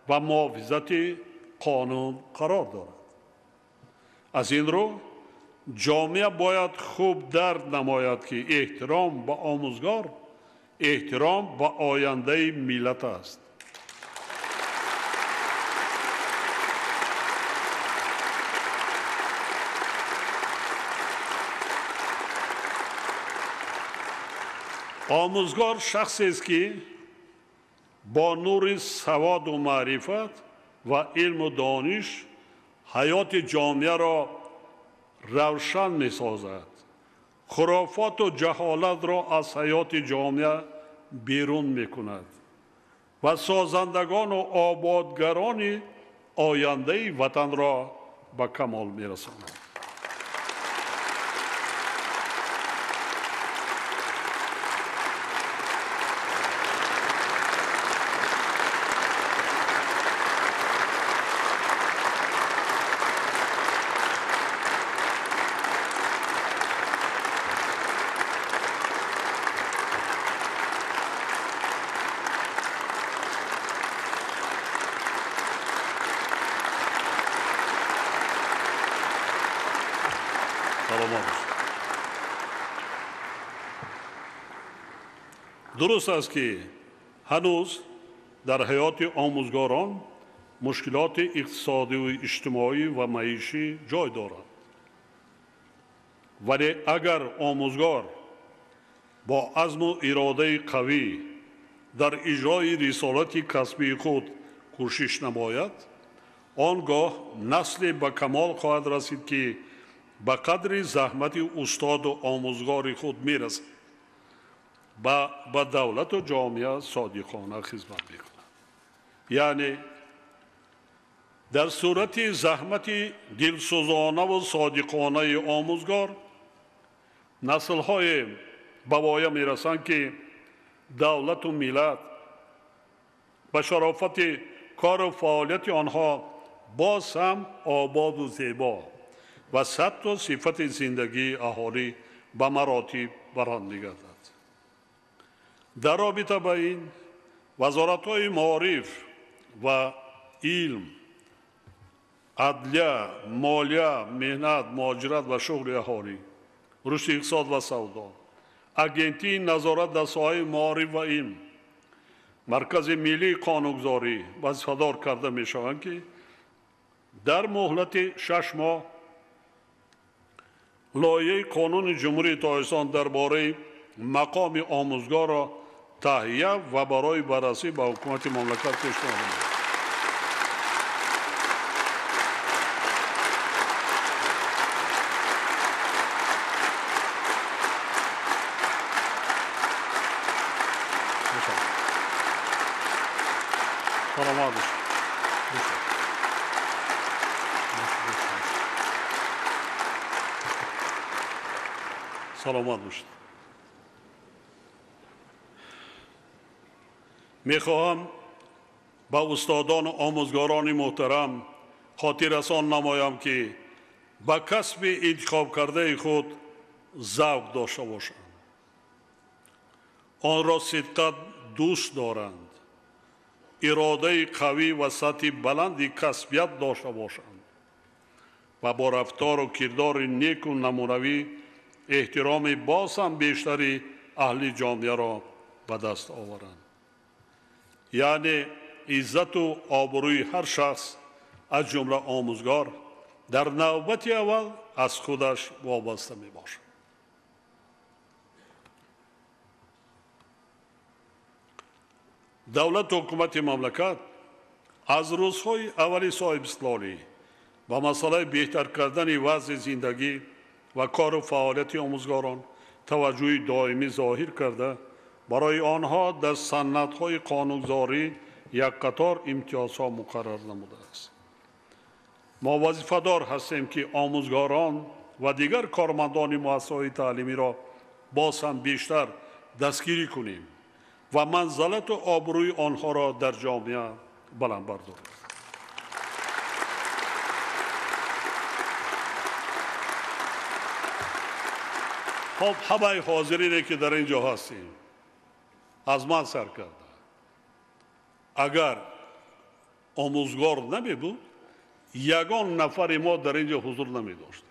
ва муҳофизати қонун қарор дорад. Аз ин рӯ ҷомеа бояд хуб дарк намояд, ки эҳтиром ба омӯзгор эҳтиром ба ояндаи миллат аст. Омӯзгор шахсест, ки бо нури саводу маърифат ва илму дониш ҳаёти ҷомеаро равшан месозад, хурофоту ҷаҳолатро аз ҳаёти ҷомеа берун мекунад ва созандагону ободгарони ояндаи ватанро ба камол мерасонад. Дуруст аст, ки ҳанӯз дар ҳаёти омӯзгорон мушкилоти иқтисодиву иҷтимоӣ ва маишӣ ҷой дорад. Вале агар омӯзгор бо азму иродаи қавӣ дар иҷрои рисолати касбии худ кӯшиш намояд, он гоҳ насле ба камол хоҳад расид, ки ба қадри заҳмати устоду омӯзгори худ мерасад, ба давлату ҷомеа содиқона хизмат мекунад. Яъне дар сурати заҳмати дилсӯзонаву содиқонаи омӯзгор наслҳое ба воя мерасанд, ки давлату миллат ба шарофати кору фаъолияти онҳо боз ҳам ободу зебо ва сатҳу сифати зиндагии аҳолӣ ба маротиб баланд мегардад. Дар робита ба ин вазоратҳои маориф ва илм, адлия, молия, меҳнат, муҳоҷират ва шуғли аҳолӣ, рушди иқтисод ва савдо, агентии назорат дар соҳаи маориф ва илм, Маркази миллии қонунгузорӣ вазифадор карда мешаванд, ки дар муҳлати 6 моҳ лоиҳаи қонуни Ҷумҳурии Тоҷикистон дар бораи мақоми омӯзгорро таҳия ва барои баррасӣ ба ҳукумати мамлакат пешниҳод намоянд. Саломат бошед. Саломат бошед. Мехоҳам ба устодону омӯзгорони муҳтарам хотиррасон намоям, ки ба касби интихобкардаи худ завқ дошта бошанд, онро сидқат дӯст доранд, иродаи қавӣ ва сатҳи баланди касбият дошта бошанд ва бо рафтору кирдори неку намунавӣ эҳтироми боз ҳам бештари аҳли ҷомеаро ба даст оваранд. Яъне иззату обрӯи ҳар шахс, аз ҷумла омӯзгор, дар навбати аввал аз худаш вобаста мебошад. Давлату ҳукумати мамлакат аз рӯзҳои аввали соҳибистиқлолӣ ба масъалаи беҳтар кардани вазъи зиндагӣ ва кору фаъолияти омӯзгорон таваҷҷӯҳи доимӣ зоҳир карда, барои онҳо дар санадҳои қонунгузорӣ як қатор имтиёзҳо муқаррар намудааст. Мо вазифадор ҳастем, ки омӯзгорон ва дигар кормандони муассисаҳои таълимиро боз ҳам бештар дастгирӣ кунем ва манзалату обрӯи онҳоро дар ҷомеа баланд бардорем. Хоб, ҳамаи ҳозирине, ки дар ин ҷо ҳастем, аз ман сар карда, агар омӯзгор намебуд, ягон нафари мо дар ин ҷо ҳузур намедошт.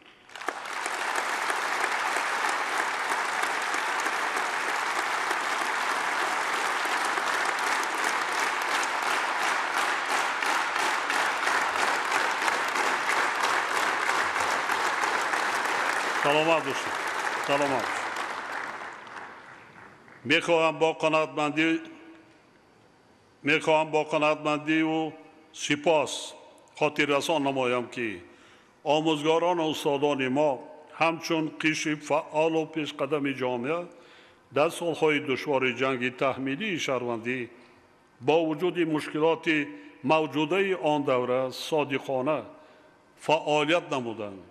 Саломат бошед. Саломат. Мехоҳам бо қаноатмандиву сипос хотиррасон намоям, ки омӯзгорону устодони мо ҳамчун қишри фаъолу пешқадами ҷомеа дар солҳои душвори ҷанги таҳмилии шаҳрвандӣ бо вуҷуди мушкилоти мавҷудаи он давра содиқона фаъолият намуданд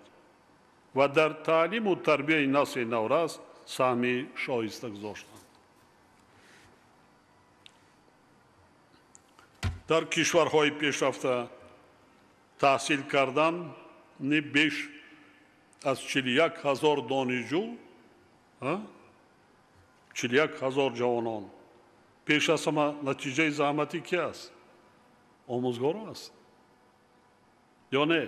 ва дар таълиму тарбияи насли наврас саҳми шоиста гузоштанд. Дар кишварҳои пешрафта таҳсил кардани беш аз 41 ҳазор донишҷӯ, 41 ҳазор ҷавонон пеш аз ҳама натиҷаи заҳмати ки аст? Омӯзгоро аст ё не?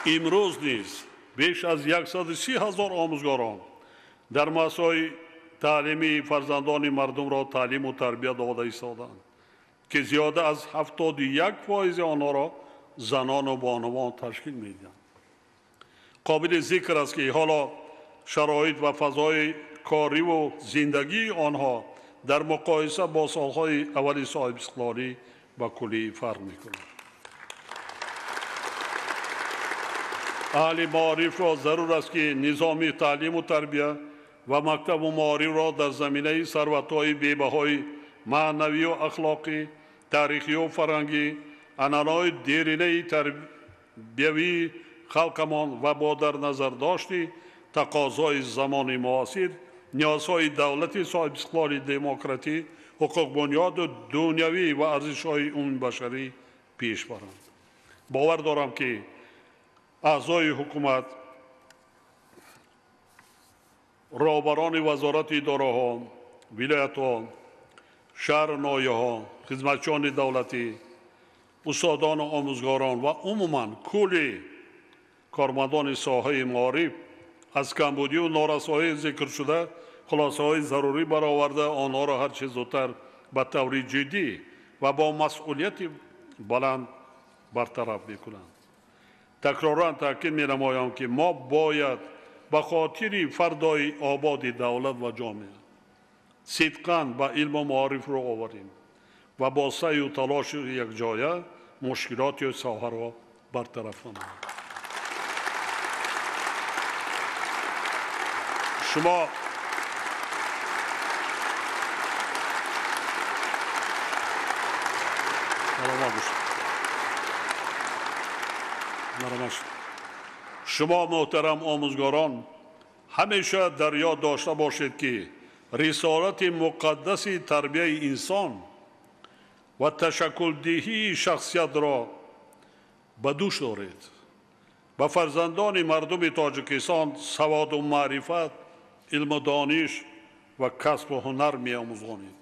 Имрӯз низ беш аз 130 ҳазор омӯзгорон дар муассисаҳои таълимии фарзандони мардумро таълиму тарбия дода истоданд, ки зиёда аз 71% онҳоро занону бонувон ташкил медиҳанд. Қобили зикр аст, ки ҳоло шароит ва фазои кориву зиндагии онҳо дар муқоиса бо солҳои аввали соҳибистиқлолӣ ба куллӣ фарқ мекунад. Аҳли маорифро зарур аст, ки низоми таълиму тарбия ва мактабу маорифро дар заминаи сарватҳои бебаҳои маънавию ахлоқӣ, таърихию фарҳангӣ, анъанаҳои деринаи тарбиявии халқамон ва бо дар назардошти тақозои замони муосир, ниёзҳои давлати соҳибистиқлоли демократӣ, ҳуқуқбунёду дунявӣ ва арзишҳои умумибашарӣ пеш баранд. Бовар дорам, ки аъзои ҳукумат, роҳбарони вазорати идораҳо, вилоятҳо, шаҳру ноҳияҳо, хизматчиёни давлатӣ, устодону омӯзгорон ва умуман кулли кормандони соҳаи маориф аз камбудию норасоии зикршуда хулосаҳои зарурӣ бароварда, онҳоро ҳарчи зудтар ба таври ҷиддӣ ва бо масъулияти баланд бартараф мекунанд. Такроран таъкид менамоям, ки мо бояд ба хотири фардои ободи давлат ва ҷомеа сидқан ба илму маориф рӯ оварем ва бо саъю талоши якҷоя мушкилоти соҳаро бартараф намоем. Шумо шумо муҳтарам омӯзгорон ҳамеша дар ёд дошта бошед, ки рисолати муқаддаси тарбияи инсон ва ташаккулдиҳии шахсиятро ба дӯш доред. Ба фарзандони мардуми Тоҷикистон саводу маърифат, илму дониш ва касбу ҳунар меомӯзонед.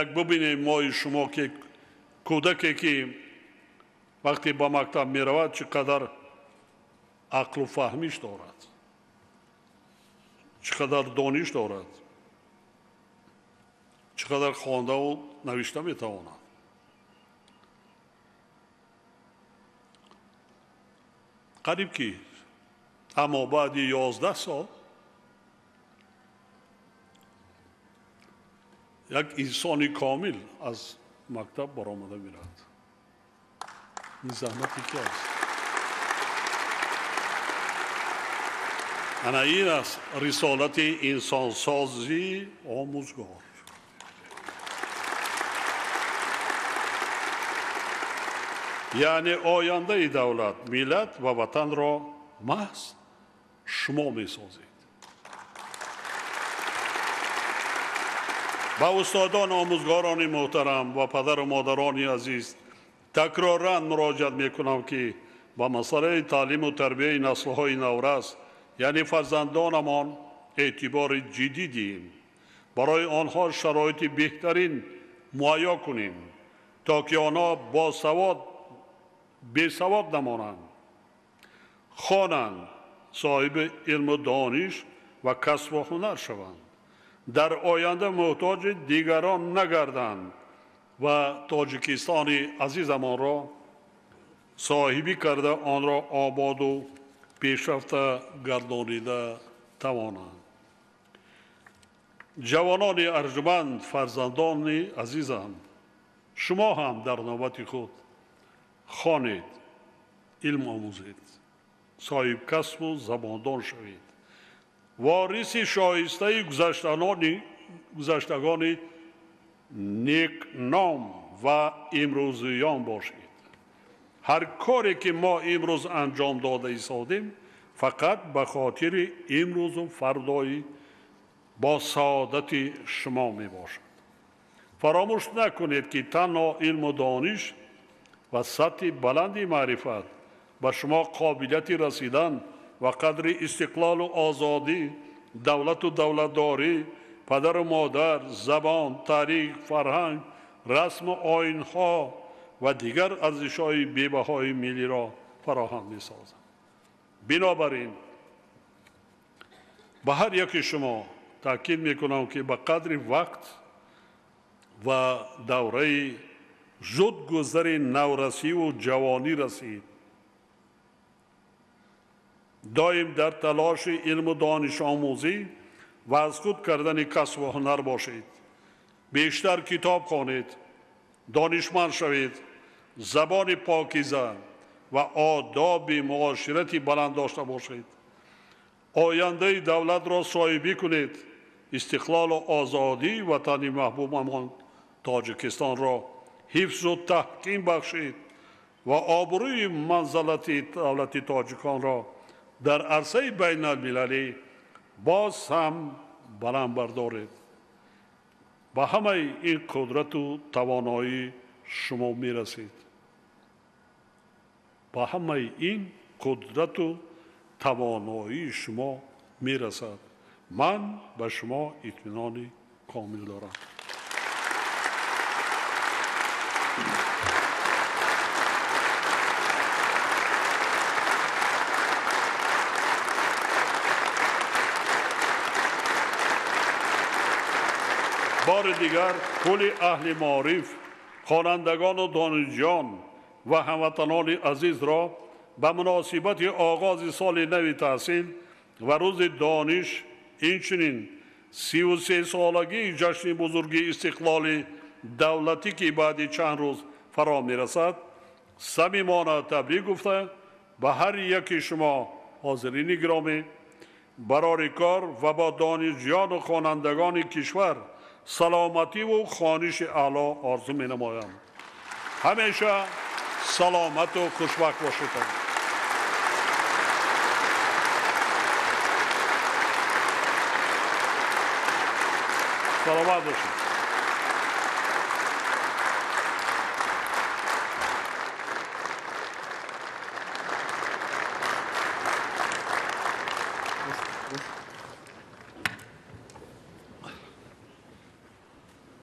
Як бубинем мои шумо, ки кӯдаке, ки вақте ба мактаб меравад, чӣ қадар ақлу фаҳмиш дорад, чӣ қадар дониш дорад, чӣ қадар хондаву навишта метавонад. Қариб ки аммо баъди 11 сол як инсони комил аз мактаб баромада меравад. Ин заҳмати ки аст? Ана ин аст рисолати инсонсозии омӯзгор. Яъне ояндаи давлат, миллат ва ватанро маҳз шумо месозед. Ба устодон, омӯзгорони муҳтарам ва падару модарони азиз такроран муроҷиат мекунам, ки ба масъалаи таълиму тарбияи наслҳои наврас, яъне фарзандонамон, эътибори ҷиддӣ диҳем, барои онҳо шароити беҳтарин муҳайё кунем, то ки онҳо босавод бесавод намонанд, хонанд, соҳиби илму дониш ва касбу ҳунар шаванд, дар оянда муҳтоҷи дигарон нагарданд ва Тоҷикистони азизамонро соҳибӣ карда онро ободу пешрафта гардонида тавонанд. Ҷавонони арҷуманд, фарзандони азизам, шумо ҳам дар навбати худ хонед, илм омӯзед, соҳибкасбу забондон шавед, вориси шоистаи гузаштагони некном ва имрӯзиён бошед. Ҳар коре ки мо имрӯз анҷом дода истодем, фақат ба хотири имрӯзу фардои бо саодати шумо мебошад. Фаромӯш накунед, ки танҳо илму дониш ва сатҳи баланди маърифат ба шумо қобилияти расидан ва қадри истиқлолу озодӣ, давлату давлатдорӣ, падару модар, забон, таърих, фарҳанг, расму оинҳо ва дигар арзишҳои бебаҳои миллиро фароҳам месозад. Бинобар ин ба ҳар яки шумо таъкид мекунам, ки ба қадри вақт ва давраи зудгузари наврасиву ҷавонӣ расид, доим дар талоши илму донишомӯзӣ ва аз худ кардани касбу ҳунар бошед. Бештар китоб хонед, донишманд шавед, забони покиза ва одоби муоширати баланд дошта бошед. Ояндаи давлатро соҳибӣ кунед, истиқлолу озодии ватани маҳбубамон Тоҷикистонро ҳифзу таҳким бахшид ва обрӯи манзалати давлати тоҷиконро дар арсаи байналмилалӣ боз ҳам баланд бардоред. Ба ҳамаи ин қудрату тавоноӣ шумо мерасед. Ба ҳамаи ин қудрату тавоноии шумо мерасад. Ман ба шумо итминони комил дорам. Бори дигар кулли аҳли маориф, хонандагону донишҷӯён ва ҳамватанони азизро ба муносибати оғози соли нави таҳсил ва рӯзи дониш, инчунин 33-солагии ҷашни бузурги истиқлоли давлатӣ, ки баъди чанд рӯз фаро мерасад, самимона табрик гуфта, ба ҳар яки шумо ҳозирини гиромӣ барори кор ва бо донишҷӯёну хонандагони кишвар саломативу хониши аъло орзу менамоям. Ҳамеша саломату хушбахт бошед. Саломат бошед.